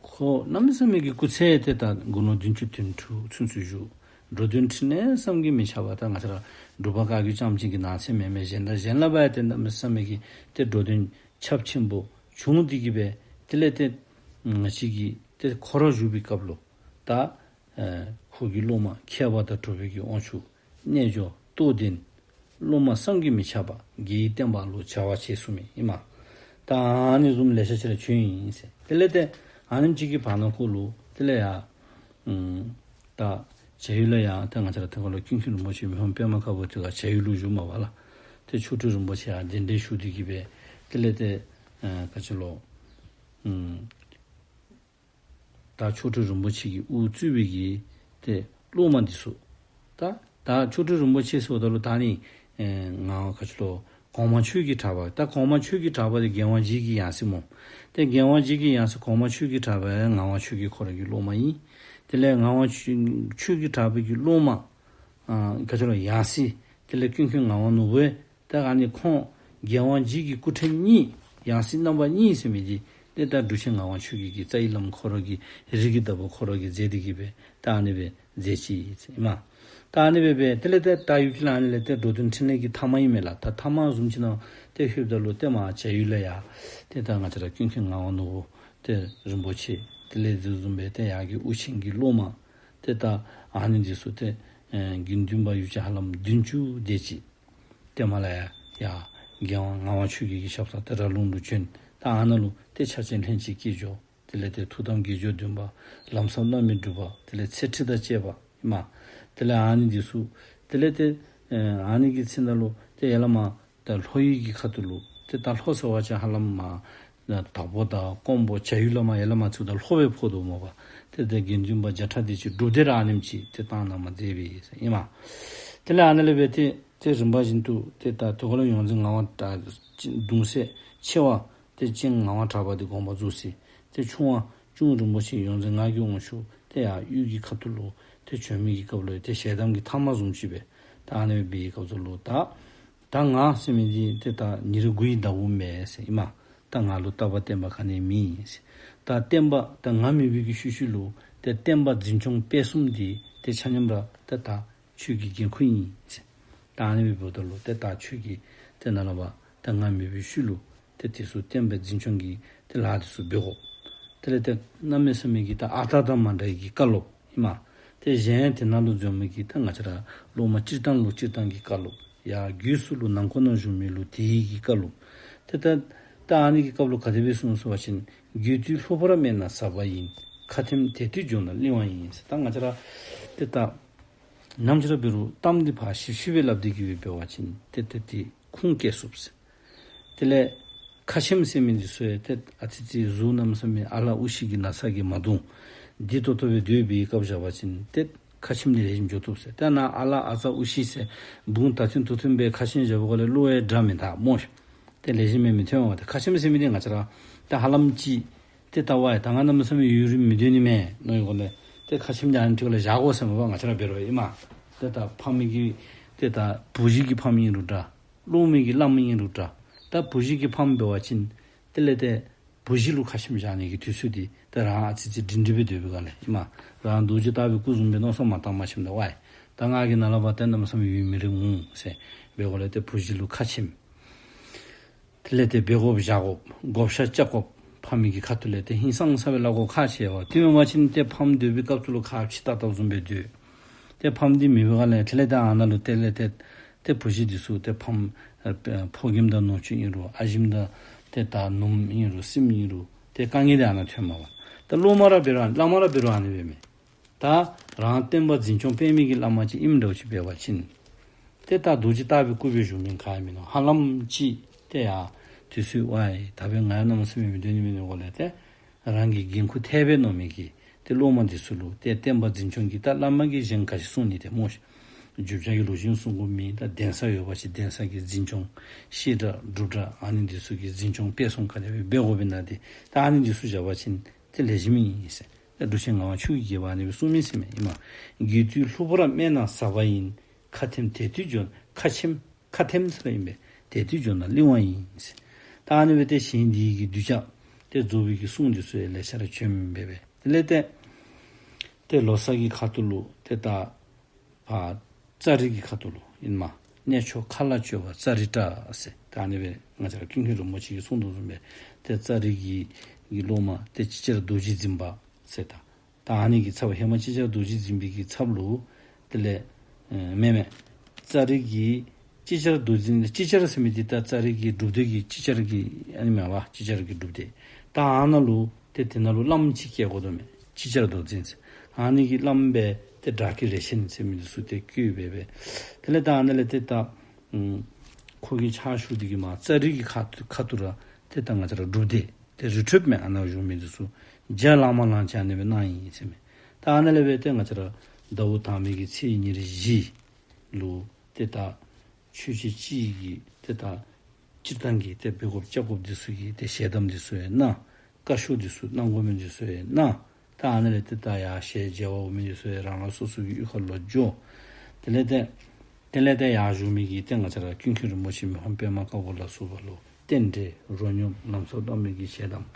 ཁོ་གནམ་མེད་ས་མེད་ཀྱི་སྐུ་ཚེ་ཏེ་ད་དགུང་ལོ་བདུན་ཅུ་དོན་དྲུག་ཚུན་ཚོད་བཞུགས། འགྲོ་དོན་ཕྲིན་ལས་བསམ་གྱིས་མི་ཁྱབ་པ། ད་ང་བཅས་ར་འབྲུག་པ་བཀའ་བརྒྱུད་རྐྱངམ་ཅིག་གི་ནང་ཚན་མེན་མས། གཞན་དང་གཞན་ལ་བ་ཡང་ཏེ་གནམ་མེད་ས་མེད་ཀྱི་ཏེ་འགྲོ་དོན་ཁྱབ་ཆེན་པོ་བྱུང་སྟེ་གི་སྦེ་དེ་ལས་ཏེ་ང་བཅས་ཀྱི་ཏེ་ཁོ་ར་བཞུགས་པའི་སྐབས་ལུ་ད་ཨེ་ཁོ་གི་སློབ་མ་མཁས་པ་དང་གྲུབ་པའི་གི་དབང་ཕྱུག་རྣལ་འབྱོར་རྟོགས་ལྡན་སློབ་མ་བསམ་གྱིས་མི་ཁྱབ་པ་རྒྱལ་བའི་བསྟན་པ་ལུ་བྱ་བ་བྱེད་ཚུགས་མི་ཨིན་མས། ད་ཨ་ནི་བཟུམ་ལེ་ཤ་ཅིག་ར་བྱོན་ཡི་ཟེར། དེ་ལས་ཏེ་ཨ་ནེམ་ཅིག་གི་བར་ན་ཁོ་ལུ་དེ་ལས་ཡར་ཨུམ་ད་བྱ་ཡུལ་ལུ་ཡར་ཏེ་ང་བཅས་ར་ཏེ་ཁོ་ལུ་ཀུན་མཁྱེན་རིན་པོ་ཆེ་མི་ཕམ་པདྨ་དཀར་པོ་དེ་ག་བྱ་ཡུལ་ལུ་བཞུགས་མས་པ་ལགས། ཏེ་མཆོག་སྤྲུལ་རིན་པོ་ཆེ་ཡར་གདན་འདྲེན་ཞུ་སྟེ་གི་སྦེ་དེ་ལས་ཏེ་ཨེ་ག་ཅི་ལོ་ཨུམ་ད་མཆོག་སྤྲུལ་རིན་པོ་ཆེ་གིས་དབུ་གཙོས་པའི་གི་ཏེ་སློབ་མ་འདི་ཚུ། ད་ད་མཆོག་སྤྲུལ་རིན་པོ་ཆེ་ཟེརཝ་ད་ལུ་ད་ནི་ཨེ་ང་ག་ཅི་ལོ་གོང་མ་ཆོས་ཀྱི་གྲགས་པ། ད་གོང་མ་ཆོས་ཀྱི་གྲགས་པ་འདི་རྒྱལ་དབང་རྗེ་གི་ཡང་སྲིད་སྨོ། ཏེ་རྒྱལ་དབང་རྗེ་གི་ཡང་སྲིད་གོང་མ་ཆོས་ཀྱི་གྲགས་པ་ངག་དབང་ཆོས་རྒྱལ་ཁོ་ར་གི་སློབ་མ་ཨིན། དེ་ལས་ངག་དབང་ཆོས་ཆོས་ཀྱི་གྲགས་པའི་གི་སློབ་མ་ཨ་ག་ཅི་ལོ་ཡང་སྲིད་དེ་ལས་ཀུན་མཁྱེན་ངག་དབང་ནོར་བུ་ད་ཨ་ནི་ཁོང་རྒྱལ་དབང་རྗེ་གི་སྐུ་ཕྲེང་གཉིས་ཡང་སྲིད་རྣམ་པ་གཉིས་ཟེར་མི་འདི་ཏེ་ད་འབྲུག་ཆེན་ངག་དབང་ཆོས་རྒྱལ་གྱི་རྩ་བའི་བླམ་ཁོ་ར་གི་རིགས་ཀྱི་བདག་པོ་ཁོ་ར་གིས་མཛད་དེ་གི་སྦེ་ད་ཨ་ནི་སྦེ་མཛད་ཅི་ཟེར་ཨིན་མས། ད་ཨ་ནི་སྦེ་སྦེ་དེ་ལས་ཏེ་ད་ཡུལ་གྱི་ལ་ཨ་ནི་ལས་ཏེ་འགྲོ་དོན་ཕྲིན་ལས་ཀྱི་ཐ་མ་ཨིན་མས་ལགས། ད་ཐ་མ་བཟུམ་ཅིག་ནང་ཏེ་ལྷོདཔ་ད་ལུ་ཏེ་མར་བྱ་ཡུལ་ལུ་ཡར་ཏེ་ད་ང་བཅས་ར་ཀུན་མཁྱེན་ངག་དབང་ནོར་བུ་ཏེ་རིན་པོ་ཆེ་དེ་ལས་དེ་བཟུམ་སྦེ་ཏེ་ཡར་གྱི་དབུ་ཆེན་གྱི་སློབ་མ་ཏེ་ད་ཨ་ནི་འདི་ཚུ་ཏེ་ཨེ་དགེ་འདུན་པ་ཡུལ་གྱི་ཧ་ལམ་བདུན་ཅུ་དེ་ཅིག་ཏེ་མར་ལས་ཡར་ཡར་རྒྱལ་དབང་ངག་དབང་ཆོས་རྒྱལ་གྱི་ཞབས་སར་ཏེ་ར་ལུང་ལུ་བྱོན། ད་ཨ་ནཱ་ལུ་ཏེ་ཕྱག་ཆེན་ལྷན་ཅིག་སྐྱེས་སྦྱོར་དེ་ལས་ཏེ་ཐུགས་དམ་དགེ་སྦྱོར་བདུན་པ་ལམ་ཟབ་བླ་མེད་སྒྲུབ་པ་དེ་ལས་ཚེ་ཁྲིད་དང་བཅས་པ་ཨིན་མས། དེ་ལས་ཨ་ནི་འདི་ཚུ་དེ་ལས་ཏེ་ཨེ་ཨ་ནི་གི་ཚེ་ནང་ལུ་ཏེ་ཡར་ལས་མར་ད་ལྷོ་ཡུལ་གྱི་ཁ་ཐུག་ལུ་ཏེ་ད་ལྷོ་ཟེར་བ་ཅིན་ཧ་ལམ་མར་དྭགས་པོ་དང་ཀོང་པོ་བྱ་ཡུལ་ལས་མར་ཡར་ལས་མར་ཚུར་ད་ལྷོ་སྦེ་ཕོག་དོ་སྨོ་པ། ཏེ་ད་དགེ་འདུན་པ་བརྒྱ་ཕྲག་དེ་ཅིག་སྒྲུབ་སྡེ་ར་ཨ་ནེམ་ཅིག་ཏེ་བཏང་གནང་མཛད་པས་ཟེར་ཨིན་མས། དེ་ལས་ཨ་ནི་ལས་སྦེ་ཏེ་ཏེ་རིམ་པ་བཞིན་དུ་ཏེ་ད་དེ་ཁར་ལུ་ཡོངས་འཛིན་ངག་དབང་གྲགས་གདུང་སྲས་ཆེ་བ་ཏེ་སྤྱན་ངག་དབང་གྲགས་པ་འདི་དགོངས་པ་རྫོགས་ཅི། ཏེ་ཆུང་བ་གཅུང་རིན་པོ་ཆེ་ཡོངས་འཛིན་ངག་གི་དབང་ཕྱུག་ཏེ་ཡར་གཡུས་ཀྱི་ཁ་ཐུག་ལུ་ཏེ་བྱོན་མི་གི་སྐབས་ལུ་ཏེ་ཞལ་གདམས་ཀྱི་ཐ་མ་བཟུམ་ཅིག་སྦེ་ད་ཨ་ནི་སྦེ་འབད་བའི་སྐབས་སུ་ལུ་ད་ད་ང་ཟེར་མི་འདི་ཏེ་ད་ཉེར་དགུའི་ཟླཝ་མས་ཟེར་ཨིན་མས། ད་ང་ལུ་རྟག་པ་བསྟན་པ་ག་ནི་མེད་ཟེར། ད་བསྟན་པ་ད་ང་མེད་པའི་གི་ཤུལ་ཤུལ་ལུ་ཏེ་བསྟན་པ་འཛིན་སྐྱོང་སྤེལ་གསུམ་འདི་ཏེ་ཆ་མཉམ་ར་ཏེ་ད་ཁྱོད་ཀྱི་འགན་ཁུར་ཨིན་ཟེར། ད་ཨ་ནི་སྦེ་འབདཝ་ད་ལུ་ཏེ་ད་ཁྱོད་ཀྱིས་ཏེ་ནཱ་ལས་ཕར་ད་ང་མེད་པའི་ཤུལ་ལུ་ཏེ་དེ་ཚུ་བསྟན་པའི་འཛིན་སྐྱོང་གི་ཏེ་ལཱ་དེ་ཚུ་འབད་དགོ། དེ་ལས་ཏེ་གནམ་མེད་ས་མེད་ཀྱི་ད་ཨ་རྟག་དང་མ་འདྲ་བའི་གི་བཀའ་སློབ་ཨིན་མས། ཏེ་གཞན་དེ་ནང་ལུ་འཛོམས་མི་གི་ད་ང་བཅས་ར་སློབ་མ་སྤྱིར་བཏང་ལུ་སྤྱིར་བཏང་གི་བཀའ་སློབ། ཡར་སྒོས་སུ་ལུ་ནང་འཁོད་ནང་བཞུགས་མི་ལུ་དེ་ཡི་གི་བཀའ་སློབ། ཏེ་ད་ད་ཨ་ནི་གི་སྐབས་ལུ་ག་དེ་སྦེ་གསུངས་ཟེར་བ་ཅིན་རྒྱུད་སྟོད་ལྷོ་པར་སྨད་ན་ཟབ་པ་ཡིན། ཁ་ཐེམ་དེ་སྟོད་འཇོམས་ན་བརླིང་བ་ཡིན་ཟེར། ད་ང་བཅས་ར་ཏེ་ད་ནམ་ཅིག་ར་འབད་རུང་གཏམ་འདི་ཕར་ཞིབ་ཞིབ་སྦེ་སླབ་སྟེ་གི་སྦེ་འབད་བ་ཅིན་ཏེ་ཏེ་ཏེ་ཁུངས་སྐྱེལ་ཚུགས་ཟེར། དེ་ལས་ཁ་ཆེམས་ཟེར་མི་འདི་ཚུ་ཡང་ཏེ་ཨ་ཙི་ཅིག་གཟུགས་གནམ་མེད་ས་མེད་ཨ་ལ་ཨུ་ཤི་གི་ན་ཚ་གིས་མ་གདུང་བདེ་ཏོག་ཏོ་སྦེ་སྡོད་པའི་སྐབས་བཞག་པ་ཅིན་ཏེ་ཁ་ཆེམས་འདི་ལེགས་ཤོམ་འགྱོ་བཏུབ་ཟེར། ཏེ་ནཱ་ཨ་ལ་ཨ་ཙ་ཨུ་ཤི་ཟེར་བུང་ད་ཐུན་དུ་ཐུན་སྦེ་ཁ་ཆེམས་བཞག་པའི་སྐབས་ལས་བློ་ཡང་དྲག་མི་ད་སྨོ། ཏེ་ལེགས་ཤོམ་སྦེ་མི་ཐོན་པས། ཏེ་ཁ་ཆེམས་ཟེར་མི་འདི་ང་བཅས་ར་ཏེ་ཧ་ལམ་ཅིག་ཏེ་ལྟ་བ་ཡང་ད་ང་གནམ་མེད་ས་མེད་ཡུན་རིང་མི་སྡོད་ནི་མས་མནོ་བའི་སྒོ་ལས་ཏེ་ཁ་ཆེམས་འདི་ཨ་ནི་ཐོག་ལས་བཞག་དགོ་ཟེར་མས་པ། ང་བཅས་ར་འབད་རུང་ཨིན་མས། ཏེ་ད་ཕ་མའི་གི་ ཏེ་ད་བུ་གཞི་གི་ཕམ་ཨིན་རུང་འདྲ། སློབ་མའི་གི་བླ་མ་ཨིན་རུང་འདྲ། ད་བུ་གཞི་གི་ཕམ་འབད་བ་ཅིན་དེ་ལས་ཏེ་བུ་གཞི་ལུ་ཁ་ཆེམས་བཞག་ནི་གི་དུས་ཚོད་འདི་ད་རང་ཨ་ཙི་ཙི་སྒྲིང་སྒྲི་སྦེ་སྡོད་པའི་སྒང་ལས་ཨིན་མས། རང་རྡོ་རྗེ་ལྟ་བུའི་སྐུ་བཟུམ་སྦེ་མནོ་བསམ་མ་བཏང་མ་ཆེམས་ད་ཝའི། ད་ང་གིས་ནཱ་ལས་ཕར་ཏེ་གནམ་མེད་ས་མེད་ཡུན་མི་རིང་འོང་ཟེར་འབད་དགོཔ་ལས་ཏེ་བུ་གཞི་ལུ་ཁ་ཆེམས། དེ་ལས་ཏེ་འབད་དགོཔ་བཞག་དགོཔ་བགོ་བཤའ་རྐྱབ་དགོཔ་ཕམ་གྱི་ཁ་ཐུག་ལས་ཏེ་ཧིང་སངས་ས་སྦེ་སླབ་དགོཔ་ཁག་ཆེ་བས། དེ་མེན་པ་ཅིན་ཏེ་ཕམ་སྡོད་པའི་སྐབས་སུ་ལུ་ཁ་ཕྱི་བལྟ་བལྟཝ་བཟུམ་སྦེ་སྡོད། ཏེ་ཕམ་འདི་མེད་པའི་སྒང་ལས་དེ་ལས་ཏེ་ཨ་ནཱ་ལུ་དེ་ལས་ཏེ་ཏེ་བུ་གཞི་འདི་ཚུ་ཏེ་ཕམ་ཨ་ཕོ་རྒནམ་དང་ནུ་གཅུང་ཨིན་རུང་ཨ་ཞིམ་དང་ཏེ་ད་ནུམོ་ཨིན་རུང་སྲིངམོ་ཨིན་རུང་ཏེ་དཀའ་ངལ་འདི་ཨ་ནཱ་ཐོནམ་མས་པ། ད་སློབ་མ་ར་འབད་རུང་བླ་མ་ར་འབད་རུང་ཨ་ནི་སྦེ་མས། ད་རང་བསྟན་པ་འཛིན་སྐྱོང་སྤེལ་མི་གི་བླ་མ་ཅིག་ཨིནམ་འདྲཝ་ཅིག་འབད་བ་ཅིན་ཏེ་ད་རྡོ་རྗེ་ལྟ་བུའི་སྐུ་སྦེ་བཞུགས་མི་ག་ཡང་མིན་ནུག། ཧ་ལམ་ཅིག་ཏེ་ཡར་དུས་ཚོད་ཝའི་ད་འབདན་ང་ཡང་གནམ་མེད་ས་མེད་མི་སྡོད་ནི་མིན་ནུག་གོ་ལས་ཏེ་རང་གི་འགན་ཁུར་འཐད་སྦེ་མནོ་མི་གི་ཏེ་སློབ་མ་འདི་ཚུ་ལུ་ཏེ་བསྟན་པ་འཛིན་སྐྱོང་གི་ད་བླ་མ་གིས་གཞན་ག་ཅི་གསུང་ནི་ཏེ་སྨོ་ཤིག། བརྗོད་བྱ་གི་ལོ་རྒྱུས་གསུང་དགོཔ་མེད། ད་གདན་ས་ཡོད་པ་ཅིན་གདན་ས་གི་འཛིན་སྐྱོང་བཤད་གྲྭ་སྒྲུབ་གྲྭ་ཨ་ནི་འདི་ཚུ་གི་འཛིན་སྐྱོང་སྤེལ་གསུམ་ག་དེ་སྦེ་འབད་དགོཔ་ཨིན་ན་ཏེ་ད་ཨ་ནི་འདི་ཚུ་བཞག་པ་ཅིན་ཏེ་ལེགས་ཤོམ་ཨིན་ཟེར། ད་འབྲུག་ཆེན་ངག་དབང་ཆོས་ཀྱི་རྒྱལ་པོ་ཨ་ནི་སྦེ་གསུངས་མི་ཟེར་མས་ཨིན་མས། རྒྱུད་སྟོད་ལྷུག་པར་སྨད་ན་ཟབ་པ་ཡིན། ཁ་ཐེམ་དེ་སྟོད་འཇོ་ཁ་ཆེམས་ཁ་ཐེམ་ཟེར་ཨིན་པས། དེ་སྟོད་འཇོ་ན་བསླུ་བ་ཡིན་ཟེར། ད་ཨ་ནི་སྦེ་ཏེ་གཞན་འདི་གི་གདུལ་བྱ་ཏེ་རྫོགས་པའི་གི་གསུང་འདི་ཚུ་ཡང་ལེ་ཤ་ར་བྱོན་སྦེ་སྦེ་དེ་ལས་ཏེ་ཏེ་ལོ་གསར་གྱི་ཁ་ཐུག་ལུ་ཏེ་ད་ཕར་ཙ་རི་གི་ཁ་ཐུག་ལུ་ཨིན་མས། གནས་མཆོག་མཁའ་ལ་སྤྱོད་པ་ཙ་རི་ཏྲ་ཟེར། ད་ཨ་ནི་སྦེ་ང་བཅས་ར་ཀུན་མཁྱེན་རིན་པོ་ཆེ་གིས་གསུངས་དོ་བཟུམ་སྦེ་ཏེ་ཙ་རི་གི་གི་སློབ་མ་ཏེ་ཅིག་ཅར་རྡོ་རྗེ་འཛིན་པ་ཟེར། ད་ད་ཨ་ནི་གི་ཚབ་ཧེ་མ་ཅིག་ཅར་རྡོ་རྗེ་འཛིན་པའི་གི་ཚབ་ལུ་དེ་ལས་ཨེ་མེན་མེན་ཙ་རི་གི་ཅིག་ཅར་རྡོ་རྗེ་ཅིག་ཅར་ཟེར་མི་འདི་ད་ཙ་རི་གི་སྒྲུབ་སྡེ་གི་ཅིག་ཅར་གི་ཨ་ནི་མས་པ། ཅིག་ཅར་གྱི་སྒྲུབ་སྡེ། ད་ཨ་ནཱ་ལུ་ཏེ་དེ་ནང་ལུ་བླམ་ཅིག་བསྐྱལ་དགོ་དོ་མས། ཅིག་ཅར་རྡོ་རྗེ་ཟེར། ཨ་ནི་གི་བླམ་སྦེ་ཏེ་བྲག་སྐྱིབས་རས་ཆེན་ཟེར་མི་འདི་ཚུ་ཏེ་བསྐོས་སྦེ་སྦེ། དེ་ལས་ད་ཨ་ནཱ་ལས་ཏེ་ད་ཨུམ་ཁོ་གི་ཕྱག་ཞུ་སྟེ་གི་མར་ཙ་རི་གི་ཁ་ཐུག་ཁ་ཐུག་ར་ཏེ་ད་ང་བཅས་ར་སྒྲུབ་སྡེ་ཏེ་རི་ཁྲོད་མས། ཨ་ནཱ་བཞུགས་མི་འདི་ཚུ་བརྒྱ་ལང་མ་ལང་ཅིག་ཨ་ནི་སྦེ་གནང་ཡི་ཟེར་མས། ད་ཨ་ནཱ་ལས་སྦེ་ཏེ་ང་བཅས་ར་ཟླཝ་དང་པའི་གི་ཚེས་ཉེར་བཞི་ལུ་ཏེ་ད་ཆོས་རྗེ་སྤྱི་གི་ཏེ་ད་སྤྱིར་བཏང་གི་ཏེ་འབད་དགོཔ་བཅའ་དགོཔ་འདི་ཚུ་གི་ཏེ་ཞལ་གདམས་འདི་ཚུ་ཡང་གནང་། བཀའ་ཤོག་འདི་ཚུ་གནང་དགོ་མི་འདི་ཚུ་ཡང་གནང་། ད་ཨ་ནི་ལས་ཏེ་ད་ཡར་ཞལ་མཇལ་བར་འོང་མི་འདི་ཚུ་ཡང་རང་རང་སོ་སོ་གི་གཡུས་ཁ་ལུ་འགྱོ། དེ་ལས་ཏེ་དེ་ལས་ཏེ་ཡར་བཞུགས་མི་གི་ཏེ་ང་བཅས་ར་ཀུན་མཁྱེན་རིན་པོ་ཆེ་མི་ཕམ་པདྨ་དཀར་པོ་ལ་སོགས་པ་ལུ་རྟེན་འབྲེལ་རོ་སྙོམས་ལམ་སྲོལ་བཏབ་མི་གི་ཞལ་གདམས་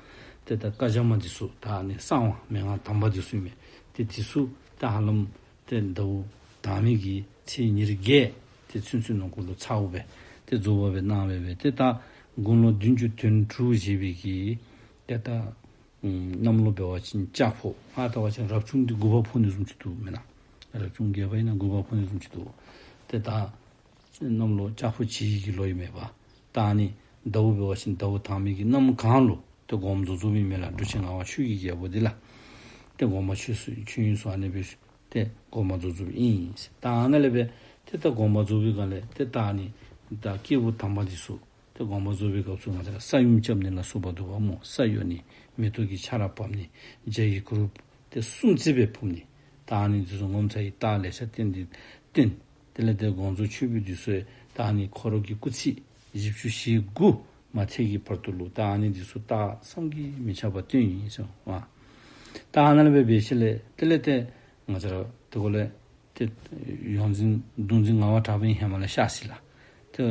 ཏེ་ད་བཀའ་རྒྱ་མ་འདི་ཚུ་ད་ཨ་ནི་གསང་བ་མན་ངག་དམ་པ་འདི་ཚུ་ཨིན་མས། ཏེ་འདི་ཚུ་ད་ཧ་ལམ་ཏེ་ཟླཝ་དང་པའི་གི་ཚེས་ཉེར་བརྒྱད་ཏེ་ཚུན་ཚོད་ནང་འཁོད་ལུ་ཚརཝ་སྦེ་ཏེ་རྫོགས་པ་སྦེ་གནང་སྦེ་སྦེ་ཏེ་ད་དགུང་ལོ་བདུན་ཅུ་དོན་དྲུག་བཞེས་པའི་གི་ཏེ་ད་ཨམ་གནམ་ལོ་འབད་བ་ཅིན་ལྕགས་ཕོ། ང་ལྟ་བ་ཅིན་རབ་བྱུང་འདི་དགུ་པ་ཕོག་ནི་བཟུམ་ཅིག་འདུག་མེན་ན། རབ་བྱུང་བརྒྱད་པ་ཨིན་ན་དགུ་པ་ཕོག་ནི་བཟུམ་ཅིག་འདུག། ཏེ་ད་གནམ་ལོ་ལྕགས་ཕོ་བྱི་ཡི་གི་ལོ་ཨིན་མས་པ། ད་ཨ་ནི་ཟླཝ་འབད་བ་ཅིན་ཟླཝ་དང་པའི་གི་གནམ་གང་ལུ་ཏེ་དགོངསམ་རྫོགས་རྫོགསཔ་ཨིན་མས་ལགས། འབྲུག་ཆེན་ངག་དབང་ཆོས་ཀྱི་རྒྱལ་པོ་འདི་ལགས། ཏེ་དགོངསམ་ཆོས་སུ་ཆོས་དབྱིངས་སུ་ཨ་ནི་སྦེ་ཏེ་དགོངསམ་རྫོགས་རྫོགསཔ་ཨིན། ད་ཨ་ནཱ་ལས་སྦེ་ཏེ་ད་དགོངསམ་རྫོགས་པའི་སྒང་ལས་ཏེ་ད་ཨ་ནི་ད་སྐྱེས་བུ་དམ་པ་འདི་ཚུ་ཏེ་དགོངསམ་རྫོགས་པའི་སྐབས་སུ་ང་བཅས་ར་ས་ཡོམ་རྐྱབ་ནི་ལ་སོགས་པ་འདུག་པ་སྨོ། ས་གཡོ་ནི་མེ་ཏོག་གི་ཆར་ར་ཕབ་ནི་བྱ་ཡི་གུར་ཏེ་སུམ་བརྩེགས་སྦེ་ཕུབ་ནི། ད་ཨ་ནི་འདི་ཚུ་ངོ་མཚར་བའི་རྟགས་ལེ་ཤ་བསྟན་ཏེ་བསྟན། དེ་ལས་ཏེ་དགོངས་རྫོགས་མཆོད་འབུལ་འདི་ཚུ་ད་ཨ་ནི་ཁོ་ར་གི་སྐུ་ཚེ་བཞི་བཅུ་ཞེ་དགུ་མ་ཐེག་གི་བར་དུ་ལུ་ད་ཨ་ནི་འདི་ཚུ་རྟགས་བསམ་གྱིས་མི་ཁྱབ་པ་བསྟན་ཡི་ཟེར་བ། ད་ཨ་ནཱ་ལས་སྦེ་འབད་ཞིནམ་ལས་དེ་ལས་ཏེ་ང་བཅས་ར་དེ་གུ་ལས་ཏེ་ཡོངས་འཛིན་གདུང་འཛིན་ངག་དབང་གྲགས་པའི་ཧེ་མ་ལས་གཤགས་ཅི་ལགས། ཏེ་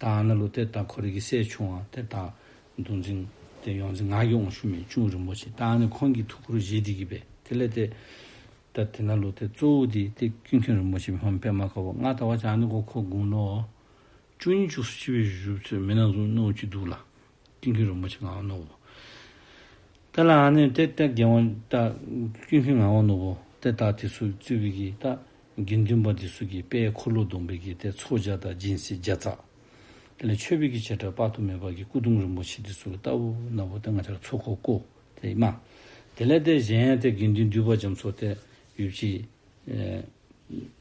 ད་ཨ་ནཱ་ལུ་ཏེ་ད་ཁོ་རའི་གི་སྲས་ཆུང་བ་ཏེ་ད་གདུང་འཛིན་ཏེ་ཡོངས་འཛིན་ངག་གི་དབང་ཕྱུག་མའི་གཅུང་རིན་པོ་ཆེ་ད་ཨ་ནི་ཁོང་གི་ཐུགས་ཁུར་བཞེས་ཏེ་གི་སྦེ་དེ་ལས་ཏེ་ད་དེ་ནང་ལུ་ཏེ་གཙོ་བོ་འདི་ཏེ་ཀུན་མཁྱེན་རིན་པོ་ཆེ་མི་ཕམ་པདྨ་དཀར་པོ། ང་ལྟ་བ་ཅིན་ཨ་ནི་གུ་ཁོ་དགུང་ལོ་བཅུ་གཉིས་བཅུ་གསུམ་ཅིག་སྦེ་བཞུགས་ཚུལ་མེན་ན་བཟུམ་མནོཝ་ཅིག་འདུག་ལགས། ཀུན་མཁྱེན་རིན་པོ་ཆེ་ངག་དབང་ནོར་བུ། ད་ལགས་ཨ་ནི་ཏེ་ད་རྒྱལ་དབང་ད་ཀུན་མཁྱེན་ངག་དབང་ནོར་བུ་ཏེ་ད་དེ་ཚུ་གཙོས་པའི་གི་ད་དགེ་འདུན་པ་འདི་ཚུ་གིས་དཔལ་འཁོར་ལོ་སྡོམ་པའི་གི་ཏེ་ཚོགས་བརྒྱ་དང་སྦྱིན་སྲེག་བརྒྱ་རྩ། དེ་ལས་མཆོད་པའི་གི་བྱེ་བྲག་དཔག་ཏུ་མེད་པ་གི་སྐུ་གདུང་རིན་པོ་ཆེ་འདི་ཚུ་ལུ་ལྟ་བུ་ན་བུ་ཏེ་ང་བཅས་ར་ཚོགས་འཁོར་བསྐོར་ཏེ་ཨིན་མས། དེ་ལས་ཏེ་གཞན་ཡང་ཏེ་དགེ་འདུན་འདུས་པ་རྒྱ་མཚོ་ཏེ་ཡུལ་གྱི་ཨེ་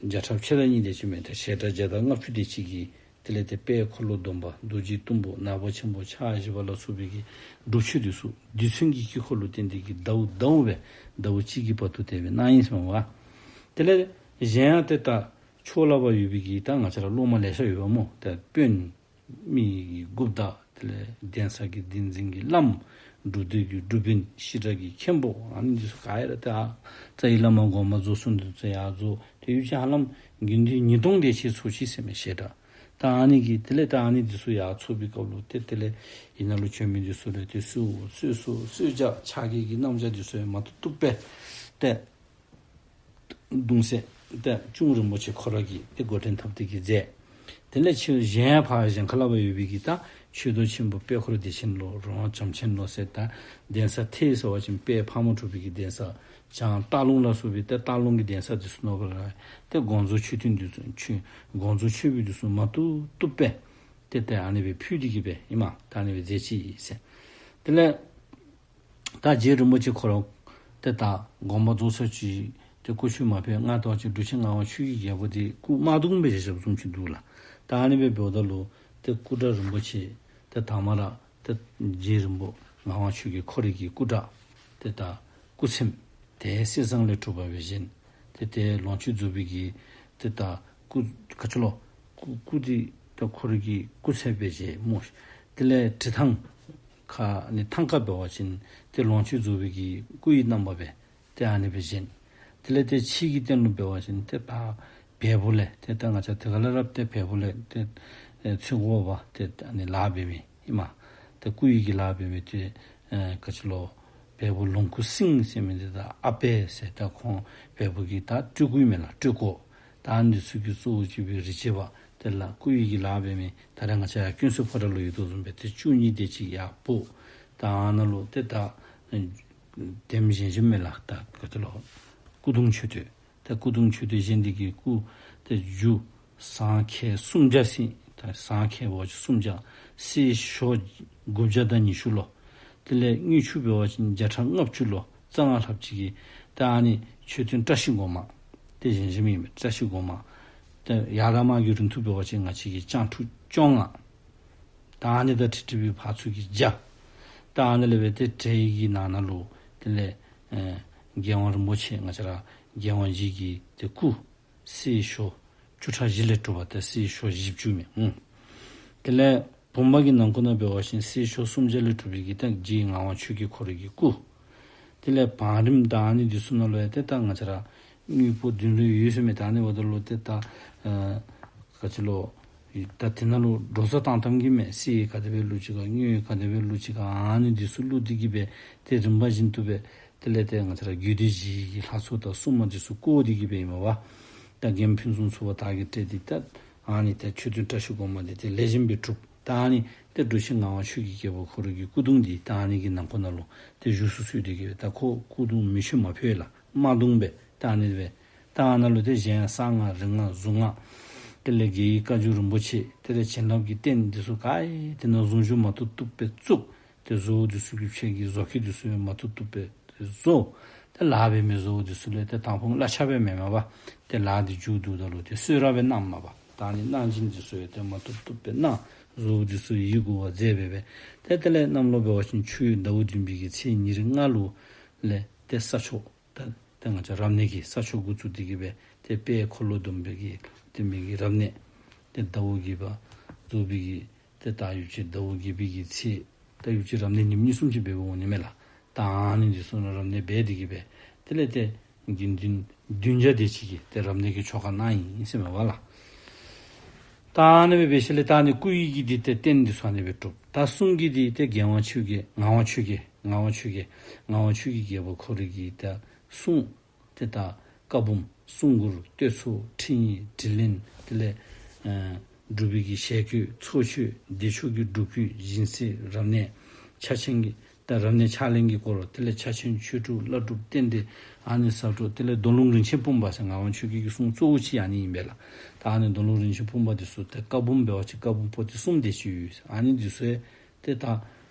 བརྒྱ་ཕྲག་ཕྱེད་དང་གཉིས་དེ་ཅིག་མས། ཏེ་བྱེ་བྲག་བརྒྱ་དང་ལྔ་བཅུ་དེ་ཅིག་གིས་དེ་ལས་ཏེ་དཔལ་འཁོར་ལོ་སྡོམ་པ་རྡོ་རྗེ་གཏུམ་པོ་ནག་པོ་ཆེན་པོ་ཕྱག་བཞི་པ་ལ་སོགས་པའི་གི་སྒྲུབ་མཆོད་འདི་ཚུ་རྡུལ་ཚོན་གྱི་དཀྱིལ་འཁོར་ལུ་བརྟེན་ཏེ་གི་ཟླཝ་ཟླཝ་སྦེ་ཟླཝ་གཅིག་གི་བར་དུ་དེ་སྦེ་གནང་ཡི་ཟེར་མས་པ། དེ་ལས་གཞན་ཡང་ཏེ་ད་ཆོས་ལ་བབས་ཡོད་པའི་གི་ད་ང་བཅས་ར་སློབ་མ་ལེ་ཤ་ཡོད་པ་སྨོ། ད་དཔོན་མི་གི་འགོ་བདག་དེ་ ལས་གདན་ས་གི་གདན་འཛིན་གྱི་བླམ། སྒྲུབ་སྡེ་གི་སྒྲུབ་དཔོན། ཞི་དྲག་གི་མཁན་པོ། ཨ་ནི་འདི་ཚུ་ག་ར་ཏེ་ཨ་རྩ་བའི་བླ་མ་དགོངས་པ་རྫོགས་སོང་འདི་ཚུ་ཡར་རྫོགས། ཏེ་ཡུལ་གྱི་ཧ་ལམ་དགེ་འདུན་ཉིས་སྟོང་དེ་ཅིག་ཚོགས་ཅི་ཟེར་མས་བཤད་གྲྭ། ད་ཨ་ནི་གི་དེ་ལས་ད་ཨ་ནི་འདི་ཚུ་ཡར་ཚོགས་པའི་སྐབས་ལུ་ཏེ་དེ་ལས་ཨ་ནཱ་ལུ་བྱོན་མི་འདི་ཚུ་ལུ་ཏེ་གསོལ་གསོལ་གསོལ་གསོལ་ཇ་ཕྱག་འགྱེད་ཀྱི་རྣམ་གཞག་འདི་ཚུ་ཡང་མ་ཐུབ་ཐུབ་སྦེ་ཏེ་གདུང་སྲས་ཏེ་གཅུང་རིན་པོ་ཆེ་ཁོ་ར་གིས་ཏེ་འགོ་འདྲེན་འཐབ་སྟེ་གིས་མཛད། དེ་ལས་ཕྱི་གཞན་ཕར་གཞན་ཁ་ལས་ཕར་ཡོད་པའི་གི་ད་ཆོས་རྡོར་ཆེན་པོ། དཔལ་འཁོར་བདེ་ཆེན་ལོ། རོང་བྱམས་ཆེན་ལོ་ཟེར་ད་གདན་ས་ཐེད་ཟེར་བ་ཅིན་དཔལ་ཕག་མོ་གྲུ་པའི་གི་གདན་ས། བྱང་སྟག་ལུང་ལ་སོགས་པའི་ཏེ་སྟག་ལུང་གི་གདན་ས་འདི་ཚུ་ནང་ཕར་ལས་ཏེ་དགོངས་རྫོགས་མཆོད་རྟེན་འདི་ཚུ་མཆོད་དགོངས་རྫོགས་མཆོད་པའི་འདི་ཚུ་མ་ཐུབ་ཐུབ་སྦེ་ཏེ་ཏེ་ཨ་ནི་སྦེ་ཕུལ་ཏེ་གིས་སྦེ་ཨིན་མས། ད་ཨ་ནི་སྦེ་མཛད་ཅི་ཟེར། དེ་ལས་ད་རྗེ་རིན་པོ་ཆེ་ཁོ་ར་ཏེ་ད་དགོངས་པ་རྫོགས་ཚར་ཅིག་ཏེ་སྐུ་མཆོད་མ་ཕུལ་སྔ་དྲོ་ཅིག་འབྲུག་ཆེན་ངག་དབང་ཆོས་ཀྱི་རྒྱལ་པོ་འདི་སྐུ་དམར་གདུང་སྦེ་བཞེས་བཞགཔ་བཟུམ་ཅིག་འདུག་ལགས། ད་ཨ་ནི་སྦེ་འབདཝ་ད་ལུ་ཏེ་སྐུ་འདྲ་རིན་པོ་ཆེ་ཏེ་དང་པ་ར་ཏེ་རྗེ་རིན་པོ་ངག་དབང་ཆོས་རྒྱལ་ཁོ་རའི་གི་སྐུ་འདྲ་ཏེ་ད་སྐུ་ཚེམས་ཏེ་གསེར་ཟངས་ལས་གྲུབ་པ་སྦེ་བཞེངས། ཏེ་ཏེ་ལོངས་སྤྱོད་རྫོགས་པའི་གི་ཏེ་ད་སྐུ་ག་ཅི་ལོ་སྐུ་སྐུ་འདི་ད་ཁོ་རའི་གི་སྐུ་ཚེམས་སྦེ་བཞེངས་སྨོ། དེ་ལས་བྲིས་ཐང་ཁ་ནི་ཐང་ཁ་འབད་བ་ཅིན་ཏེ་ལོངས་སྤྱོད་རྫོགས་པའི་གི་སྐུ་ཡི་རྣམ་པ་སྦེ་ཏེ་ཨ་ནི་སྦེ་བཞེངས། དེ་ལས་ཏེ་ཕྱི་གི་རྟེན་ལུ་འབད་བ་ཅིན་ཏེ་ད་བལ་པོ་ལས་ཏེ་ད་ང་བཅས་དེ་ཁ་ལས་ར་ཏེ་བལ་པོ་ལས་ཏེ་ཨེ་ཚོན་དགོ་པ་ཏེ་ཨ་ནི་ལཱ་འབད་མི་ཨིན་མས། ཏེ་སྐུ་ཡི་གི་ལཱ་འབད་མི་ཏེ་ཨེ་ག་ཅི་ལོ་བལ་པོ་ལོངས་སྐུ་སེང་ཟེར་མི་འདི་ད་ཨ་པད་ཟེར་ད་ཁོང་བལ་པོ་གི་ད་སྤྲུལ་སྐུ་ཨིན་མས་ལགས། སྤྲུལ་སྐུ། ད་ཨ་ནི་ཚུ་གིས་གཙོ་བོ་བྱས་པའི་རིག་བྱེད་པ་དེ་ལས་སྐུ་ཡི་གི་ལཱ་འབད་མི་ད་རེས་ང་བཅས་ཡར་ཀུན་གསལ་ཕོ་བྲང་ལུ་ཡོད་དོ་བཟུམ་སྦེ་ཏེ་བཅུ་གཉིས་དེ་ཅིག་ཡར་སྤོ། ད་ཨ་ནཱ་ལུ་ཏེ་ད་ཨེ་དེམ་བཞེངས་བཞེངསམ་མས་ལགས། ད་ག་ཅི་ལོ་སྐུ་གདུང་མཆོད་རྟེན། ད་སྐུ་གདུང་མཆོད་རྟེན་བཞེངས་ཏེ་གིས་སྐུ་ཏེ་རྒྱུ་ཟངས་ཁལ་སུམ་བརྒྱ་ཟེར། ད་ཟངས་ཁལ་འབད་བ་ཅིན་སུམ་བརྒྱ། གསེར་ཞོ་དགུ་བརྒྱ་དང་ཉི་ཤུ་ལོ། དེ་ལས་དངུལ་ཆུ་འབད་བ་ཅིན་བརྒྱ་ཕྲག་ལྔ་བཅུ་ལོ། རྩ་ལྔ་ལྷགཔ་ཅིག་གིས་ད་ཨ་ནི་མཆོད་རྟེན་བཀྲ་ཤིས་སྒོ་མང་ཏེ་བཞེངས་བཞེངསམ་ཨིན་མས། བཀྲ་ཤིས་སྒོ་མང་། ཏེ་ཡར་དང་མར་གྱི་རིང་ཐུང་འབད་བ་ཅིན་ང་བཅས་ཀྱི་བརྐྱང་ཐུང་བཅོ་ལྔ། ད་ཨ་ནི་དང་འཁྲིལ་འཁྲིལ་བའི་ཕར་ཚུར་གྱི་བརྒྱ། ད་ཨ་ནི་ལས་འབད་ཏེ་གྲལ་གྱི་ནང་ན་ལུ་དེ་ལས་ཨེ་རྒྱལ་དབང་རིན་པོ་ཆེ་ང་བཅས་ར་རྒྱལ་དབང་རྗེ་གི་ཏེ་སྐུ་གསེར་ཞོ་བཅུ་ཕྲག་བཞི་ལས་གྲུབ་པ་ཏེ་གསེར་ཞོ་བཞི་བཅུ་མས། ཨུམ། དེ་ལས་བུམ་པ་གི་ནང་ཁོ་ན་འབད་བ་ཅིན་གསེར་ཞོ་སུམ་བརྒྱ་ལས་གྲུབ་པའི་གི་ད་རྗེ་ངག་དབང་ཆོས་རྒྱལ་ཁོ་རའི་གི་སྐུ། དེ་ལས་བང་རིམ་ད་ཨ་ནི་འདི་ཚུ་ནང་ལུ་ཡང་ཏེ་ད་ང་བཅས་ར་དངོས་པོ་བདུན་རེ་ཡོད་ཟེར་མས། ད་ཨ་ནི་འབདཝ་ད་ལུ་ཏེ་ད་ཨ་ག་ཅི་ལོ་ད་དེ་ནང་ལུ་འགྲོ་སོང་བཏང་བཏངམ་གི་མས། གསེར་ག་དེ་སྦེ་བླུགས་ཅི་ག་དངུལ་ག་དེ་སྦེ་བླུགས་ཅི་ག་ཨ་ནི་འདི་ཚུ་བླུགས་ཏེ་གིས་སྦེ་ཏེ་རིམ་པ་བཞིན་དུ་སྦེ་དེ་ལས་ཏེ་ང་བཅས་ར་རྒྱུད་སྡེ་བཞིའི་གི་ལྷ་ཚོགས་དང་སྲུང་མ་འདི་ཚུ་བསྐོར་ཏེ་གིས་སྦེ་ཨིན་མས་པ། ད་རྒྱན་ཕུན་སུམ་ཚོགས་པ་དག་གིས་སྤྲས་ཏེ་ད་ཨ་ནི་ཏེ་མཆོད་རྟེན་བཀྲ་ཤིས་སྒོ་མང་འདི་ཏེ་ལེགས་ཤོམ་སྦེ་གྲུབ། ད་ཨ་ནི་ཏེ་འབྲུག་ཆེན་ངག་དབང་ཆོས་ཀྱི་རྒྱལ་པོ་ཁོ་རའི་གི་སྐུ་གདུང་འདི་ད་ཨ་ནི་གི་ནང་ཁོ་ན་ལུ་ཏེ་བཞུགས་སུ་གསོལ་ཏེ་གིས་སྦེ་ད་ཁོ་སྐུ་གདུང་མེ་མཆོད་མ་ཕུལ་ལགས། དམར་གདུང་སྦེ་ད་ཨ་ནི་སྦེ། ད་ཨ་ནཱ་ལུ་ཏེ་གཞན་གསང་སྔགས་རིག་སྔགས་གཟུངས་སྔགས་དེ་ལས་རྒྱལ་བའི་བཀའ་འགྱུར་རིན་པོ་ཆེ་དེ་ལས་བྱིན་རླབས་ཀྱི་རྟེན་འདི་ཚུ་ག་ར་དེ་ནང་གཟུངས་གཞུག་མ་ཐུབ་ཐུབ་སྦེ་བཙུགས། ཏེ་བཟོ་བོ་འདི་ཚུ་གིས་ཕྱེད་ཀྱི་བཟོ་བཀོད་འདི་ཚུ་ཡང་མ་ཐུབ་ཐུབ་སྦེ་བཟོ། ཏེ་ལཱ་འབད་མི་བཟོ་བོ་འདི་ཚུ་ལུ་ཏེ་དང་ཕུ་གླ་ཆ་སྦེ་མེན་མས་པ། ཏེ་ལཱ་འདི་མཇུག་བསྡུཝ་ད་ལུ་ཏེ་གསོལ་རས་སྦེ་གནངམ་མས་པ། ད་ཨ་ནི་གནང་སྦྱིན་འདི་ཚུ་ཡང་ཏེ་མ་ཐུབ་ཐུབ་སྦེ་གནང་། བཟོ་བོ་འདི་ཚུ་ཡིད་མགུ་བ་མཛེས་སྦེ་སྦེ། ཏེ་དེ་ལས་གནམ་ལོ་འབད་བ་ཅིན་ཆུ་ཡོས་ཟླ་བ་བདུན་པའི་གི་ཚེས་ཉེར་ལྔ་ལུ་ལས་ཏེ་ས་ཆོག་ད་ཏེ་ང་བཅས་རབ་གནས་ཀྱི་ས་ཆོག་འགོ་བཙུགས་ཏེ་གིས་སྦེ་ཏེ་དཔལ་འཁོར་ལོ་སྡོམ་པའི་གི་སྟོན་པའི་གི་རབ་གནས་ཏེ་ཟླ་བ་བརྒྱད་པ་རྫོགས་པའི་གི་ཏེ་ད་ཡུལ་གྱི་ཟླ་བ་བརྒྱད་པའི་གི་ཚེས་ད་ཡུལ་གྱི་རབ་གནས་ཉིནམ་གཉིས་གསུམ་ཅིག་འབད་འབདཝ་འོང་ནི་མས་ལགས། ད་ཨ་ནི་འདི་ཚུ་ནང་རབ་གནས་འབད་དེ་གིས་སྦེ་དེ་ལས་ཏེ་དགེ་འདུན་བདུན་བརྒྱ་དེ་ཅིག་གིས་ཏེ་རབ་གནས་ཀྱི་ཆོ་ག་གནང་ཡི་ཟེར་མས་པ་ལགས། ད་ཨ་ནི་སྦེ་འབད་ཞིནམ་ལས་ད་ཨ་ནི་སྐུ་ཡི་གི་འདི་ཏེ་རྟེན་འདི་ཚུ་ཨ་ནི་སྦེ་གྲུབ། ད་གསུང་གི་འདི་ཏེ་རྒྱལ་དབང་ཆོས་རྒྱལ་ངག་དབང་ཆོས་རྒྱལ་ངག་དབང་ཆོས་རྒྱལ་ངག་དབང་ཆོས་ཀྱི་རྒྱལ་པོ་ཁོ་རའི་གི་ད་གསུང་ཏེ་ད་བཀའ་འབུམ་གསུང་མགུར་བསྟོད་ཚོགས་ཁྲིད་ཡིག་དྲིས་ལན་དེ་ལས་ཨ་སྒྲུབ་པའི་གི་ཞལ་བཀོད་ཚོགས་ཆོས་བདེ་མཆོག་གི་སྒྲུབ་བརྒྱུད་སྦྱིན་སྲེག་རབ་གནས་ཕྱག་ཆེན་གྱི་ད་རབ་གནས་ཕྱག་ལེན་གྱི་སྐོར་དེ་ལས་ཕྱག་ཆེན་ཆོས་དྲུག་བླ་སྒྲུབ་རྟེན་འབྲེལ་ཨ་ནི་ཟབ་དྲགས་དེ་ལས་མདོ་ལུང་རིན་ཆེན་སྤུངས་པ་ཟེར་ངག་དབང་ཆོས་རྒྱལ་གྱི་གསུང་གཙོ་བོ་ཅིག་ཨ་ནི་ཨིན་པས་ལགས། ད་ཨ་ནི་མདོ་ལུང་རིན་ཆེན་སྤུངས་པ་འདི་ཚུ་ཏེ་བཀའ་འབུམ་འབད་བ་ཅིན་བཀའ་འབུམ་པོ་ཏི་གསུམ་དེ་ཅིག་ཡོད། ཨ་ནི་འདི་ཚུ་ཡང་ཏེ་ད་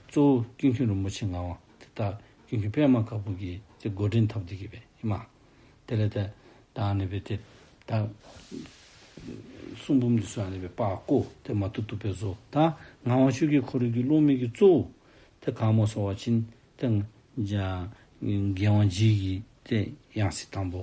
གཙོ་བོ་ཀུན་མཁྱེན་རིན་པོ་ཆེ་ངག་དབང་ཏེ་ད་ཀུན་མཁྱེན་པདྨ་དཀར་པོ་གིས་ཏེ་འགོ་འདྲེན་འཐབ་སྟེ་གིས་སྦེ་ཨིན་མས། དེ་ལས་ཏེ་ད་ཨ་ནི་སྦེ་ཏེ་ད་གསུང་འབུམ་འདི་ཚུ་ཨ་ནི་སྦེ་པར་བརྐོ་སྟེ་མ་བཏུབ་བཏུབ་སྦེ་བཟོ། ད་ངག་དབང་ཆོས་རྒྱལ་ཁོ་རའི་གི་སློབ་མའི་གི་གཙོ་བོ་ཏེ་ག་སྨོ་ཟེར་བ་ཅིན་ཏེ་རྒྱ་རྒྱལ་དབང་རྗེ་གི་ཏེ་ཡང་སྲིད་དང་པོ་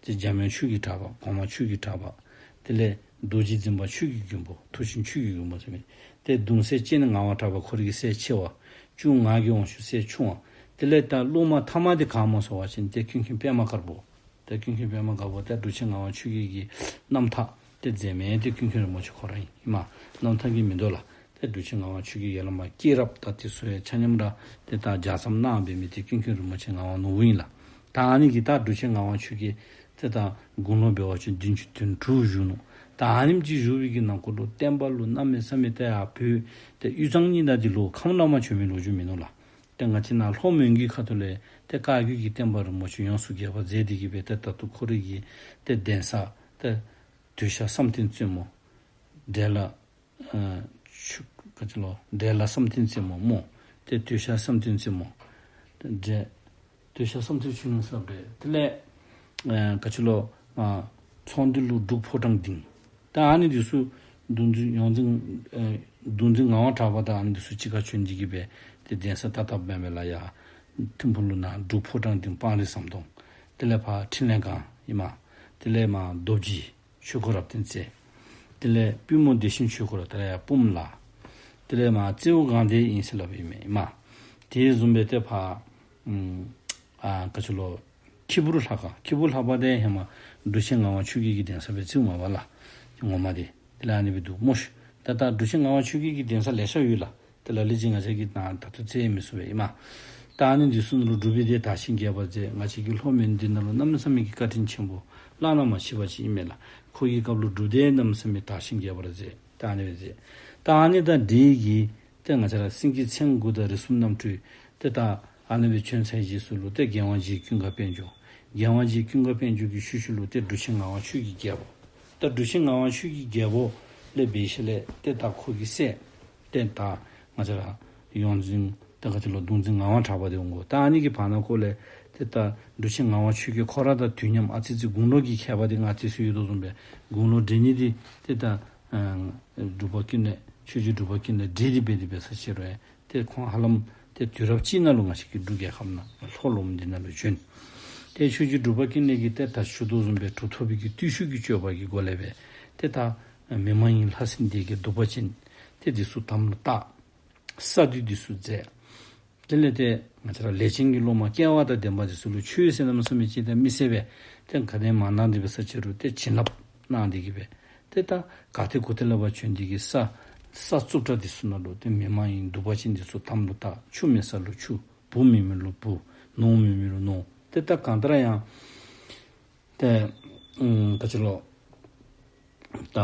ཏེ་འཇམ་དབྱངས་ཆོས་ཀྱི་གྲགས་པ་གོང་མ་ཆོས་ཀྱི་གྲགས་པ་དེ་ལས་རྡོ་རྗེ་འཛིན་པ་ཆོས་ཀྱི་མགོན་པོ་མཐུ་ཆེན་ཆོས་ཀྱི་མགོན་པོ་ཟེར་མི་ ཏེ་གདུང་སྲས་སྤྱན་ངག་དབང་གྲགས་པ་ཁོ་རའི་གི་སྲས་ཆེ་བ། གཅུང་ངག་གི་དབང་ཕྱུག་སྲས་ཆུང་བ། དེ་ལས་ད་སློབ་མ་ཐ་མ་དེ་ག་སྨོ་ཟེར་བ་ཅིན་ཏེ་ཀུན་མཁྱེན་པདྨ་དཀར་པོ། ཏེ་ཀུན་མཁྱེན་པདྨ་དཀར་པོ་ཏེ་འབྲུག་ཆེན་ངག་དབང་ཆོས་རྒྱལ་གྱི་རྣམ་ཐར་ཏེ་མཛད་མི་ཏེ་ཀུན་མཁྱེན་རིན་པོ་ཆེ་ཁོ་ར་ཨིན་མས། རྣམ་ཐར་གྱི་མིང་འདོགས་ལགས། ཏེ་འབྲུག་ཆེན་ངག་དབང་ཆོས་རྒྱལ་གྱི་ཡར་ལས་མར་སྐྱེས་རབས་དང་དེ་ཚུ་ཡང་ཆ་མཉམ་ར་ཏེ་ད་ལྗགས་རྩོམ་གནང་བའི་མི་ཏེ་ཀུན་མཁྱེན་རིན་པོ་ཆེ་ངག་དབང་ནོར་བུ་ཨིན་ལགས། ད་ཨ་ནི་གིས་ད་འབྲུག་ཆེན་ངག་དབང་ཆོས་རྒྱལ་ཏེ་ད་དགུང་ལོ་འབད་བ་ཅིན་བདུན་ཅུ་དོན་དྲུག་བཞུགས་ནུག། ད་ཨ་ནེམ་ཅིག་བཞུགས་པའི་གི་ནང་འཁོད་ལུ་བསྟན་པ་ལུ་གནམ་མེད་ས་མེད་ཏེ་ཡར་བོད་ཏེ་དབུས་གཙང་གཉིས་དང་འདི་ལུ་ཁམས་ལས་མར་བྱོན་མི་ལོ་རྒྱུས་མིན་ནུག་ལགས། ཏེ་ང་བཅས་ནཱ་ལྷོ་མོན་གྱི་ཁ་ཐུག་ལས་ཏེ་བཀའ་བརྒྱུད་ཀྱི་བསྟན་པ་རིན་པོ་ཆེ་ཡོངས་སུ་རྒྱས་པ་མཛད་དེ་གི་སྦེ་ཏེ་ད་ལྟོ་ཁོ་རའི་གི་ཏེ་གདན་ས་ཏེ་དུས་ཤར་བསམ་གཏན་རྩེ་མོ། འབྲས་ལ་ཨ་ཆུ་ག་ཅི་ལོ། འབྲས་ལ་བསམ་གཏན་རྩེ་མོ་སྨོ། ཏེ་དུས་ཤར་བསམ་གཏན་རྩེ་མོ། ཏེ་འབྲས་དུས་ཤར་བསམ་གཏན་ཆུ་གླིང་ཟེར་སྦེ། དེ་ལས་ཨ་ག་ཅི་ལོ། ཨ་ཚོང་འདུས་ལུ་འབྲུག་ཕོ་བྲང་སྡིངས། ད་ཨ་ནི་འདི་ཚུ་གདུང་འཛིན་ཡོངས་འཛིན་ཨ་གདུང་འཛིན་ངག་དབང་གྲགས་པ་དང་ཨ་ནི་འདི་ཚུ་གཅིག་ཁར་བྱོན་ཏེ་གི་སྦེ་ཏེ་གདན་ས་ད་ལྟོ་འབད་མི་ལ་ཡ་ཐིམ་ཕུག་ལུ་ནཱ་འབྲུག་ཕོ་བྲང་སྡིངས་སྤང་རི་ཟམ་གདོང་། དེ་ལས་ཕར་འཕྲིན་ལས་སྒང་ཨིན་མས། དེ་ལས་མར་རྡོ་རྗེ་ཆོས་འཁོར་རབ་བརྟན་རྩེ། དེ་ལས་པུས་མོ་བདེ་ཆེན་ཆོས་འཁོར་དེ་ལས་ཡར་སྤུངས་ལ། དེ་ལས་མར་རྩེའུ་སྒང་སྡེ་ཨིན་ཟེར་སླབ་ཨིན་མས་ཨིན་མས། དེ་བཟུམ་སྦེ་ཏེ་ཕར་ཨ་ག་ཅི་ལོ། ཁྱི་འབུར་ལྷ་ཁང་། ཁྱི་འབུར་ལྷ་པ་དེ་ཧེ་མ་འབྲུག་ཆེན་ངག་དབང་ཆོས་རྒྱལ་གྱི་གདན་ས་སྦེ་བརྩིཝ་མས་པ་ལགས། ངོ་མ་དེ་དེ་ལས་ཨ་ནི་སྦེ་འདུག་སྨོ་ཤིག། ད་ད་འབྲུག་ཆེན་ངག་དབང་ཆོས་རྒྱལ་གྱི་གདན་ས་ལེ་ཤ་ཡོད་ལགས། དེ་ལ་ལུ་ཅིག་ང་བཅས་ཀྱིས་ད་ད་ལྟོ་བརྩི་མི་ཚུགས་པས་ཨིན་མས། ད་ཨ་ནི་འདི་ཚུ་ནང་ལུ་སྒྲུབ་པའི་སྡེ་དར་ཞིང་རྒྱས་པར་མཛད། ང་བཅས་ཀྱི་ལྷོ་མོན་འདི་ནང་ལུ་གནམ་མེད་ས་མེད་ཀྱི་བཀའ་དྲིན་ཆེན་པོ་བླ་ན་མ་མཆིས་པ་ཅིག་ཨིན་མས་ལགས། ཁོ་གི་སྐབས་ལུ་སྒྲུབ་སྡེ་གནམ་མེད་ས་མེད་དར་ཞིང་རྒྱས་པར་མཛད། ད་ཨ་ནི་སྦེ་མཛད། ད་ཨ་ནི་དང་འབྲེལ་གྱི་ཏེ་ང་བཅས་ར་སེང་གེ་མཚན་དགུ་དང་རིགས་གསུམ་རྣམ་འཕྲུལ་ཏེ་ད་ཨ་ནི་སྦེ་བྱོན་ཚར་རྗེས་སུ་ལུ་ཏེ་རྒྱལ་དབང་རྗེ་ཀུན་དགའ་དཔལ་འབྱོར། རྒྱལ་དབང་རྗེ་ཀུན་དགའ་དཔལ་འབྱོར་གྱི་ཤུལ་ཤུལ་ལུ་ཏེ་འབྲུག་ཆེན་ངག་དབང་ཆོས་ཀྱི་རྒྱལ་པོ། ད་འབྲུག་ཆེན་ངག་དབང་ཆོས་ཀྱི་རྒྱལ་པོ་ལས་འབད་ཞིནམ་ལས་ཏེ་ད་ཁོ་གི་སྲས་ཏེ་ད་ང་བཅས་ར་ཡོངས་འཛིན་ད་ག་ཅི་ལོ་གདུང་འཛིན་ངག་དབང་གྲགས་པ་དེ་འོང་དགོ། ད་ཨ་ནི་གི་བར་ན་ཁོ་ལས་ཏེ་ད་འབྲུག་ཆེན་ངག་དབང་ཆོས་རྒྱལ་ཁོ་ར་དང་དུས་མཉམ་ཨ་ཙི་ཙི་དགུང་ལོ་གི་ཁྱད་པར་དེ་ང་བཅས་སུ་ཡོད་དོ་བཟུམ་སྦེ་དགུང་ལོ་བགྲེས་ནི་དེ་ཏེ་ད་ཨ་འབྲུག་པ་ཀུན་ལེགས་ཆོས་རྗེ་འབྲུག་པ་ཀུན་ལེགས་བགྲེས་ཏེ་འབད་དེ་འབད་ས་ཅིག་རུང་ཡང་ཏེ་ཁོང་ཧ་ལམ་ཏེ་དུས་རབས་གཅིག་ནང་ལུ་ང་བཅས་ཀྱི་འབྲུག་རྒྱལ་ཁབ་ནང་ལྷོ་ལུངམ་འདི་ནང་ལུ་བྱོན། ཏེ་ཆོས་རྗེ་འབྲུག་པ་ཀུན་ལེགས་ཀྱིས་ཏེ་ད་ཞུ་དོ་བཟུམ་སྦེ་གྲུབ་ཐོབ་པའི་གི་བརྟུལ་ཞུགས་ཀྱི་སྤྱོད་པ་གི་སྒོ་ལས་སྦེ་ཏེ་ད་མི་མ་ཡིན་ལྷ་སྲིན་སྡེ་བརྒྱད་གདུག་པ་ཅན་ཏེ་འདི་ཚུ་དམ་ལུ་བཏགས། ས་འདུལ་འདི་ཚུ་མཛད། དེ་ལས་ཏེ་ང་བཅས་ར་ལས་ཅན་གྱི་སློབ་མ་སྐལ་བ་དང་ལྡན་པ་འདི་ཚུ་ལུ་ཆོས་ཟེར་གནམ་མེད་ས་མེད་ཅིག་ད་མི་གསལ་བས། ཏེ་ག་དེ་མ་གནང་དེ་འབད་ས་ཅིག་རུང་ཏེ་བྱིན་རླབས་གནང་སྟེ་གི་སྦེ་ཏེ་ད་ག་ཏེ་གོ་ཏེ་ལས་ཕར་བྱོན་ཏེ་གི་ས་ས་རྩུབ་དྲགས་འདི་ཚུ་ནང་ལུ་ཏེ་མི་མ་ཡིན་གདུག་པ་ཅན་འདི་ཚུ་དམ་ལུ་བཏགས། ཆུ་མེད་ས་ལུ་ཆུ། བུ་མེད་མི་ལུ་བུ། ནོར་མེད་མི་ལུ་ནོར། ཏེ་ད་གང་ལྟར་ཡང་ཏེ་ཨམ་ག་ཅི་ལོ། ད་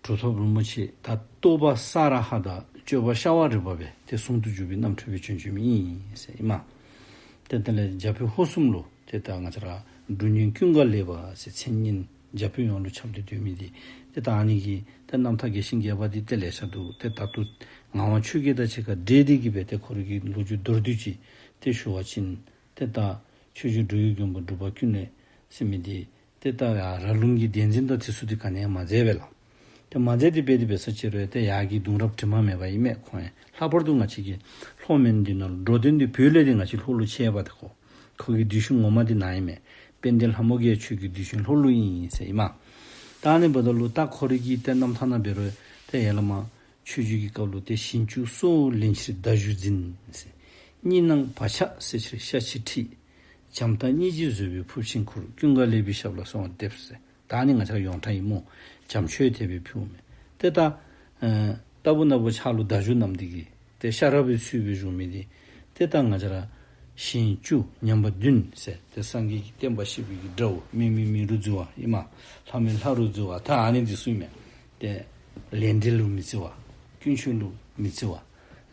གྲུབ་ཐོབ་རིན་པོ་ཆེ་ད་རྟོགས་པ་ས་ར་ཧ་དང་སྤྱོད་པ་ཤ་བ་རི་པ་སྦེ་ཏེ་ཟུང་དུ་འཇུག་པའི་རྣམ་འཕྲུལ་སྦེ་བྱོན་བྱོན་མི་ཨིན་ཟེར་ཨིན་མས། ཏེ་དེ་ལས་རྒྱ་བོད་ཧོར་གསུམ་ལུ་ཏེ་ད་ང་བཅས་ར་འབྲུག་གཉན་ཀུན་དགའ་ལེགས་པ་ཟེར་མཚན་སྙན་རྒྱ་བོད་ཡོངས་ལུ་ཁྱབ་སྟེ་སྡོད་མི་འདི་ཏེ་ད་ཨ་ནི་གི་ཏེ་རྣམ་ཐར་རྒྱས་ཤིང་རྒྱས་པ་འདི་ཏེ་ལེ་ཤ་འདུག། ཏེ་ད་ལྟོ་ངག་དབང་ཆོས་རྒྱལ་དང་གཅིག་ཁར་འབྲེལ་ཏེ་གི་སྦེ་ཏེ་ཁོ་རའི་གི་ལོ་རྒྱུས་མདོར་བསྡུས་ཅིག་ཏེ་ཞུ་བ་ཅིན་ཏེ་ད་ཆོས་རྗེ་འགྲོ་བའི་མགོན་པོ་འབྲུག་པ་ཀུན་ལེགས་ཟེར་མི་འདི་ཏེ་ད་ཡར་ར་ལུང་གི་གདན་འཛིན་དང་དེ་ཚུ་འདི་ག་ནི་ཡང་མ་མཛད་པས་ལགས། ཏེ་མ་མཛད་དེ་འབད་དེ་འབད་ས་ཅིག་རུང་ཏེ་ཡར་གྱི་གདུང་རབས་དྲི་མ་མེད་པ་ཨིན་མས། ཁོང་ཡང་ལྷག་པར་དུ་ང་བཅས་ཀྱི་ལྷོ་མོན་འདི་ནང་ལུ་འགྲོ་དོན་འདི་བོད་ལས་ཏེ་ང་བཅས་ལྷོ་ལུ་ཆད་པ་ཏེ་ཁོ་ཁོ་གི་གདུལ་ཞིང་ངོ་མ་འདི་ནཱ་ཨིན་མས། དཔལ་ལྡན་ལྷ་མོ་རྒྱལ་ཁྱོད་ཀྱི་གདུལ་ཞིང་ལྷོ་ལུ་ཨིན་ཟེར་ཨིན་མས། ད་ཨ་ནི་འབདཝ་ད་ལུ་ད་ཁོ་རའི་གི་ཏེ་རྣམ་ཐར་ནང་འབད་རུང་ཏེ་ཡར་ལས་མར་ཆོས་རྗེ་གི་སྐབས་ལུ་ཏེ་ཞིང་བཅུ་སྲོག་ལེན་ཕྱིར་མདའ་གཞུ་འཛིན་ཟེར། གཉིས་སྣང་བག་ཆགས་སེལ་ཕྱིར་ཤ་ཁྲི་ཁྲིད། བྱམས་སྟག་སྙིང་རྗེས་བཟོད་པའི་ཕུར་ཆེན་ཁུར། ཀུན་དགའ་ལེགས་པའི་ཞབས་ལ་གསོལ་བ་འདེབས་ཟེར། ད་ཨ་ནི་ང་བཅས་ཡོངས་གྲགས་ཨིན་སྨོ། བྱམས་ཆོས་དད་པའི་ཕུལཝ་མས། ཏེ་ད་ཨ་ལྟ་བུ་ན་བུ་ཕྱག་ལུ་མདའ་གཞུ་བསྣམས་ཏེ་གི་ཏེ་ཤ་ར་བའི་ཚུལ་སྦེ་བཞུགས་མི་འདི་ཏེ་ད་ང་བཅས་ར་ཞིང་བཅུ་ཉམས་པ་བདུན་ཟེར་ཏེ་སངས་རྒྱས་ཀྱི་བསྟན་པ་བཤིག་པའི་གི་དགྲ་བོ་མི་མི་མི་རུ་རྫི་བ་ཨིན་མས། ལྷ་མི་ལྷ་རུ་རྫི་བ་ད་ཨ་ནི་འདི་ཚུ་ཨིན་མས། ཏེ་ལས་འབྲས་ལུ་མི་རྩི་བ། ཀུན་སྤྱོད་ལུ་མི་རྩི་བ།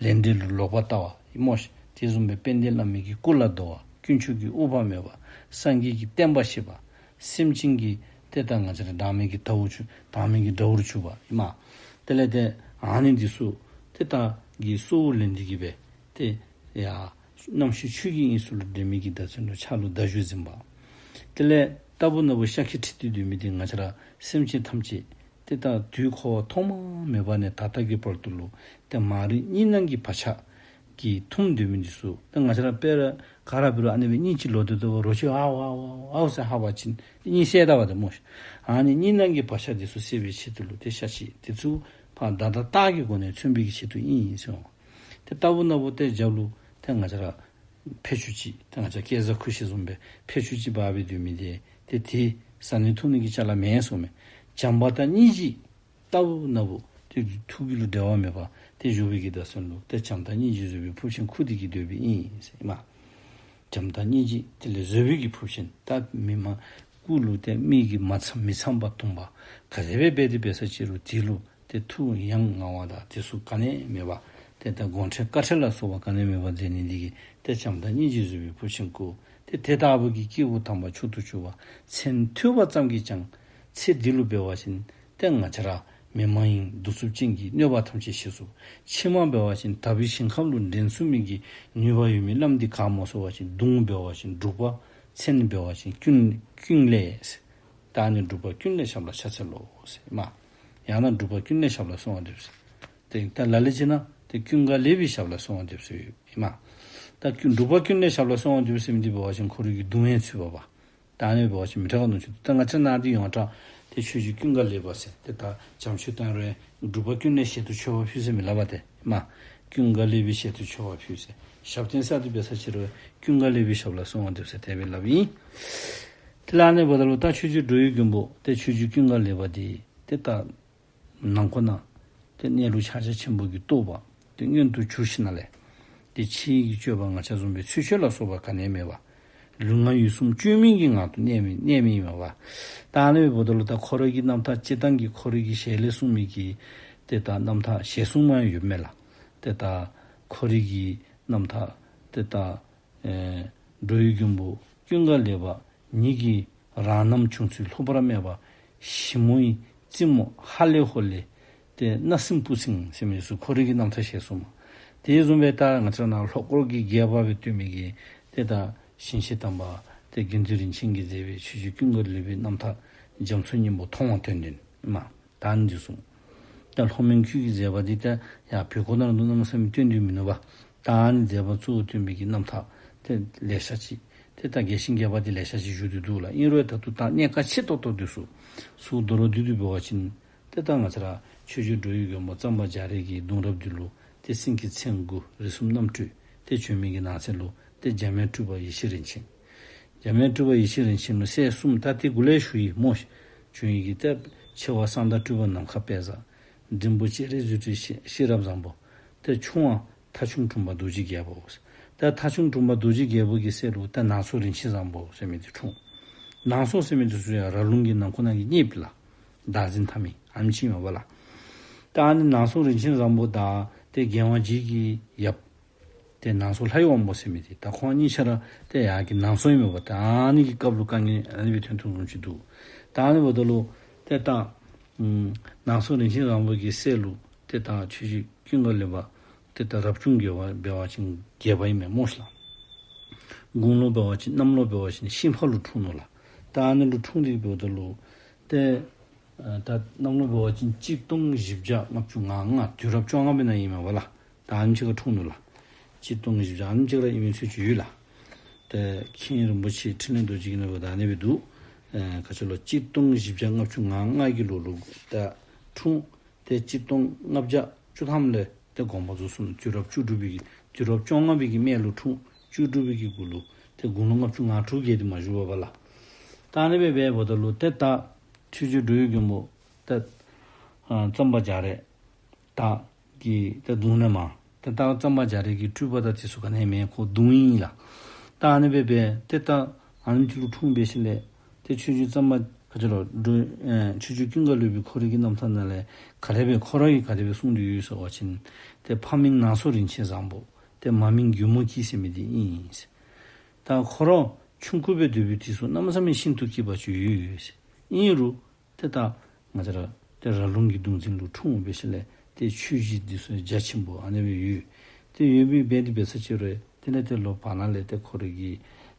ལས་འབྲས་ལུ་ལོག་པར་ལྟ་བ་ཨིན་སྨོ་ཤིག། དེ་བཟུམ་སྦེ་དཔལ་ལྡན་བླ་མའི་གི་སྐུ་ལ་བསྡོ་བ། དཀོན་མཆོག་གི་དབུ་འཕང་སྨོད་པ། སངས་རྒྱས་ཀྱི་བསྟན་པ་བཤིག་པ། སེམས་ཅན་གྱི་ཏེ་ད་ང་བཅས་ར་བདག་མེད་ཀྱི་དགྲ་བོར་གྱུར་བདག་མེད་ཀྱི་དགྲ་བོར་གྱུར་པ་ཨིན་མས། དེ་ལས་ཏེ་ཨ་ནི་འདི་ཚུ་ཏེ་ད་གི་གསོལཝ་ལེན་ཏེ་གི་སྦེ་ཏེ་ཡ་རྣམ་ཤེས་ཆོས་ཀྱི་དབྱིངས་སུ་ལུ་འདྲེན་མི་གི་བརྡ་མཚོན་ལུ་ཕྱག་ལུ་མདའ་གཞུ་འཛིན་པ། དེ་ལས་ལྟ་བུ་ན་བུ་ཤ་ཁྲི་ཁྲིད་དེ་སྡོད་མི་འདི་ང་བཅས་ར་སེམས་ཅན་ཐམས་ཅད་ཏེ་ད་དུས་འཁོར་བ་ཐོག་མ་མེད་པ་ནས་ད་ལྟ་གི་བར་དུ་ལུ་ཏེ་མ་རིག་གཉིས་སྣང་གི་བག་ཆགས་ཀྱིས་འཐུམས་སྡོད་མི་འདི་ཚུ་ཏེ་ང་བཅས་ར་དཔེ་ར་ག་ར་འབད་རུང་ཨ་ནི་སྦེ་གཉིད་ཅིག་ལོག་སྟེ་ད་རོ་ཁྱི་ཨའུ་ཨའུ་ཨའུ་ཨའུ་ཟེར་ཧ་བ་ཅིན་གཉིད་སད་ད་པ་ཏེ་སྨོ་ཤིག། ཨ་ནི་གཉིས་སྣང་གི་བག་ཆགས་འདི་ཚུ་སེལ་བའི་ཆེད་དུ་ལུ་ཏེ་ཤ་ཁྲི་འདི་ཚུ་ ཕར་བརྡ་དང་རྟགས་ཀྱི་སྒོ་ནས་མཚོན་པའི་གི་ཆེད་དུ་ཨིན་ཟེར། ཏེ་ལྟ་བུ་ན་བུ་ཏེ་རྒྱབ་ལུ་ཏེ་ང་བཅས་ར་ཕད་ཅུང་ཅིག་ཏེ་ང་བཅས་སྐས་འཛེག་ཁུ་ཤེ་བཟུམ་སྦེ་ཕད་ཅུང་ཅིག་འབག་སྦེ་སྡོད་མི་འདི་ཏེ་དེ་ཟ་ནི་འཐུང་ནི་གི་ཅ་ལ་མེན་གསུངམ་མས། བྱམས་པ་དང་སྙིང་རྗེ་ལྟ་བུ་ན་བུ་ཏེ་ཐུགས་རྒྱུད་ལུ་འབྲལ་བ་མེད་པར་ཏེ་བཞུགས་པའི་གི་བརྡ་མཚོན་ལུ་ཏེ་བྱམས་དང་སྙིང་རྗེ་བཟོད་པའི་ཕུར་ཆེན་ཁུར་ཏེ་གི་སྡོད་པའི་ཨིན་ཟེར་ཨིན་མས། བྱམས་དང་སྙིང་རྗེ་དེ་ལས་བཟོད་པའི་གི་ཕུར་ཆེན། ད་མི་མ་སྐུ་ལུ་ཏེ་མི་གིས་མ་འཚམ་མི་འཚམ་པ་འཐུང་པ་ག་དེ་སྦེ་འབད་དེ་འབད་ས་ཅིག་རུང་དེ་ལུ་ཏེ་ཐུགས་ཡ་ང་བ་དང་དེ་ཚུ་ག་ནི་མེད་པར་ཏེ་ད་དགོངས་ཁྲེལ་དཀའ་ཁྲེལ་ལ་སོགས་པ་ག་ནི་མེད་པར་མཛད་ནི་འདི་གིས་ཏེ་བྱམས་དང་སྙིང་རྗེ་བཟོད་པའི་ཕུར་ཆེན་སྐུ། ཏེ་དེ་ལྟ་བུ་གི་སྐྱེས་བུ་དམ་པ་མཆོག་ཏུ་གྱུར་པ་མཚན་ཐོས་པ་ཙམ་གྱིས་ཀྱང་ཚེ་འདི་ལུ་འབད་བ་ཅིན་ཏེ་ང་བཅས་ར་མི་མ་ཡིན་གདུག་རྩུབ་ཅན་གྱི་གནོད་པ་ཐམས་ཅད་ཞི་ཚུགས། ཕྱི་མ་འབད་བ་ཅིན་དག་པའི་ཞིང་ཁམས་ལུ་འདྲེན་ཚུགས་མི་གི་ནུས་པ་ཡོད་མི་བླམ་འདི་ག་སྨོ་ཟེར་བ་ཅིན་གདུང་འབད་བ་ཅིན་འབྲུག་པ། མཚན་འབད་བ་ཅིན་ཀུན་ཀུན་ལེགས། ད་ནི་འབྲུག་པ་ཀུན་ལེགས་ཞབས་ལ་ཕྱག་འཚལ་ལོ་ཟེར་ཨིན་མས། ཡང་ན་འབྲུག་པ་ཀུན་ལེགས་ཞབས་ལ་གསོལ་བ་འདེབས་ཟེར། ཏེ་ད་ལ་ལུ་ཅིག་ན་ཏེ་ཀུན་དགའ་ལེགས་པའི་ཞབས་ལ་གསོལ་བ་འདེབས་ཟེར་ཨིན་མས། ད་ཀུན་འབྲུག་པ་ཀུན་ལེགས་ཞབས་ལ་གསོལ་བ་འདེབས་ཟེར་མི་འདི་འབད་བ་ཅིན་ཁོ་རའི་གི་གདུང་ཡང་ཚུད་པ་བ། ད་ནི་འབད་བ་ཅིན་མི་དྲག་ག་ནུག་ཅིག་ད་ང་བཅས་ནང་འདི་ཡོངས་གྲགས་ཏེ་ཆོས་རྗེ་ཀུན་དགའ་ལེགས་པ་ཟེར་ཏེ་ད་བྱམས་ཆོས་བསྟན་རུང་འབྲུག་པ་ཀུན་ལེགས་ཞལ་དུ་མཆོད་པ་ཕུལ་ཟེར་མི་སླབ་པ་ཏེ་མས། ཀུན་དགའ་ལེགས་པའི་ཞལ་དུ་མཆོད་པ་ཕུལ་ཟེར་ཞབས་བརྟན་ས་འདི་འབད་ས་ཅིག་རུང་ཀུན་དགའ་ལེགས་པའི་ཞབས་ལ་གསོལ་བ་འདེབས་ཟེར་དེ་སྦེ་སླབ་ཨིན། དེ་ལས་ཨ་ནི་འབདཝ་ད་ལུ་ད་ཆོས་རྗེ་འགྲོ་བའི་མགོན་པོ་ཏེ་ཆོས་རྗེ་ཀུན་དགའ་ལེགས་པ་འདི་ཏེ་ད་ནང་འཁོད་ན་ཏེ་གནས་ལུགས་ཕྱག་རྒྱ་ཆེན་པོ་གི་རྟོགས་པ་ཏེ་མངོན་དུ་གྱུར་ཞིནམ་ལས་ཏེ་ཕྱིའི་གི་སྤྱོད་པ་ང་བཅས་བཟུམ་སྦེ་ཚུལ་འཆོས་ལ་སོགས་པ་ག་ནི་མེད་པར་ལུས་ངག་ཡིད་གསུམ་བཅོས་མིན་གྱི་ངང་དུ་གནས་མི་གནས་མི་ཨིན་མས་པ། ད་ཨ་ནི་འབདཝ་ད་ལུ་ད་ཁོ་རའི་གི་རྣམ་ཐར་སྤྱིར་བཏང་གི་ཁོ་རའི་གི་ཞལ་ལས་གསུངས་མི་གི་ཏེ་ད་རྣམ་ཐར་ཞལ་གསུངམ་ཡང་ཡོདཔ་མས་ལགས། ཏེ་ད་ཁོ་རའི་གི་རྣམ་ཐར་ཏེ་ད་ཨེ་འགྲོ་བའི་མགོན་པོ་ཀུན་དགའ་ལེགས་པ་ཉིད་ཀྱི་རང་རྣམ་བྱུང་ཚུལ་ལྷག་པར་སྨྲས་པ། ཞིབ་མོའི་རྩེ་མོ་ཧ་ལས་ཧོ་ལས་ཏེ་སྣ་སྲིན་སྤུ་སྲིང་ཟེར་མི་ཚུ་ཁོ་རའི་གི་རྣམ་ཐར་ཞལ་གསུངམ། དེ་བཟུམ་སྦེ་ད་ང་བཅས་ནང་ལྷོ་སྐོར་གྱི་རྒྱལ་པོ་སྦེ་སྟོན་མི་གི་ཏེ་ད་ཞིང་གཤེགས་དམ་པ་ཏེ་དགེ་འདུན་རིན་ཆེན་གྱིས་མཛད་པའི་ཆོས་རྗེ་ཀུན་དགའ་ལེགས་པའི་རྣམ་ཐར་རྒྱ་མཚོའི་སྙིང་པོ་མཐོང་བ་དོན་ལྡན་ཨིན་མས། ད་ཨ་ནི་འདི་གསུངས། ད་ལྷོ་མོན་ཁུལ་གྱི་མཛད་པ་འདི་ད་ཡར་བོད་ཁོག་ནང་ལུ་གནམ་མེད་ས་མེད་སྟོན་དོ་མིན་ནུག་པ། ད་ཨ་ནི་མཛད་པ་གཙོ་བོ་སྟོན་པའི་གི་རྣམ་ཐར་ཏེ་ལེ་ཤ་ཅིག་ཏེ་ད་རྒྱས་ཤིང་རྒྱས་པ་འདི་ལེ་ཤ་ཅིག་བཞུགས་ཏེ་འདུག་ལགས། ཨིན་རུང་ད་ལྟོ་ད་གནད་འགག་ཆེ་ཏོག་ཏོ་འདི་ཚུ་ཚུ་མདོར་བསྡུས་ཏེ་འབད་བ་ཅིན་ཏེ་ད་ང་བཅས་ར་ཆོས་རྗེ་འགྲོ་བའི་མགོན་པོ་གཙང་པ་རྒྱ་རས་ཀྱི་གདུང་རབས་འདི་ལུ་ཏེ་སེང་གེ་མཚན་དགུ་རིགས་གསུམ་རྣམ་འཕྲུལ་ཏེ་བྱོན་མི་གི་ནང་གསེས་ལུ་ཏེ་འཇམ་དབྱངས་སྤྲུལ་པ་ཡེ་ཤེས་རིན་ཆེན། འཇམ་དབྱངས་སྤྲུལ་པ་ཡེ་ཤེས་རིན་ཆེན་ལུ་སྲས་གསུམ། ད་ཏེ་གུ་ལས་ཞུ་ཡི་སྨོ། བྱོན་ཡི་གི་ཏེ་ཆེ་བ་གསང་བདག་སྤྲུལ་པ་ནམ་མཁའ་དཔལ་བཟང་། འབྲིང་པོ་སྤྱན་རས་གཟིགས་སྤྲུལ་ཤེས་ཤེས་རབ་བཟང་པོ། ཏེ་ཆུང་བ་ཐ་ཆུང་དྲུང་པ་རྡོ་རྗེ་རྒྱལ་པོ། ད་ཐ་ཆུང་དྲུང་པ་རྡོ་རྗེ་རྒྱལ་པོ་གི་སྲས་ལུ་ད་ནང་སོ་རིན་ཆེན་བཟང་པོ་ཟེར་མི་འདི་འཁྲུངས། ནང་སོ་ཟེར་མི་འདི་ཚུ་ཡང་ར་ལུང་གི་ནང་ཁོ་ན་གི་གཉེརཔ་ལགས། བདག་འཛིན་འཐབ་མི་ཨ་ནི་ཅིག་ཨིན་མས་པ་ལགས། ད་ཨ་ནི་ནང་སོ་རིན་ཆེན་བཟང་པོ་དང་ཏེ་རྒྱལ་དབང་རྗེ་གི་ཡབ་ཏེ་ནང་སོ་ལྷ་ཡི་དབང་པོ་ཟེར་མི་འདི་ད་ཁོང་གཉིས་ཆ་ར་ཏེ་ཡར་གི་ནང་སོ་ཨིན་མས་པ། ད་ཨ་ནི་གི་སྐབས་ལུ་དཀའ་ངལ་ཨ་ནི་སྦེ་ཐོན་ཐོན་བཟུམ་ཅིག་འདུག། ད་ཨ་ནི་འབདཝ་ད་ལུ་ཏེ་ད་ཨམ་ནང་སོ་རིན་ཆེན་བཟང་པོ་གི་སྲས་ལུ་ཏེ་ད་ཆོས་རྗེ་ཀུན་དགའ་ལེགས་པ་ཏེ་ད་རབ་བྱུང་བརྒྱད་པ་འབད་བ་ཅིན་བརྒྱད་པ་ཨིན་མས་སྨོ་ཤིག་ལགས། དགུང་ལོ་འབད་བ་ཅིན་གནམ་ལོ་འབད་བ་ཅིན་ཤིང་ཕག་ལུ་འཁྲུངས་ནུག་ལགས། ད་ཨ་ནི་ལུ་འཁྲུངས་ཏེ་འབདཝ་ད་ལུ་ཏེ་ཨ་ད་གནམ་ལོ་འབད་བ་ཅིན་གཅིག་སྟོང་བཞི་བརྒྱ་ལྔ་བཅུ་ང་ལྔ་དུས་རབས་བཅོ་ལྔ་པའི་ནང་ཨིན་མས་པ་ལགས། ད་ཨ་ནི་ཅིག་ཁར་འཁྲུངས་ནུག་ལགས། གཅིག་སྟོང་བཞི་བརྒྱ་ཨ་ནི་ཅིག་ར་ཨིན་མི་ཚོད་ཅིག་ཡོད་ལགས། ཏེ་མཁན་རིན་པོ་ཆེ་འཕྲིན་ལས་རྡོ་རྗེ་གི་ནང་འབདཝ་ད་ཨ་ནི་སྦེ་འདུག། ཨེ་ག་ཅི་ལོ་གཅིག་སྟོང་བཞི་བརྒྱ་ལྔ་བཅུ་ང་ལྔ་གི་ལོ་ལུ་ད་འཁྲུངས། ཏེ་གཅིག་སྟོང་ལྔ་བརྒྱ་བཅུ་ཐམ་ལས་ཏེ་དགོངས་པ་རྫོགས་སོང་། དུས་རབས་བཅུ་དྲུག་པའི་གི་དུས་རབས་བཅོ་ལྔ་པའི་གི་སྨད་ལུ་འཁྲུངས། བཅུ་དྲུག་པའི་གི་དགུང་ལོ་ཏེ་དགུང་ལོ་ལྔ་བཅུ་ང་དྲུག་བརྒལ་ཏེ་མ་བཞུགས་པས་པ་ལགས། ད་ཨ་ནི་སྦེ་འབདཝ་ད་ལུ་ཏེ་ད་ཆོས་རྗེ་འགྲོ་བའི་མགོན་པོ་ཏེ་ཨ་གཙང་པ་རྒྱ་རས་དང་གི་ཏེ་གདུང་ནས་མར་ཏེ་ད་གཙང་པ་རྒྱ་རས་ཀྱི་སྤྲུལ་པ་དང་དེ་ཚུ་ག་ནི་མེད། ཁོ་གདུང་ཨིན་ལགས། ད་ཨ་ནི་སྦེ་འབད་ཏེ་ད་ཨ་ནི་ཅིག་ལུ་འཁྲུངས་འབད་ཞིནམ་ལས་ཏེ་ཆོས་རྗེ་གཙང་པ་ག་ཅི་ལོ་འགྲོ་ཨེ་ཆོས་རྗེ་ཀུན་དགའ་ལེགས་པའི་ཁོ་རའི་གི་རྣམ་ཐར་ནང་ལས་ག་དེ་སྦེ་ཁོ་ར་གིས་ག་དེ་སྦེ་གསུངས་ཏེ་ཡོད་ཟེར་བ་ཅིན་ཏེ་ཕ་མིང་ནང་སོ་རིན་ཆེན་བཟང་པོ་ཏེ་མ་མིང་མགོན་མོ་སྐྱིད་ཟེར་མི་འདི་ཨིན་ཟེར། ད་ཁོ་ར་ཆུང་ཀུ་སྦེ་སྡོད་པའི་དུས་སུ་གནམ་མེད་ས་མེད་ཤིན་ཏུ་སྐྱིད་པ་ཅིག་ཡོད་ཡོད་ཟེར། ཨིན་རུང་ཏེ་ད་ང་བཅས་ར་ཏེ་ར་ལུང་གི་གདུང་འཛིན་ལུ་འཁྲུངས་འབད་ཞིནམ་ལས་ཏེ་ཆོས་གཞི་འདི་ཚུ་རྒྱ་ཆེན་པོ་ཨ་ནི་སྦེ་ཡོད། ཏེ་ཡོད་པའི་འབད་དེ་འབད་ས་ཅིག་རུང་དེ་ལས་ཏེ་ལོག་བར་ན་ལས་ཏེ་ཁོ་རའི་གི་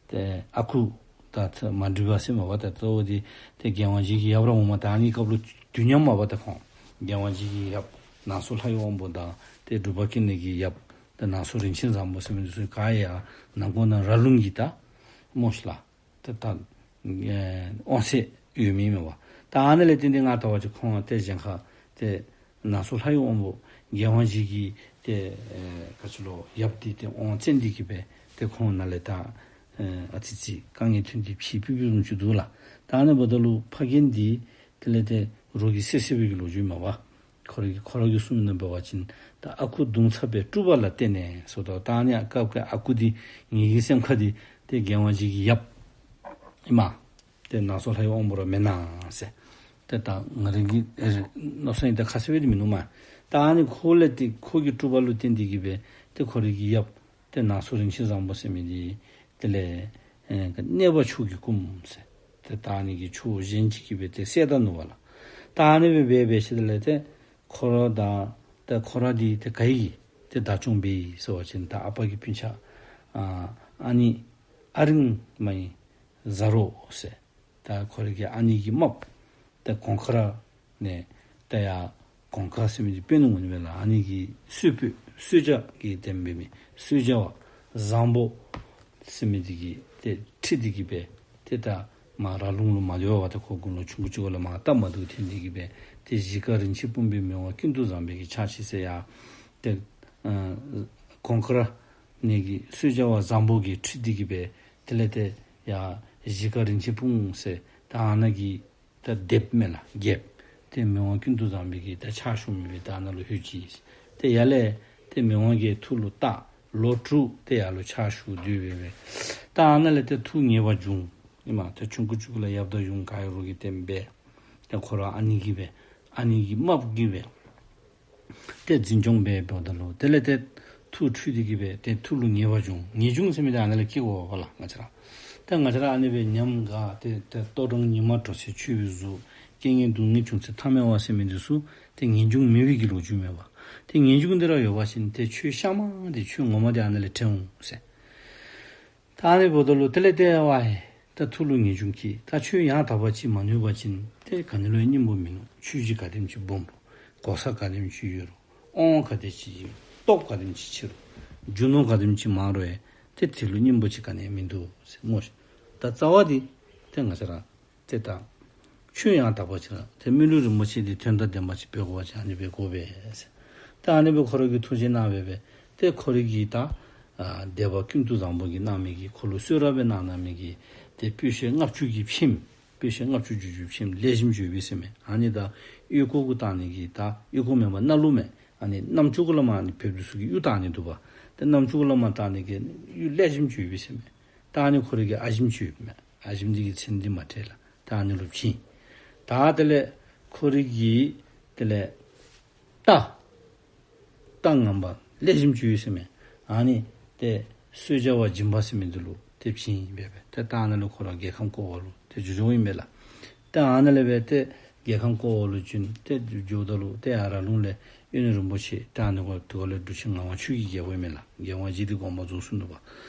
ཏེ་ཨ་ཁུ་དང་ཏེ་མ་འགྲིག་པ་ཟེར་མས་པ། ཏེ་གཙོ་བོ་འདི་ཏེ་རྒྱལ་དབང་རྗེ་གི་ཡབ་ར་འོངམ་ད་ཨ་ནི་སྐབས་ལུ་དུས་མཉམ་མས་པ། ཏེ་ཁོང་རྒྱལ་དབང་རྗེ་གི་ཡབ་ནང་སོ་ལྷ་ཡི་དབང་པོ་དང་ཏེ་འབྲུག་པ་ཀུན་ལེགས་ཀྱི་ཡབ་ཏེ་ནང་སོ་རིན་ཆེན་བཟང་པོ་ཟེར་མི་འདི་ཚུ་ག་ཡང་ནང་ཁོ་ན་ར་ལུང་གི་ད་སྨོ་ཤིག་ལགས། ཏེ་ད་ཨེ་དབང་ཚད་ཡོད་མི་མས་པ། ད་ཨ་ནི་ལས་ཏེ་འདི་ང་ལྟ་བ་ཅིན་ཁོང་ཏེ་གཞན་ཁར་ཏེ་ ནང་སོ་ལྷ་ཡི་དབང་པོ་རྒྱལ་དབང་རྗེ་གི་ཏེ་ཨེ་ག་ཅི་ལོ་ཡབ་འདི་ཏེ་དབང་བཙན་འདི་གིས་སྦེ་ཏེ་ཁོང་ནང་ལས་ད་ཨེ་ཨ་ཙི་ཅིག་དཀའ་ངལ་ཐོན་ཏེ་ཕྱིར་ཕུད་ཕུད་བཟུམ་ཅིག་འདུག་ལགས། ད་ཨ་ནི་འབདཝ་ད་ལུ་ཕ་རྒན་འདི་དེ་ལས་ཏེ་རོགས་ཀྱིས་བསད་བསད་པའི་གི་ལོ་རྒྱུས་མས་པ། ཁོ་ར་གིས་ཁོ་ར་གིས་གསུངམ་ཨིན་ན་འབད་བ་ཅིན་ད་ཨ་ཁུ་གདུང་ཚབ་པའི་སྤྲུལ་པ་ལ་བརྟེན་ནས་ཟེརཝ་ད་ད་ཨ་ནི་སྐབས་ཀྱི་ཨ་ཁུ་འདི་ངེ་གི་སེམས་ཁར་འདི་ཏེ་རྒྱལ་དབང་རྗེ་གི་ཡབ་ཨིན་མས། ཏེ་ནང་སོ་ལྷ་ཡི་དབང་པོ་ར་མེན་ན་ཟེར། ཏེ་ད་ང་རའི་གི་ཨེ་མནོ་བསམ་ཨིན། ད་ཁ་གསལ་སྦེ་འདི་མིན་ནུག་མས། ད་ཨ་ནི་ཁོ་ལས་ཏེ་ཁོ་གི་སྤྲུལ་པ་ལུ་བརྟེན་ཏེ་གིས་སྦེ་ཏེ་ཁོ་རའི་གི་ཡབ་ཏེ་ནང་སོ་རིན་ཆེན་བཟང་པོ་ཟེར་མི་འདི་དེ་ལས་ཨེ་གནས་པ་ཆོས་ཀྱི་སྐུ་ཟེར། ཏེ་ད་ཨ་ནི་གི་ཆོས་གཞན་ཅིག་གིས་སྦེ་ཏེ་བསད་ད་ནུག་པ་ལགས། ད་ཨ་ནི་སྦེ་འབད་འབད་ཞིནམ་ལས་ཏེ་ཁོ་ར་དང་ཏེ་ཁོ་ར་འདི་ཏེ་ག་གིས་ཏེ་བདག་སྐྱོང་འབད་ཡི་ཟེར་བ་ཅིན་ད་ཨ་པ་གི་སྤུན་ཆ་ཨ་ཨ་ནི་ཨ་རིང་མ་ཡི་བཟའ་རོགས་ཟེར། ད་ཁོ་རའི་གི་ཨ་ནི་གི་རྨགཔ་ད་གོང་ཁ་ར་ནས་ད་ཡར་གོང་ཁ་ཟེར་མི་འདི་དཔོན་ནུ་ངོ་ནི་མེད་ལགས། ཨ་ནི་གི་གསོལ་དཔོན་གསོལ་ཇ་གི་དེམ་འབད་མི་གསོལ་ཇ་བ་བཟང་པོ་ཟེར་མི་འདི་གིས་ཏེ་ཁྲིད་དེ་གིས་སྦེ་ཏེ་ད་མར་ར་ལུང་ལུ་མ་སྡོད་པར་ད་ཁོ་དགུང་ལོ་ཆུང་ཀུ་ཅིག་ལུ་མར་སྟབས་མ་བདེཝ་ཐོན་ཏེ་གིས་སྦེ་ཏེ་གཞིས་ཀ་རིན་ཆེན་སྤུངས་པའི་མི་དབང་ཀུན་ཏུ་བཟང་པོའི་གི་ཕྱག་ཕྱི་ཟེར་ཡར་ཏེ་ཨ་གོང་ཁ་ར་ནས་ཀྱི་གསོལ་ཇ་བ་བཟང་པོ་གིས་ཁྲིད་དེ་གིས་སྦེ་དེ་ལས་ཏེ་ཡར་གཞིས་ཀ་རིན་ཆེན་སྤུངས་ཟེར་ད་ཨ་ནཱ་གི་ད་སྡེཔ་མེན་ལགས་རྒྱལཔོ་ཏེ་མི་དབང་ཀུན་ཏུ་བཟང་པོའི་གི་ད་ཕྱག་ཞུ་མི་སྦེ་ད་ཨ་ནཱ་ལུ་ལྷོད་ཅི། ཏེ་ཡར་ལས་ཏེ་མི་དབང་གི་ཐུགས་ལུ་བཏགས་ལོ་དྲུག་ཏེ་ཡར་ལུ་ཕྱག་ཞུ་སྡོད་སྦེ་སྦེ་ད་ཨ་ནཱ་ལས་ཏེ་ཐུགས་ངེས་པར་འབྱུང་ཨིན་མས། ཏེ་ཆུང་ཀུ་ཅིག་ལུ་ཡབ་དང་ཡུམ་ག་ཡོད་རུང་གིས་ཏེ་འབད་ཏེ་ཁོ་ར་ཨ་ནི་གིས་སྦེ་ཨ་ནི་གི་རྨགཔ་གིས་སྦེ་ཏེ་འཛིན་སྐྱོང་འབད་འབདཝ་ད་ལུ་དེ་ལས་ཏེ་ཐུགས་འཁྲུལ་ཏེ་གིས་སྦེ་ཏེ་ཐུགས་ལུ་ངེས་པ་བྱུང་། ངེས་འབྱུང་ཟེར་མི་འདི་ཨ་ནཱ་ལས་སྐྱེ་དགོ་པས་ལགས། ང་བཅས་ར་ཏེ་ང་བཅས་ར་ཨ་ནི་སྦེ་ཉམས་དགའ་སྟེ་ཏེ་ལྟོ་འགྲངས་ཉི་མ་དྲོ་ཚེ་ཆོས་པའི་གཟུགས། རྐྱེན་ངན་སྡུག་བསྔལ་བྱུང་ཚེ་ཐ་མལ་བ་ཟེར་མི་འདི་ཚུ་ཏེ་ངེས་འབྱུང་མེད་པའི་གི་ལོ་རྒྱུས་མས་པ། ཏེ་ངེས་འབྱུང་འདི་ར་ཡོད་པ་ཅིན་ཏེ་ཆོས་གཤའ་མ་འདི་ཆོས་ངོ་མ་འདི་ཨ་ནཱ་ལས་དྲན་འོང་ཟེར། ད་ཨ་ནི་འབདཝ་ད་ལུ་དེ་ལས་ཏེ་ཝའི་ད་ཐུགས་ལུ་ངེས་འབྱུང་སྐྱེས། ད་ཆོས་ཡང་དག་པ་ཅིག་མ་ནུས་པ་ཅིན་ཏེ་ག་ནི་ལུ་ཡང་སྙིང་པོ་མིན་ནུག། ཆོས་བཞི་ག་དེམ་ཅིག་སྦོམ་རུང་གོ་ས་ག་དེམ་ཅིག་ཡོད་རུང་དབང་ག་དེ་ཅིག་ཡོད་རུང་སྟོབས་ག་དེམ་ཅིག་ཆེ་རུང་རྒྱུ་ནོར་ག་དེམ་ཅིག་མང་རུང་ཡང་ཏེ་དེ་ལུ་སྙིང་པོ་ཅིག་ག་ནི་ཡང་མིན་འདུག་ཟེར་སྨོ་ཤིག། ད་རྩ་བ་འདི་ཏེ་ང་བཅས་ར་ཏེ་ད་ཆོས་ཡང་དག་པ་ཅིག་ར་ཏེ་མི་ལུས་རིན་པོ་ཆེ་འདི་དོན་དང་ལྡན་པ་ཅིག་འབད་དགོ་པ་ཅིན་ཨ་ནི་སྦེ་དགོ་པས་ཟེར། ད་ཨ་ནི་སྦེ་ཁོ་ར་གིས་ཐུགས་བཞེད་གནང་སྦེ་སྦེ་ཏེ་ཁོ་རའི་གི་ད་ཨ་སྡེ་པ་ཀུན་ཏུ་བཟང་པོ་གིས་གནང་མི་གི་ཁོ་ལུ་གསོལ་རས་སྦེ་གནང་གནང་མི་གི་ཏེ་སྤོས་ཤེལ་ལྔ་བཅུ་གི་ཕྱེངམ་སྤོས་ཤེལ་ལྔ་བཅུ་བཅུ་བཅུ་ཕྱེངམ་ལེགས་ཤོམ་ཅིག་ཡོད་པས་ཟེར་མས། ཨ་ནི་ད་གཡུ་ཁུག་གུ་བཏགས་ནི་གི་ད་གཡུ་ཁུག་མེན་པར་སྣ་ལུ་མས། ཨ་ནི་གནམ་ལྕགས་གུ་ལས་མར་ཨ་ནི་བོདཔ་འདི་ཚུ་གིས་གཡུ་བཏགས་ནི་འདུག་པ། ཏེ་གནམ་ལྕགས་གུ་ལས་མར་བཏགས་ནི་གི་གཡུ་ལེགས་ཤོམ་ཅིག་ཡོད་པས་ཟེར་མས། ད་ཨ་ནི་ཁོ་རའི་གི་ཨ་ཞིམ་ཅིག་ཡོད་པས་མས། ཨ་ཞིམ་འདི་གི་མཚན་འདི་མ་དྲན་ལགས། ད་ཨ་ནི་ལུ་བྱིན། ད་དེ་ལས་ཁོ་རའི་གི་དེ་ལས་རྟ་རྟ་ངན་པ་ལེགས་ཤོམ་ཅིག་ཡོད་ཟེར་མས། ཨ་ནི་ཏེ་གསོལ་ཇ་བ་སྦྱིན་པ་ཟེར་མི་འདི་ལུ་ཏེ་བྱིན་སྦེ་སྦེ་ཏེ་ད་ཨ་ནཱ་ལས་ཁོ་ར་རྒྱལ་ཁམས་བསྐོར་བ་ལུ་ཏེ་འགྱོ་འགྱོཝ་ཨིན་པས་ལགས། ཏེ་ཨ་ནཱ་ལས་སྦེ་ཏེ་རྒྱལ་ཁམས་བསྐོར་བ་ལུ་བྱོན། ཏེ་འགྱོཝ་ད་ལུ་ཏེ་ཡར་ར་ལུང་ལས་གཡོན་རིན་པོ་ཆེ་ད་ཨ་ནི་ཁོ་དེ་ཁར་ལས་འབྲུག་ཆེན་ངག་དབང་ཆོས་ཀྱི་རྒྱལ་པོ་ཨིན་མས་ལགས། རྒྱལ་དབང་རྗེ་འདི་དགོངས་པ་རྫོགས་སོ་ནུག་པ།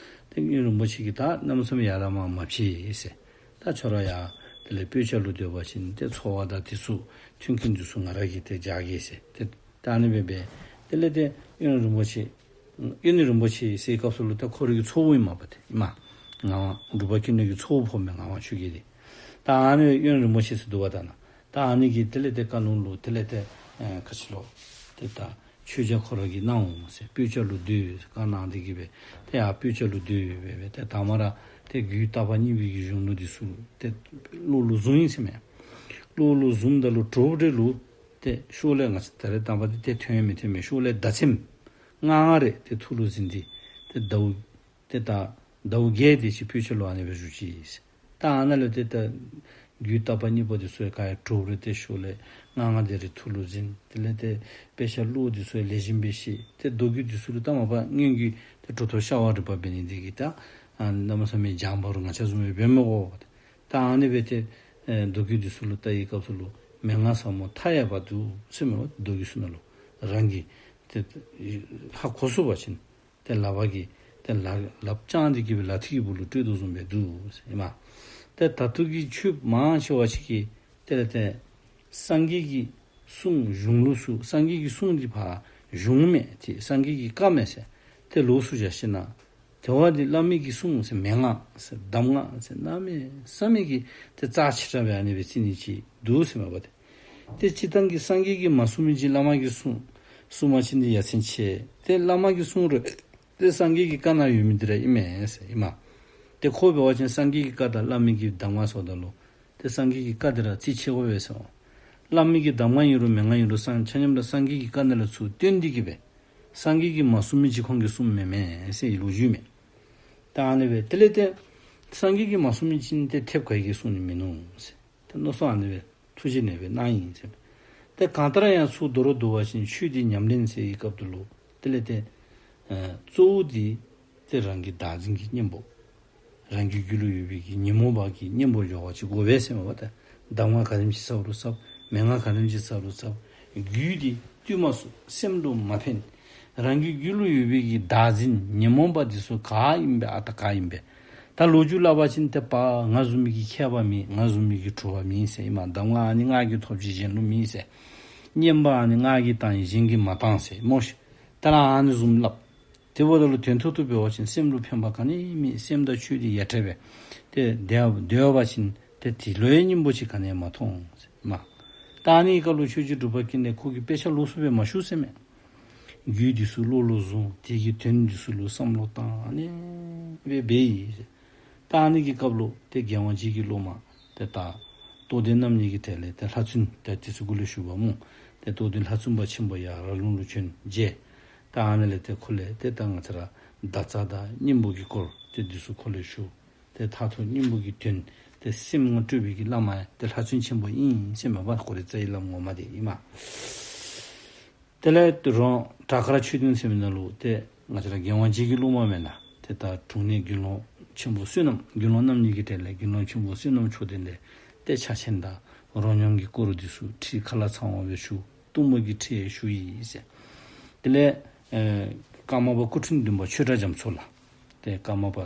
ཏེ་གཡོན་རིན་པོ་ཆེ་གིས་ད་གནམ་མེད་ས་མེད་ཡར་ལས་མར་མ་ཕྱད་ཟེར། ད་ཁྱོད་ར་ཡར་དེ་ལས་སྤོས་སྐྱ་ལུ་སྡོད་པ་ཅིན་ཏེ་འཚོ་བ་དང་དེ་ཚུ་མཐུན་རྐྱེན་དེ་ཚུ་ང་ར་གིས་ཏེ་རྐྱབ་གེ་ཟེར། ཏེ་ད་ཨ་ནི་སྦེ་སྦེ་དེ་ལས་ཏེ་གཡོན་རིན་པོ་ཆེ་གཡོན་རིན་པོ་ཆེ་ཟེར་སྐབས་སུ་ལུ་ད་ཁོ་རའི་གི་ཚ་བོ་ཨིན་མས་པ་ཏེ་ཨིན་མས། ངག་དབང་འབྲུག་པ་ཀུན་ལེགས་ཀྱི་ཚ་བོ་ཕོག་མས་ངག་དབང་ཆོས་རྒྱལ་འདི། ད་ཨ་ནི་གཡོན་རིན་པོ་ཆེ་ཟེར་འདུག་པ་ད་ནཱ། ད་ཨ་ནི་གིས་དེ་ལས་ཏེ་བཀའ་ལུང་ལུ་དེ་ལས་ཏེ་ཨེ་ག་ཅི་ལོ་ཏེ་ད་མཆོད་ཇ་ཁོ་ར་གིས་གནང་འོང་ཟེར། སྤོས་སྐྱ་ལུ་སྡོད་བཀའ་གནང་སྟེ་གིས་སྦེ་ཏེ་ཡར་སྤོས་སྐྱ་ལུ་སྡོད་སྦེ་སྦེ་ཏེ་དང་པ་ར་ཏེ་རྒྱུད་བརྟག་པ་གཉིས་པའི་གི་གཞུང་ལུགས་འདི་ཚུ་ཏེ་བློ་ལུ་བཟུང་ཡི་ཟེར་མས། བློ་ལུ་བཟུངམ་ད་ལུ་དྲོ་པ་རེ་ལུ་ཏེ་ཤོག་ལེབ་ང་བཅས་ད་རེས་དང་པ་འདི་ཏེ་ཐོན་མི་ཐོན་མི་ཤོག་ལེབ་ཟླ་ཚེམ་ལྔ་ལྔ་རེ་ཏེ་ཐུགས་ལུ་འཛིན་ཏེ་ཏེ་ཟླཝ་ཏེ་ད་ཟླཝ་བརྒྱད་དེ་ཅིག་སྤོས་སྐྱ་ལུ་ཨ་ནི་སྦེ་བཞུགས་ཅི་ཟེར། ད་ཨ་ནཱ་ལུ་ཏེ་ད་རྒྱུད་བརྟག་པ་གཉིས་པ་འདི་ཚུ་ཡང་ག་ཡང་དྲོ་པ་རེ་ཏེ་ཤོག་ལེབ་ལྔ་ལྔ་དེ་རེ་ཐུགས་ལུ་འཛིན། དེ་ལས་ཏེ་དཔེ་ཆ་ཀློག་འདི་ཚུ་ཡང་ལེགས་ཤོམ་སྦེ་ཤེས། ཏེ་མདོ་རྒྱུད་འདི་ཚུ་ལུ་ད་མ་པ་སྔོན་གྱི་ཏེ་གྲུབ་ཐོབ་ཤ་བ་རི་པ་འབད་ནི་འདི་གིས་ད་ཨ་གནམ་མེད་ས་མེད་སྦྱངས་པ་རུང་ང་བཅས་བཟུམ་སྦེ་འབད་མི་དགོ། ད་ཨ་ནི་སྦེ་ཏེ་ཨེ་མདོ་རྒྱུད་འདི་ཚུ་ལུ་ལྟ་བའི་སྐབས་སུ་ལུ་མན་ངག་ཟབ་མོ་མཐའ་ཡས་པ་འདུག་ཟེར་མས་པ་མདོ་རྒྱུད་ཚུ་ནང་ལུ། རང་གིས་ཏེ་ཧ་གོ་ཚུགས་པ་ཅིན་ཏེ་ལག་པ་གིས་ཏེ་ལག་ལགཔ་བརྐྱངས་ཏེ་གིས་སྦེ་ལག་མཐིལ་གྱི་སྦུག་ལུ་སྤྲོད་དོ་བཟུམ་སྦེ་འདུག་ཟེར་ཨིན་མས། ཏེ་ད་ལྟོ་གི་ཆོས་མང་ཆེ་བ་ཅིག་གིས་དེ་ལས་ཏེ་སངས་རྒྱས་ཀྱི་གསུང་གཞུང་ལུགས་སུ་སངས་རྒྱས་ཀྱི་གསུང་འདི་ཕར་གཞུང་མས་ཏེ་སངས་རྒྱས་ཀྱི་བཀའ་མས་ཟེར་ཏེ་ལོགས་སུ་བཞག་ཞིན་ན་དེ་བ་འདི་བླ་མའི་གི་གསུང་ཟེར་མན་ངག་ཟེར་གདམས་ངག་ཟེར་གནམ་མེད་ས་མེད་ཀྱི་ཏེ་རྩ་ཆེ་དྲགས་སྦེ་ཨ་ནི་སྦེ་བརྩི་ནི་ཅིག་འདུག་ཟེར་མས་པ་ཏེ། ཏེ་སྤྱིར་བཏང་གི་སངས་རྒྱས་ཀྱིས་མ་གསུངས་མི་ཅིག་བླ་མ་གིས་གསུངས། གསུངས་པ་ཅིན་འདི་ཡ་མཚན་ཆེ། ཏེ་བླ་མ་གིས་གསུངས་རུང་ཏེ་སངས་རྒྱས་ཀྱི་བཀའ་ནང་ཡོད་མི་འདི་ར་ཨིན་མས་ཟེར་ཨིན་མས། ཏེ་ཁོ་འབད་བ་ཅིན་སངས་རྒྱས་ཀྱི་བཀའ་དང་བླ་མའི་གི་གདམས་ངག་སོངམ་ད་ལུ་ཏེ་སངས་རྒྱས་ཀྱི་བཀའ་འདི་ར་རྩིས་ཆེ་བ་འབད་ཟེར། བླ་མའི་གི་གདམས་ངག་ཨིན་རུང་མན་ངག་ཨིན་རུང་སངས་ཆ་མཉམ་ར་སངས་རྒྱས་ཀྱི་བཀའ་འདི་ལུ་ཚུར་བསྟུན་ཏེ་གི་སྦེ་སངས་རྒྱས་ཀྱིས་མ་གསུངས་མི་ཅིག་ཁོང་གིས་གསུངམ་མེན་མས་ཟེར་ལོ་རྒྱུས་མས། ད་ཨ་ནི་སྦེ་དེ་ལས་ཏེ་སངས་རྒྱས་ཀྱིས་མ་གསུངས་མི་ཅིག་ཏེ་ཐེབས་ག་གིས་གསུང་ནི་མིན་ནུག་ཟེར། ཏེ་མནོ་བསམ་ཨ་ནི་སྦེ་ཐུགས་རྗེ་ནེ་སྦེ་གནང་ཡི་ཟེར། ཏེ་གང་ལྟར་ཡང་ཚུར་མདོར་བསྡུ་བ་ཅིན་ཆོས་འདི་ཉམས་ལེན་ཟེར་བའི་སྐབས་དེ་ལུ་དེ་ལས་ཏེ་ཨ་གཙོ་བོ་འདི་ཏེ་རང་གི་བདག་འཛིན་གྱི་གཉེན་པོ། རང་གི་རྒྱུད་ལུ་ཡོད་པའི་གི་ཉོན་མོངས་པ་གི་གཉེན་པོ་འགྱོ་བ་ཅིག་དགོ་པས་ཟེར་མས་པ། ཏེ་གདམས་ངག་ག་དེམ་ཅིག་ཟབ་རུང་ཟབ། མན་ངག་ག་དེམ་ཅིག་ཟབ་རུང་ཟབ། རྒྱུད་འདི་བཏུལ་མ་ཚུགས། སེམས་ལུ་མ་ཕན། རང་གི་རྒྱུད་ལུ་ཡོད་པའི་གི་བདག་འཛིན་ཉོན་མོངས་པ་འདི་ཚུ་ག་ཨིན་པས། ཨ་རྟག་ག་ཨིན་པས། ད་ལོ་རྒྱུས་སླབ་པ་ཅིན་ཏེ་པ་ང་བཟུམ་མི་གིས་མཁས་པ་མེད། ང་བཟུམ་མི་གིས་གྲུབ་པ་མེད་ཟེར་ཨིན་མས། གདམས་ངག་ཨ་ནི་ང་གིས་ཐོབ་ཅི་གཞན་ལུ་མེད་ཟེར། བསྙེན་པ་ཨ་ནི་ང་གིས་བཏང་ཡི་གཞན་གྱིས་མ་བཏང་ཟེར་སྨོ་ཤིག། ད་རང་ཨ་ནི་བཟུམ་སླབ། དེ་འབདཝ་ད་ལུ་དོན་ཐོག་ཏུ་འབད་བ་ཅིན་སེམས་ལུ་ཕན་པ་ག་ནི་མེད། སེམས་དང་ཆོས་འདི་ཡ་བྲལ་སྦེ་ཏེ་སྡོད་སྡོད་པ་ཅིན་ཏེ་དེ་ལུ་ཡང་སྙིང་པོ་ཅིག་ག་ནི་ཡང་མ་མཐོང་ཟེར་མས། ད་ཨ་ནི་སྐབས་ལུ་ཆོས་རྗེ་འབྲུག་པ་ཀུན་ལེགས་ཁོ་གིས་དཔེ་ཆ་ལོགས་སུ་སྦེ་མ་ཞུ་ཟེར་མས། རྒྱུད་འདི་ཚུ་བློ་ལུ་བཟུང་། དེ་གི་དོན་འདི་ཚུ་ལུ་བསམ་བློ་བཏང་། ཨ་ནི་སྦེ་འབད་ཡི་ཟེར། ད་ཨ་ནི་གི་སྐབས་ལུ་ཏེ་རྒྱལ་དབང་རྗེ་གི་སློབ་མ་ཏེ་ད་རྟོགས་ལྡན་རྣམ་གཉིས་ཀྱི་གྲས་ལས་ཏེ་ལྷ་བཙུན་ཏེ་དེ་ཚུ་གུ་ལས་ཞུ་བ་སྨོ། ཏེ་རྟོགས་ལྡན་ལྷ་བཙུན་པ་ཆེན་པོ་ཡར་ར་ལུང་ལུ་བྱོན་མཇལ། ད་ཨ་ནི་ལས་ཏེ་ཁོ་ལས་ཏེ་ད་ང་བཅས་ར་བརྡ་རྩ་དང་སྙིང་པོ་གི་སྐོར་ཏེ་འདི་ཚུ་ཁོ་ལས་ཞུ། ཏེ་མཐར་ཐུག་སྙིང་པོ་གི་དོན་ཏེ་སེམས་ངོ་སྤྲོད་པའི་གི་བླ་མ་ཏེ་ལྷ་བཙུན་ཆེན་པོ་ཨིན་ཟེར་མས་པ། ཁོ་རའི་རྩ་བའི་བླམ་ངོ་མ་འདི་ཨིན་མས། དེ་ལས་ཏེ་རོང་བྲག་དཀར་ཆོས་སྡིངས་ཟེར་མི་ནང་ལུ་ཏེ་ང་བཅས་ར་རྒྱལ་དབང་རྗེ་གི་སློབ་མ་མེན་ན། ཏེ་ད་དྲུང་ནས་དགེ་སློང་ཆེན་པོ་བསོད་ནམས། དགེ་སློང་རྣམ་གཉིས་ཀྱི་གྲས་ལས་དགེ་སློང་ཆེན་པོ་བསོད་ནམས་མཆོག་ལྡན་ལས་ཏེ་ཕྱག་ཆེན་དང་རོ་སྙོམས་ཀྱི་སྐོར་འདི་ཚུ་ཁྲིད་ཁ་ལ་ཚང་བ་སྦེ་ཞུ། གཏུམ་མོ་གི་ཁྲིད་ཡང་ཞུ་ཡི་ཟེར། དེ་ལས་ཨེ་ཀརྨ་པ་སྐུ་ཕྲེང་བདུན་པ་ཆོས་གྲགས་རྒྱ་མཚོ་ལགས། ཏེ་ཀརྨ་པ་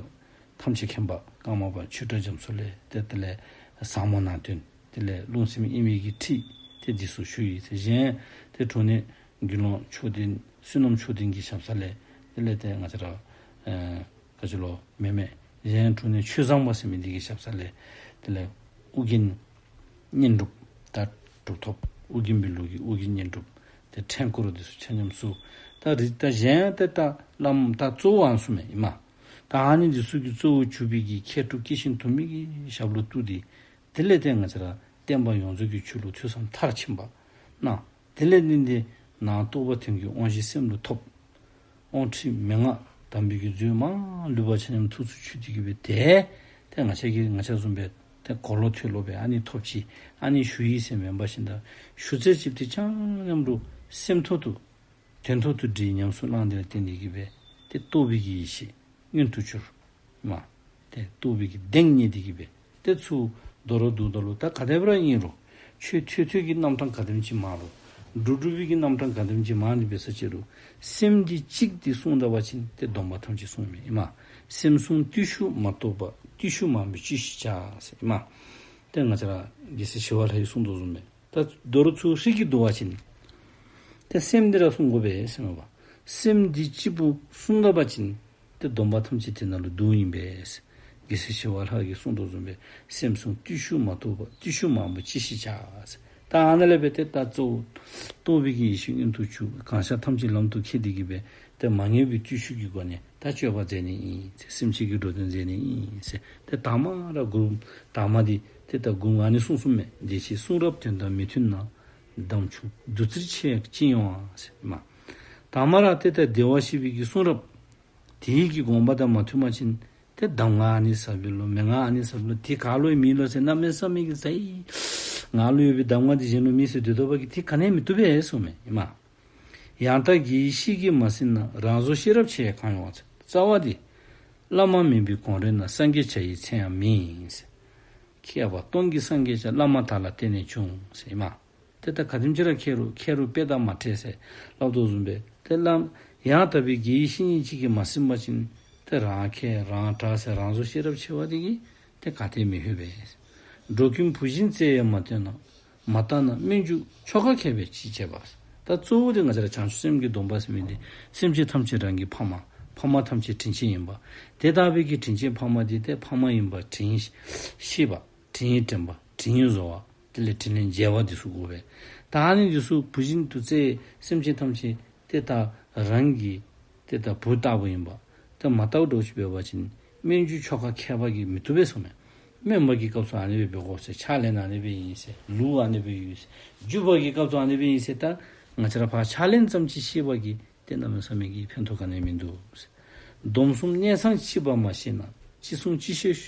ཐམས་ཅད་མཁྱེན་པ་ཀརྨ་པ་ཆོས་གྲགས་རྒྱ་མཚོ་ལས་ཏེ་དེ་ལས་ཟབ་མོ་ནང་དོན། དེ་ལས་རླུང་སེམས་དབྱེར་མེད་ཀྱི་ཁྲིད་ཏེ་འདི་ཚུ་ཞུ་ཡི་ཟེར། གཞན་ཏེ་དྲུང་ནས་དགེ་སློང་མཆོག་ལྡན་བསོད་ནམས་མཆོག་ལྡན་གྱི་ཞབས་ས་ལས་དེ་ལས་ཏེ་ང་བཅས་ར་ཨེ་ག་ཅི་ལོ་མེན་མེན། གཞན་དྲུང་ནས་ཆོས་བཟང་པོ་ཟེར་མི་འདི་གི་ཞབས་ས་ལས་དེ་ལས་ཨོ་རྒྱན་བསྙེན་སྒྲུབ་ད་གྲུབ་ཐོབ་ཨོ་རྒྱན་པའི་ལུགས་ཀྱི་ཨོ་རྒྱན་བསྙེན་སྒྲུབ་ཏེ་ཕྲེང་སྐོར་འདི་ཚུ་ཆ་མཉམ་ཚུ་ད་རིགས་ད་གཞན་ཏེ་ད་བླམ་ད་གཙོ་བོ་ཨ་ནི་ཚུ་མས་ཨིན་མས། ད་ཨ་ནི་འདི་ཚུ་གིས་གཙོ་བོ་གྱུར་པའི་གི་མཁས་གྲུབ་སྐྱེས་ཆེན་དུ་མའི་གི་ཞབས་ལུ་གཏུགས་ཏེ་དེ་ལས་ཏེ་ང་བཅས་ར་བསྟན་པ་ཡོངས་རྫོགས་ཀྱི་ཆོས་ལུ་ཐོས་བསམ་མཐར་ཕྱིན་པ་གནང་། དེ་ལས་ཏེ་འདི་ནང་རྟོགས་པ་དོན་གྱི་དབང་བཞི་སེམས་ལུ་ཐོབ། དབང་ཁྲིད་མན་ངག་དམ་པའི་གི་མཛོད་མ་ལུས་པ་ཆ་མཉམ་ཐུགས་སུ་ཆུད་དེ་གི་སྦེ་ཏེ་ཏེ་ང་བཅས་ཀྱི་ང་བཅས་བཟུམ་སྦེ་ཏེ་གོ་ལོ་ཐོས་ལོ་སྦེ་ཨ་ནི་ཐོབ་ཅི་ཨ་ནི་ཞུ་ཡི་ཟེར་མེན་པར་ཞིནམ་ད་ཞུ་ཚད་ཅིག་ཏེ་ཆ་མཉམ་རུ་སེམས་ཐོག་ཏུ་དོན་ཐོག་ཏུ་འདྲིས་ཉམས་སུ་བླངས་ཏེ་ལ་བརྟེན་ཏེ་གི་སྦེ་ཏེ་རྟོགས་པའི་གི་ཡེ་ཤེས་མངོན་དུ་གྱུར། མ། ཏེ་རྟོགས་པའི་གི་གདེང་རྙེད་དེ་གི་སྦེ་ཏེ་ཚུར་མདོར་བསྡུཝ་ད་ལུ་ད་ག་དེ་སྦེ་ར་ཨིན་རུང་ཆོས་ཐོས་ཐོས་ཀྱི་རྣམ་གྲངས་ག་དེམ་ཅིག་མང་རུང་སྒྲུབ་སྒྲུབ་པའི་གི་རྣམ་གྲངས་ག་དེམ་ཅིག་མང་ནི་འབད་ས་ཅི་རུང་སེམས་འདི་གཅིག་འདི་བསྲུང་ད་པ་ཅིན་ཏེ་སྡོམ་པ་ཐམས་ཅད་བསྲུང་མི་ཨིན་མས། སེམས་བསྲུང་བརྟུལ་ཞུགས་མ་གཏོགས་པ། བརྟུལ་ཞུགས་མང་པོས་ཅི་ཞིག་བྱ་ཟེར་ཨིན་མས། ཏེ་ང་བཅས་ར་རྒྱལ་སྲས་ཞི་བ་ལྷ་ཡིས་གསུངས་དོ་བཟུམ་སྦེ་ད་མདོར་ཚུར་ཧྲིལ་གྱིས་བསྡུ་བ་ཅིན་ཏེ་སེམས་འདི་ར་བསྲུང་དགོ་པས་ཟེར་མས་པ། སེམས་འདི་གཅིག་པུ་བསྲུང་ད་པ་ཅིན་ཏེ་སྡོམ་པ་ཐམས་ཅད་དེ་ནང་ལུ་འདུ་ཨིན་པས། རྒྱལ་སྲས་ཞི་བ་ལྷ་གིས་གསུངས་དོ་བཟུམ་སྦེ་སེམས་བསྲུང་བརྟུལ་ཞུགས་མ་གཏོགས་པ། བརྟུལ་ཞུགས་མང་པོས་ཅི་ཞིག་བྱ་ཟེར། ད་ཨ་ནཱ་ལས་སྦེ་ཏེ་ད་གཙོ་བོ་རྟོགས་པའི་གི་ཡེ་ཤེས་མངོན་དུ་གྱུར། གང་ཤར་ཐམས་ཅད་ལམ་དུ་ཁྱེར་ཏེ་གི་སྦེ་ཏེ་མ་ངེས་པའི་བརྟུལ་ཞུགས་ཀྱི་སྒོ་ནས་ད་སྤྱོད་པ་མཛད་ནི་ཨིན་ཟེར། སེམས་ཅན་གྱི་འགྲོ་དོན་མཛད་ནི་ཨིན་ཟེར། ཏེ་དང་པ་ར་མགུརམ་དང་པ་འདི་ཏེ་ད་མགུརམ་ཨ་ནི་གསུངས་གསུངསམ་མས། བདེ་གཤེགས་གསུང་རབ་དོན་དང་མི་མཐུན་ན། དམ་ཆོས་བདུད་རྩིར་འཆི་ཡང་ཅི་ཡོང་ཨ་ཟེར་མས། དང་པ་ར་ཏེ་ད་བདེ་བར་གཤེགས་པའི་གི་གསུང་རབ་དེའི་གི་དགོངས་པ་དང་མ་མཐུན་པ་ཅིན་ཏེ་གདམས་ངག་ཨ་ནི་ཟབ་པའི་ལོ་མན་ངག་ཨ་ནི་ཟབ་ལོ་དེ་ག་ལུ་ཡང་མེད་ལོ་ཟེར་གནམ་མེད་ས་མེད་ཀྱི་ཟེར་ཡི། ང་ལུ་ཡོད་པའི་གདམས་ངག་འདི་གཞན་ལུ་མེད་ཟེར་སྡོད་དོ་བ་གིས་དེ་ག་ནི་ཡང་མི་བཏུབ་པས་གསུངསམ་མས་ཨིན་མས། ཡང་དག་དགེ་བའི་བཤེས་ཀྱིས་མ་གཟིགས་ན། རང་བཟོ་ཤེས་རབ་ཆེ་གང་ཡོང་ཟེར། རྩ་བ་འདི་བླ་མ་མིན་པའི་གོང་རོལ་ན། སངས་རྒྱས་བྱ་ཡི་མཚན་ཡང་མེད་ཟེར། མཁས་པ་སྟོང་གི་སངས་རྒྱས་ཀྱང་། བླ་མ་དག་ལ་བརྟེན་ནས་བྱུང་ཟེར་ཨིན་མས། ཏེ་ད་ག་དེམ་ཅིག་ར་མཁས་རུང་མཁས་རུང་དཔེ་དང་མ་འཕྲད་ཟེར་སླབ་དོ་བཟུམ་སྦེ་ཏེ་བླ་ཡང་དག་པའི་དགེ་བའི་བཤེས་གཉེན་ཅིག་གིས་མ་གཟིགས་པ་ཅིན་ཏེ་རང་མཁས་རང་དྲག་ཟེར་རང་བཟོ་ཤེས་རབ་ཆེ་བ་དེ་གིས་ཏེ་ག་ཏེ་མི་ལྷོད་པས། འགྲོ་ཀུན་བུ་བཞིན་བརྩེ་ཡང་མ་བསྟེན་ན། མ་བརྟགས་ན་སྨོན་འཇུག་ཆོ་ག་མཁས་པས་ཅི་བྱེད་པ། ད་གཙོ་བོ་དེ་ང་བཅས་ར་བྱང་ཆུབ་སེམས་ཀྱི་སྡོམ་པ་ཟེར་མི་འདི་སེམས་ཅན་ཐམས་ཅད་རང་གི་ཕ་མ། ཕ་མ་ཐམས་ཅད་དྲིན་ཅན་ཡིན་པ། དེ་ལྟ་བུའི་གི་དྲིན་ཅན་ཕ་མ་འདི་ཏེ་ཕ་མ་ཡིན་པ་དྲིན་ཤེས་པ། དྲིན་དྲན་པ། དྲིན་གཟོ་བ། དེ་ལས་དྲིན་ལན་འཇལ་བ་འདི་ཚུ་དགོ་པས། ད་ཨ་ནི་འདི་ཚུ་བུ་བཞིན་དུ་བརྩེ་སེམས་ཅན་ཐམས་ཅད་ཏེ་ད་རང་གི་ཏེ་ད་བུ་ལྟ་བུ་ཨིན་པས། ད་མ་ལྟ་བུ་འདྲཝ་ཅིག་འབད་བ་ཅིན་སྨན་རྒྱུད་ཆོ་ག་མཁས་པ་གིས་མི་བཏུབ་པས་གསུངམ་མས། སྨན་པ་གི་སྐབས་སུ་ཨ་ནི་སྦེ་འབད་དགོ་ཟེར། ཕྱག་ལེན་ཨ་ནི་སྦེ་ཨིན་ཟེར། ལུགས་ཨ་ནི་སྦེ་ཡོད་ཟེར། བརྒྱུད་པ་གི་སྐབས་སུ་ཨ་ནི་སྦེ་ཨིན་ཟེར། ད་ང་བཅས་ར་ཕར་ཕྱག་ལེན་ཙམ་ཅིག་ཤེས་པ་གིས་ཏེ་གནམ་མེད་ས་མེད་ཀྱི་ཕན་ཐོགས་ག་ནི་ཡང་མིན་འདུག་ཟེར། སྡོམ་གསུམ་གནད་ཚང་ཅིག་པ་མ་ཤེས་ན། ཅི་གསུང་ཅི་ཤོད་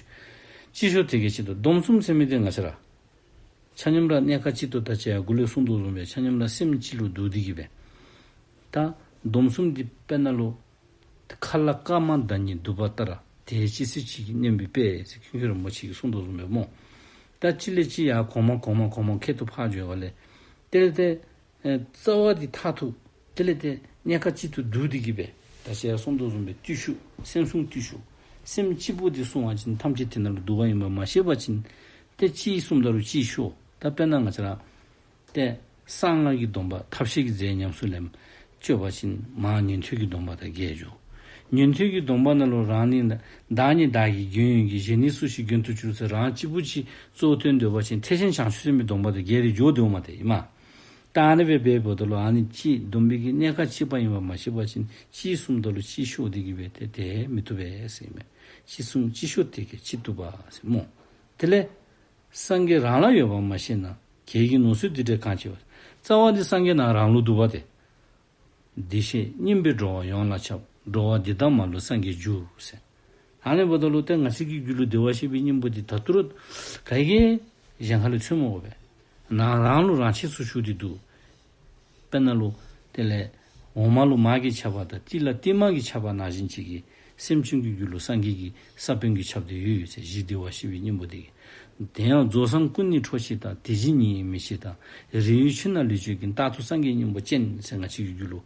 ཅི་ཤོད་དེ་གིས་ཅི་ལྟ། སྡོམ་གསུམ་ཟེར་མི་འདི་ང་བཅས་ར་ཆ་མཉམ་ར་གནས་སྐབས་གཅིག་ཏུ་ད་ཅི་ཡར་འགོ་ལས་གསུངས་དོ་བཟུམ་སྦེ་ཆ་མཉམ་ར་སེམས་གཅིག་ལུ་འདུ་སྟེ་གིས་སྦེ། ད་སྡོམ་གསུམ་འདི་དཔེར་ན་ལུ་ཁ་ལ་ཀརྨ་བདག་ཉིད་འདུག་པ་ལྟར། དེ་ཅི་སྲིད་ཕྱིན་གྱི་གནས་པའི་དཔེ་ཟེར་ཀུན་མཁྱེན་རིན་པོ་ཆེ་གིས་གསུངས་དོ་བཟུམ་སྦེ་སྨོ། ད་གཅིག་ལས་གཅིག་ཡར་གོང་མ་གོང་མ་གོང་མ་ཁྱད་དུ་འཕགས་འགྱོ་བ་ལས། དེ་ལས་ཏེ་ཨེ་རྩ་བ་འདི་མཐར་ཐུག། དེ་ལས་ཏེ་གནས་སྐབས་གཅིག་ཏུ་འདུ་སྟེ་གིས་སྦེ། ད་ཅི་ཡར་གསུངས་དོ་བཟུམ་སྦེ་བརྟུལ་ཞུགས། སེམས་བསྲུང་བརྟུལ་ཞུགས། སེམས་གཅིག་པུ་འདི་བསྲུང་བ་ཅིན་ཐམས་ཅད་དེ་ནང་ལུ་འདུ་བ་ཨིན་པ་མ་ཤེས་པ་ཅིན། ཏེ་གཅིག་བསྲུངམ་ད་ལུ་གཅིག་ཤོར། ད་དཔེར་ན་ང་བཅས་ར་ཏེ་གསང་སྔགས་ཀྱི་སྡོམ་པ་ཐབས་ཤེས་ཀྱི་རྫས་ཉམས་སུ་ལེན་སྤྱོད་པ་ཅིན་མར་ཉན་ཐོས་ཀྱི་སྡོམ་པ་དང་འགལ་འགྱོ། ཉན་ཐོས་ཀྱི་སྡོམ་པ་ནང་ལུ་རང་ཉིད་བདག་ཉིད་བདག་གི་རྒྱུན་ཡིན་གྱི། གཞན་ནི་སུ་ཞིག་རྒྱུན་དུ་གྱུར་ཟེར་རང་གཅིག་པུ་ཅིག་གཙོ་བོ་བསྟེན་སྡོད་པ་ཅིན་ཐེག་ཆེན་བྱང་ཆུབ་སེམས་དཔའི་སྡོམ་པ་དང་འགལ་ཏེ་འགྱོ་དོ་མས་ཏེ་ཨིན་མས། ད་ཨ་ནི་སྦེ་འབདཝ་ད་ལུ་ཨ་ནི་གཅིག་སྡོམ་པའི་གི་གནས་སྐབས་གཅིག་པ་ཨིན་པ་མ་ཤེས་པ་ཅིན་གཅིག་བསྲུངམ་ད་ལུ་གཅིག་ཤོར་ཏེ་གིས་སྦེ་ཏེ་དེ་མི་བཏུབ་པས་ཟེར་ཨིན་མས། ཅི་གསུང་ཅི་ཤོད་དེ་གིས་ཅི་བཏུབ་པ་ཟེར་སྨོ། དེ་ལས་སངས་རྒྱས་རང་ལ་ཡོད་པ་མ་ཤེས་ན། གྱད་ཀྱིས་ནོར་འཚོལ་འདི་འདྲས་གང་བྱེད་པ། རྩ་བ་འདི་སངས་རྒྱས་ནཱ་རང་ལུ་འདུག་པ་ཏེ། འདི་ཞེས་སྙན་པས་འགྲོ་བ་ཡོངས་ལ་ཁྱབ། འགྲོ་བ་འདི་དག་མ་ལུས་སངས་རྒྱས་འགྱུར་ཟེར། ཨ་ནི་འབདཝ་ད་ལུ་ཏེ་ང་བཅས་ཀྱི་རྒྱུད་ལུ་བདེ་བར་གཤེགས་པའི་སྙིང་པོ་འདི་ད་ལྟོ་ར་ག་གིས་ཡང་གཞན་ཁ་ལས་འཚོལ་མི་དགོ་པས། ནཱ་རང་ལུ་རང་ཆས་སུ་ཞུགས་ཏེ་འདུག། དཔེར་ན་ལུ་དེ་ལས་འོ་མ་ལུ་མར་གྱི་ཆརཔ་དང་ཏིལ་ལ་ཏིལ་མར་གྱི་ཆརཔ་ནང་བཞིན་ཅིག་གིས་སེམས་ཅན་གྱི་རྒྱུད་ལུ་སངས་རྒྱས་ཀྱི་ས་བོན་གྱི་ཆརཔ་དེ་ཡོད་ཡོད་ཟེར། གཞི་བདེ་བར་གཤེགས་པའི་སྙིང་པོ་དེ་གིས། དེ་ཡང་རྫོགས་སངས་སྐུ་ནི་འཕྲོ་ཞིག་དང་། དེ་བཞིན་ཉིད་ཡིན་མི་ཤེས་དང་། རིགས་ཡོད་ཕྱིར་ན་ལུས་སྤྱོད་ཀུན། རྟག་ཏུ་སངས་རྒྱས་སྙིང་པོ་ཅན་ཟེར། ང་བཅས་ཀྱི་རྒྱུད་ལུ་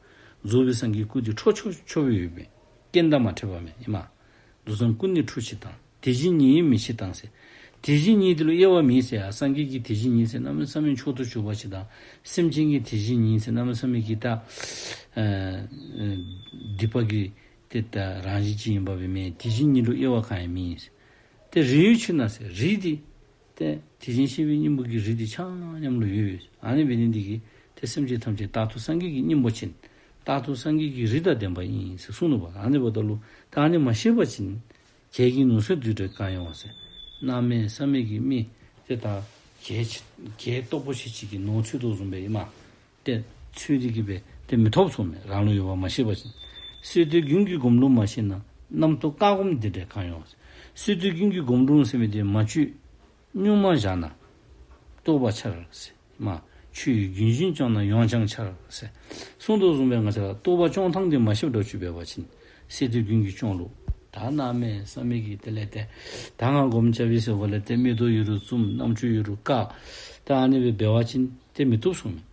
རྫོགས་པའི་སངས་རྒྱས་སྐུ་དེ་འཕྲོ་འཕྲོ་འཕྲོ་སྦེ་ཡོད་པས། རྐྱེན་དང་མ་འཕྲད་པ་མེན་ཨིན་མས། རྫོགས་སངས་སྐུ་ནི་འཕྲོ་ཞིག་དང་། དེ་བཞིན་ཉིད་ཡིན་མི་ཤེས་དང་ཟེར། དེ་བཞིན་ཉིད་དེ་ལུ་དབྱེ་བ་མེད་ཟེར། ཡ་སངས་རྒྱས་ཀྱི་དེ་བཞིན་ཉིད་ཟེར་གནམ་མེད་ས་མེད་མཆོག་ཏུ་གྱུར་པ་ཅིག་དང་། སེམས་ཅན་གྱི་དེ་བཞིན་ཉིད་ཟེར་གནམ་མེད་ས་མེད་ཀྱི་ད་ཨ་ཨ་སྡིག་པ་གི་ཏེ་ད་རང་བཞིན་ཅིག་ཨིན་པ་སྦེ་མེན། དེ་བཞིན་ཉིད་ལུ་དབྱེ་བ་གང་ཡང་མེད་ཟེར། ཏེ་རིགས་ཡོད་ཕྱིར་ན་ཟེར། རིགས་འདི་ཏེ་དེ་བཞིན་གཤེགས་པའི་སྙིང་པོ་གི་རིགས་འདི་ཆ་མཉམ་ལུ་ཡོད་ཡོད། ཨ་ནི་འབད་ནི་འདི་གིས་ཏེ་སེམས་ཅན་ཐམས་ཅད་རྟག་ཏུ་སངས་རྒྱས་ཀྱི་སྙིང་པོ་ཅན། རྟག་ཏུ་སངས་རྒྱས་ཀྱི་རིགས་དང་ལྡན་པ་ཨིན་ཟེར་གསུངས་ནུག་པ། ཨ་ནི་འབདཝ་ད་ལུ་ད་ཨ་ནི་མ་ཤེས་པ་ཅིན། གྱད་ཀྱིས་ནོར་འཚོལ་འདི་འདྲས་གང་ཡོང་བ་ཟེར། གནམ་མེད་ས་མེད་ཀྱི་མི་ཏེ་ད་གྱད་གྱད་སྟོབས་པོ་ཆེ་ཅིག་གིས་ནོར་འཚོལ་དོ་བཟུམ་སྦེ་ཨིན་མས། ཏེ་འཚོལ་ཏེ་གིས་སྦེ་ཏེ་མི་ཐོབ་གསུངམ་མས། རང་ལུ་ཡོད་པ་མ་ཤེས་པ་ཅིན། སྲིད་དོན་རྒྱུན་གྱི་སྒོམ་ལུགས་མ་ཤེས་ན། རྣམ་རྟོག་བཀག་སྒོམ་འདི་འདྲས་གང་ཡོང་བ་ཟེར། སྲིད་དོན་རྒྱུན་གྱི་སྒོམ་ལུགས་ཟེར་མི་འདི་མ་བཅོས་གཉུག་མ་བཞག་ན་རྟོགས་པ་འཆར་ཟེར། མ་ཆོས་རྒྱུན་བཞིན་སྐྱོང་ན་ཡོངས་ཀྱང་འཆར་ཟེར་གསུངས་དོ་བཟུམ་སྦེ་ང་བཅས་ར་རྟོགས་པ་སྐྱོང་ཐངས་འདི་མ་ཤེསཔ་འདྲཝ་ཅིག་འབད་བ་ཅིན། སྲིད་དོན་རྒྱུན་གྱི་སྐྱོང་ལུགས་ད་གནམ་མེད་ས་མེད་ཀྱི་དེ་ལས་ཏེ་ད་ང་སྒོམ་རྐྱབ་པས་ཟེར་འགོ་ལས་ཏེ་མིག་ཏོ་ཡོད་རུང་བཙུམ། རྣམ་ཅོ་ཡོད་རུང་བཀག། ད་ཨ་ནི་སྦེ་འབད་བ་ཅིན་ཏེ་མི་བཏུབ་གསུངམ་མས།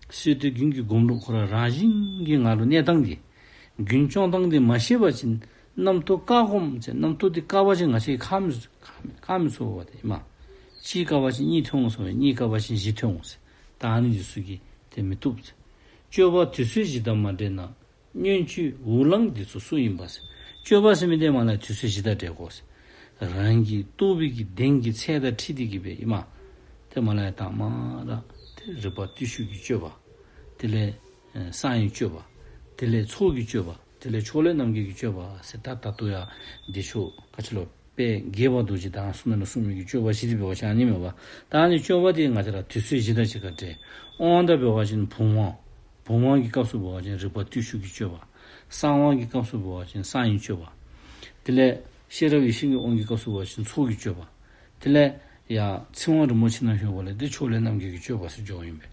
སྲིད་དོན་རྒྱུན་གྱི་སྒོམ་ལུགས་ཁོ་ར་རང་བཞིན་གྱི་ངང་ལུ་གནས་ཐངས་འདི་རྒྱུན་སྐྱོང་ཐངས་འདི་མ་ཤེས་པ་ཅིན། རྣམ་རྟོག་བཀག་སྒོམ་ཟེར། རྣམ་རྟོག་འདི་བཀག་པ་ཅིན་ང་བཅས་ཁ་མི་ཁ་མི་ཁ་མི་ཚུགས་པས་ཏེ་ཨིན་མས། གཅིག་བཀག་པ་ཅིན་གཉིས་ཐོན་འོང་ཟེར། གཉིས་བཀག་པ་ཅིན་བཞི་ཐོན་འོང་ཟེར། ད་ཨ་ནི་འདི་ཚུ་གིས་ཏེ་མི་བཏུབ་ཟེར། སྤྱོད་པ་དུས་ཚོད་བཞི་དང་མ་འབྲེལ་ན། སྔོན་གྱི་འུ་ལངས་འདི་ཚོ་སུ་ཡིན་པ་ཟེར། སྤྱོད་པ་ཟེར་མི་འདི་མ་ལ་དུས་ཚོད་བཞི་དང་འབྲེལ་དགོ་ཟེར། རང་གི་རྟོགས་པའི་གི་གདེང་གི་ཚད་དང་འཁྲིལ་ཏེ་གིས་སྦེ་ཨིན་མས། ཏེ་མ་ལ་ཡ་དང་མ་ར་ཏེ་རིག་པ་བརྟུལ་ཞུགས་ཀྱི་སྤྱོད་པ། དེ་ལས་ཨེ་གསང་བའི་སྤྱོད་པ། དེ་ལས་ཚོགས་ཀྱི་སྤྱོད་པ། དེ་ལས་ཕྱོགས་ལས་རྣམ་རྒྱལ་གྱི་སྤྱོད་པ་ཟེར། ད་ད་ལྟོ་ཡང་བདེ་མཆོག་ག་ཅི་ལོ་དཔལ་དགྱེས་པ་རྡོ་རྗེ་དང་གསུམ་ན་ལུ་གསུངས་མི་གི་སྤྱོད་པ་བཞི་འདི་འབད་བ་ཅིན་ཨ་ནི་མས་པ། ད་ཨ་ནི་སྤྱོད་པ་འདི་ང་བཅས་ར་དུས་ཚོད་བཞི་དང་གཅིག་ཁར་འབྲེལ། དབང་དང་འབད་བ་ཅིན་བུམ་དབང་། བུམ་དབང་གི་སྐབས་སུ་འབད་བ་ཅིན་རིག་པ་བརྟུལ་ཞུགས་ཀྱི་སྤྱོད་པ། གསང་དབང་གི་སྐབས་སུ་འབད་བ་ཅིན་གསང་བའི་སྤྱོད་པ། དེ་ལས་ཤེས་རབ་ཡེ་ཤེས་ཀྱི་དབང་གི་སྐབས་སུ་འབད་བ་ཅིན་ཚོགས་ཀྱི་སྤྱོད་པ། དེ་ལས་ཡ་ཚིག་དབང་རིན་པོ་ཆེ་ནང་ཞུགས་པ་ལས་ཏེ་ཕྱོགས་ལས་རྣམ་རྒྱལ་གྱི་སྤྱོད་པ་ཟེར་འགྱོཝ་ཨིན་པས།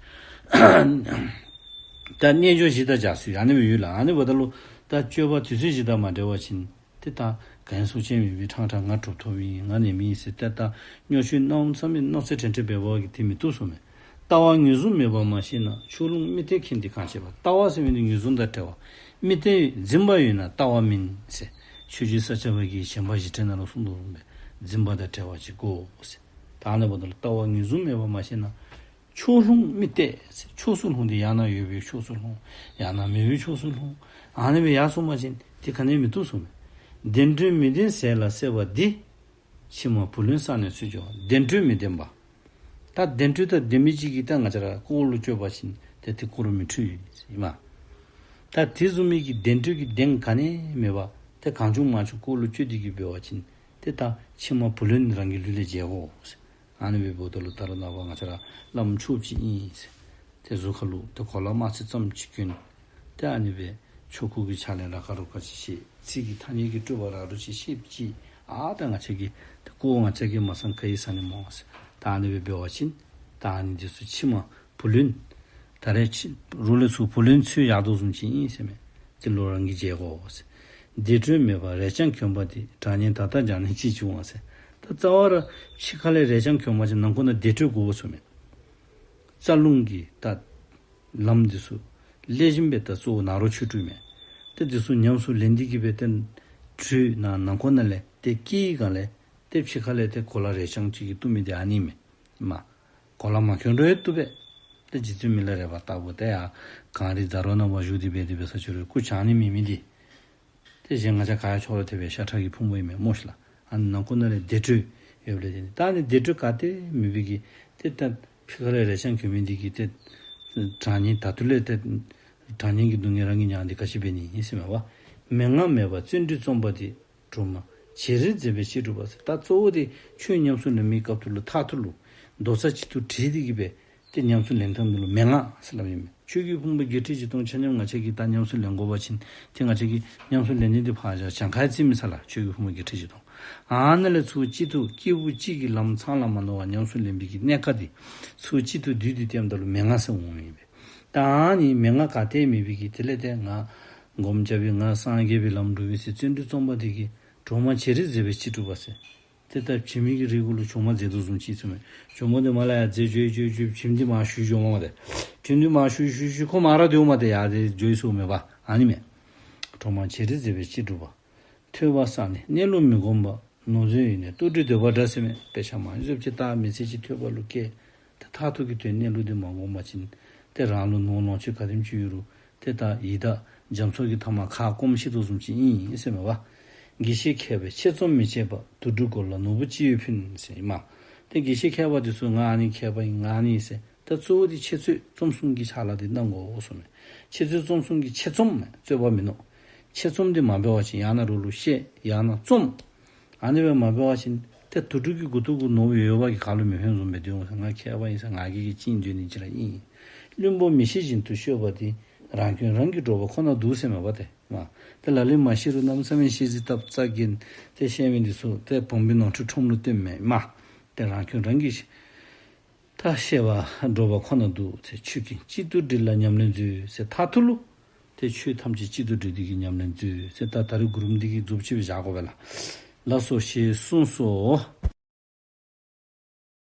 ད་རྣལ་འབྱོར་བཞི་དང་འཇའ་ཚོན་ཨ་ནི་སྦེ་ཡོད་ལགས། ཨ་ནི་འབདཝ་ད་ལུ་ད་སྤྱོད་པ་དུས་ཚོད་བཞི་དང་མ་འབྲེལ་བ་ཅིན་ཏེ་ད་གང་ཡང་སུན་ཅན་མེད་པའི་ཕྲང་ཕྲང་ང་གྲུབ་ཐོབ་ཨིན་ང་ནི་མི་ཨིན་ཟེར་ཏེ་ད་སྨྱོ་ཤུལ་གནམ་མེད་ས་མེད་མནོ་ཚད་ཁྲེང་ཁྲེང་འབད་བ་གིས་ཏེ་མི་བཏུབ་གསུངམ་མས། ལྟ་བ་ངོས་བཟུང་མེད་པ་མ་ཤེས་ན། ཕྱོགས་ལྷུང་རྨི་ལྟས་མཁན་འདི་གང་བྱེད་པ། ལྟ་བ་ཟེར་མི་འདི་ངོས་བཟུང་དང་བྲལ་བ། རྨི་ལྟས་འཛིན་པ་ཡོད་ན་ལྟ་བ་མིན་ཟེར། ཆོས་རྗེ་ས་སྐྱ་པ་གིས་ཞེན་པ་བཞི་བྲལ་ནང་ལུ་གསུངས་དོ་བཟུམ་སྦེ་འཛིན་པ་དང་བྲལ་བ་ཅིག་དགོ་ཟེར། ད་ཨ་ནི་འབདཝ་ད་ལུ་ལྟ་བ་ངོས་བཟུང་མེད་པ་མ་ཤེས་ན། ཕྱོགས་ལྷུང་རྨི་ལྟས་ཟེར། ཕྱོགས་སུ་ལྷུང་སྟེ་ཡང་ན་ཡོད་པའི་ཕྱོགས་སུ་ལྷུང་། ཡང་ན་མེད་པའི་ཕྱོགས་སུ་ལྷུང་། ཨ་ནི་སྦེ་ཡར་སོང་པ་ཅིན་ཏེ་ག་ནི་ཡང་མི་བཏུབ་གསུངམ་མས། བདེན་འཕྲོས་མི་བདེན་ཟེར་ལ་སྲེད་པ་འདི། ཕྱི་མ་བུ་ལོན་བསགས་ནས་ཚུར་འགྱོ་བ། བདེན་འཕྲོས་མི་བདེན་པ། ད་བདེན་སྤྲོད་དང་ལྡན་མི་ཅིག་གིས་ད་ང་བཅས་ར་ལྐོག་ལུ་སྤྱོད་པ་ཅིན་ཏེ་དེ་ལྐོག་རུ་མི་འཁྲུལ་ཨིན་མས། ད་དེ་བཟུམ་མའི་གི་བདེན་སྤྲོད་ཀྱི་གདེང་ག་ནི་མེད་པར་ཏེ་གང་བྱུང་མང་བྱུང་ལྐོག་ལུ་སྤྱོད་དེ་གི་འབད་བ་ཅིན་ཏེ་ད་ཕྱི་མ་བུ་ལོན་རང་གི་ལུས་ལས་འཇལ་དགོ་ཟེར། ཨ་ནི་སྦེ་འབདཝ་ད་ལུ་ད་རེས་ནངས་པ་ང་བཅས་ར་བླམ་ཆོསཔ་ཅིག་ཨིན་ཟེར། ཏེ་གཟུགས་ཁ་ལུ་ཏེ་གོ་ལ་དམར་ཙིག་ཙམ་ཅིག་གྱོན། ཏེ་ཨ་ནི་སྦེ་ཆོ་ག་གི་ཕྱག་ལེན་ར་ཁ་རུ་ཁ་ཅིག་བཤད། ཚིག་གི་ཐ་སྙད་ཀྱི་སྤྲོས་པ་ར་རུ་ཅིག་བཤད་ཅི། ཨ་ད་ང་བཅས་ཀྱིས་ཏེ་ལྐོག་ང་བཅས་ཀྱིས་མ་གསང་ག་ཡི་ཟ་ནི་སྨོ་ཟེར། ད་ཨ་ནི་སྦེ་འབད་བ་ཅིན་ད་ཨ་ནི་འདི་ཚུ་ཕྱི་མ་བུ་ལོན་ད་རེས་ཕྱི་རོགས་ལས་ཚུར་བུ་ལོན་འཚོལ་ཡར་དོ་བཟུམ་ཅིག་ཨིན་ཟེར་མས། དེ་ལུ་རང་གིས་འཇལ་དགོ་ཟེར། བདེ་དྲོད་མེད་པར་རས་རྐྱང་གྱོན་པ་དེ། གྲང་ཉིན་ད་ལྟ་འཇག་ནི་ཅི་བྱུང་བ་ཟེར། ད་རྩ་བ་ར་ཕྱི་ཁ་ལས་རས་རྐྱང་གྱོན་པ་ཅིན་ནང་ཁོག་ནང་བདེ་དྲོད་དགོ་གསུངས་མས། རྩ་རླུང་གི་ད་ལམ་འདི་ཚུ་ལེགས་ཤོམ་སྦེ་ད་གཙོ་བོ་ནཱ་རོ་ཆོས་དྲུག་མས། ཏེ་འདི་ཚུ་ཉམས་སུ་ལེན་ཏེ་གི་སྦེ་ཏེ་དྲོད་ནང་ནང་ཁོག་ནང་ལས་ཏེ་སྐྱེ་བའི་སྒང་ལས་ཏེ་ཕྱི་ཁ་ལས་ཏེ་གོ་ལ་རས་རྐྱང་ཅིག་གིས་བཏུམ་མི་འདི་ཨ་ནི་མས། མ་གོ་ལ་མ་གྱོན་རུང་ཡང་བཏུབ་པས། ཏེ་རྗེ་བཙུན་མི་ལ་རས་པ་ལྟ་བུ་ཏེ་ཡར་གངས་རི་རྫ་རོགས་ནང་མར་བཞུགས་ཏེ་སྦེ་དེ་སྦེ་ས་ཆུ་རུ་སྐུ་བྱང་ནི་མེད་མི་འདི། ཏེ་གཞན་ང་བཅས་ག་ཡང་ཆོག་རུང་དེ་སྦེ་ཤ་ཁྲག་གི་ཕུང་པོ་ཨིན་མས་སྨོ་ཤིག་ལགས། ཨ་ནི་ནང་ཁོག་ནང་ལས་བདེ་དྲོད་ཡོདཔ་ལས་ཏེ་ད་ཨ་ནི་བདེ་དྲོད་ག་ཏེ་མེད་པའི་གི་ཏེ་ད་ཕྱི་ཁ་ལས་རས་རྐྱང་གྱོན་མི་འདི་གིས་ཏེ་གྲང་ཉིན་ད་ལྟོ་ལས་ཏེ་གྲང་ཉིན་གྱི་སྡུག་བསྔལ་རང་གིས་མྱངས་ཏེ་ག་ཅི་འབད་ནི་ཨིན་ཟེར་མས་པ། མན་ངག་མེད་པར་བརྩོན་འགྲུས་རྩོམ་པ་དེ། གྲོག་མ་བྱེ་རིལ་རྫས་པས་ཅི་སྒྲུབ་པ་ཟེར། ད་གཙོ་བོ་དེ་ཆོས་ཉམས་སུ་ལེན་མིའི་སྐབས་ཐོག་ལུ་མཐའ་ཐུག་ལུ་མདོ་རྩ་གཅིག་ཏུ་དྲིལ་ཏེ་གི་སྦེ་ཏེ་ཉམས་སུ་ལེན་ཐངས་འདི་ལུ་མན་ངག་ཟེར་སླབ་ཨིན་མས། ཆོས་ཀྱི་ཕུང་པོ་བརྒྱད་ཁྲི་བཞི་སྟོང་ཆ་མཉམ་ང་བཅས་ཀྱིས་ད་ཉམས་སུ་ལེན་དགོ་པ་ཅིན་ཏེ་ང་བཅས་ཀྱིས་ཉམས་སུ་ལེན་ནི་འདི་ཕར་བཞག་གྱངས་ཁ་རྩིས་མི་ཟེར་ལགས། ཆོས་ཀྱི་ཕུང་པོ་བརྒྱད་ཁྲི་བཞི་སྟོང་། ཨ་ནཱ་ལས་ཚུར་གཅིག་ཏུ་སྐྱེས་བུ་གཅིག་གི་ལམ་ཚང་ལ་མ་ནོར་བར་ཉམས་སུ་ལེན་པའི་གི་གནད་ཀ་འདི་ཚུར་གཅིག་ཏུ་བསྡུས་ཏེ་བསྟནམ་ད་ལུ་མན་ངག་ཟེར་འོང་མི་ཨིན་པས། ད་ཨ་ནི་མན་ངག་ག་ཏེ་མེད་པའི་གི་དེ་ལས་ཏེ་ང་སྒོམ་རྐྱབ་པའི་ང་སངས་རྒྱས་པའི་ལམ་སྒྲུབ་པའི་ཟེར་བརྩོན་འགྲུས་རྩོམ་པ་དེ་གིས་གྲོག་མ་བྱེ་རིལ་རྫས་པས་ཅི་སྒྲུབ་པ་ཟེར། ཏེ་ད་བྱེ་མའི་གི་རིལ་གུ་ལུ་གྲོག་མ་རྫས་དོ་བཟུམ་ཅིག་ཟེར་མས། གྲོག་མ་འདི་མར་ལས་ཡར་རྫས་འགྱོ་འགྱོ་འགྱོ་བྱེམ་འདི་མར་ཞུ་འགྱོཝ་མས་ཏེ། བྱེམ་འདི་མར་ཞུ་ཞུ་ཞུ་ཁོ་མར་ར་སྡོདཔ་མས་ཏེ། ཡར་ཏེ་འགྱོ་ཡི་ཟེརཝ་མས་པ། ཨ་ནི་མས། གྲོག་མ་བྱེ་རིལ་རྫས་པས་ཅི་སྒྲུབ་པ། ཐོས་པ་བསགས་ནས་གནས་ལུགས་མི་སྒོམ་པ། ནོར་འཛོལ་ཡིན་ནས་ལྟོ་འགྲུས་འདོད་པ་འདྲ་ཟེར་མས། དཔེ་ཆ་མང་ཤོས་ཅིག་ད་མི་ཚེ་གཅིག་ཐོས་པ་ལུ་བསྐྱལ། ཏེ་མཐར་ཐུག་གི་དོན་གནས་ལུགས་འདི་མ་སྒོམ་པ་ཅིན་ཏེ་རང་ལུ་ནོར་ལོངས་སྤྱོད་ག་དེམ་ཅིག་ཡོད་རུང་ཏེ་ད་ཡི་དྭགས་རྒྱ་མཚོ་གི་མཐའ་མར་ཁ་སྐོམ་ཤི་དོ་བཟུམ་ཅིག་ཨིན་ཟེར་མས་པ། དགེ་བཤེས་མཁས་པས་ཆེད་རྩོམ་མི་བྱེད་པ། དུག་སྦྲུལ་མགོ་ལ་ནོར་བུ་ཅི་ཡོད་ཕུལ་ཟེར་ཨིན་མས། ཏེ་དགེ་བཤེས་མཁས་པ་འདི་ཚུ་ང་ཨ་ནི་མཁས་པ་ཨིན་ང་ཨ་ནི་ཨིན་ཟེར། ད་གཙོ་བོ་འདི་འཆད་རྩོད་རྩོམ་གསུམ་གྱི་ཕྱག་ལཱ་འདི་གནང་དགོ་གསུངས་མས། འཆད་རྩོད་རྩོམ་གསུམ་གྱི་འཆད་རྩོམ་མས། རྩོད་པ་མིན་ནུག། འཆད་རྩོམ་འདི་མ་འབད་བ་ཅིན་ཡང་ན་རོགས་ལུ་བཤད་ཡང་ན་རྩོམ། ཨ་ནི་སྦེ་མ་འབད་བ་ཅིན་ཏེ་དུག་སྦྲུལ་གྱི་མགུ་ཏོ་གུ་ནོར་བུ་ཡོད་པ་གིས་ག་ལུ་མི་ཕན་བཟུམ་སྦེ་སྡོད་འོང་ཟེར། ང་མཁས་པ་ཨིན་ཟེར་ང་རྒྱལ་གྱིས་བཅིངས་སྡོད་ནི་ཅིག་ར་ཨིན། བླུན་པོ་མི་ཤེས་བཞིན་དུ་ཤོད་པ་དེ། རང་སྐྱོན་རང་གིས་སྒྲོག་པ་ཁོ་ན་འདུག་ཟེར་མས་པ་ཏེ། མ་ཏེ་ལ་ལུ་མ་ཤེས་རུང་གནམ་མེད་ས་མེད་ཤེས་ཟེར་སྟབས་རྩ་འགེངས་ཏེ་བཤད་མི་འདི་ཚུ་ཏེ་བོང་བུའི་ནོར་འཁྲུལ་ཁྲོམ་ལུ་སྟོན་མས་མ། ཏེ་རང་སྐྱོན་རང་གིས་ད་ཤེས་པ་སྒྲོག་པ་ཁོ་ན་འདུག་ཟེར། ཆོས་ཀུན་གཅིག་ཏུ་དྲིལ་ལ་ཉམས་ལེན་མཛོད་ཟེར། མཐར་ཐུག་ལུ་ཏེ་ཆོས་ཐམས་ཅད་གཅིག་ཏུ་དྲིལ་ཏེ་གི་ཉམས་ལེན་མཛོད་ཟེར། ད་ད་རེས་གུ་རུམ་འདི་གི་མཛུབ་ཅིག་སྦེ་བཞག་དགོ་པས་ལགས། ལགས་སོ་ཞེས་གསུངས་སོ།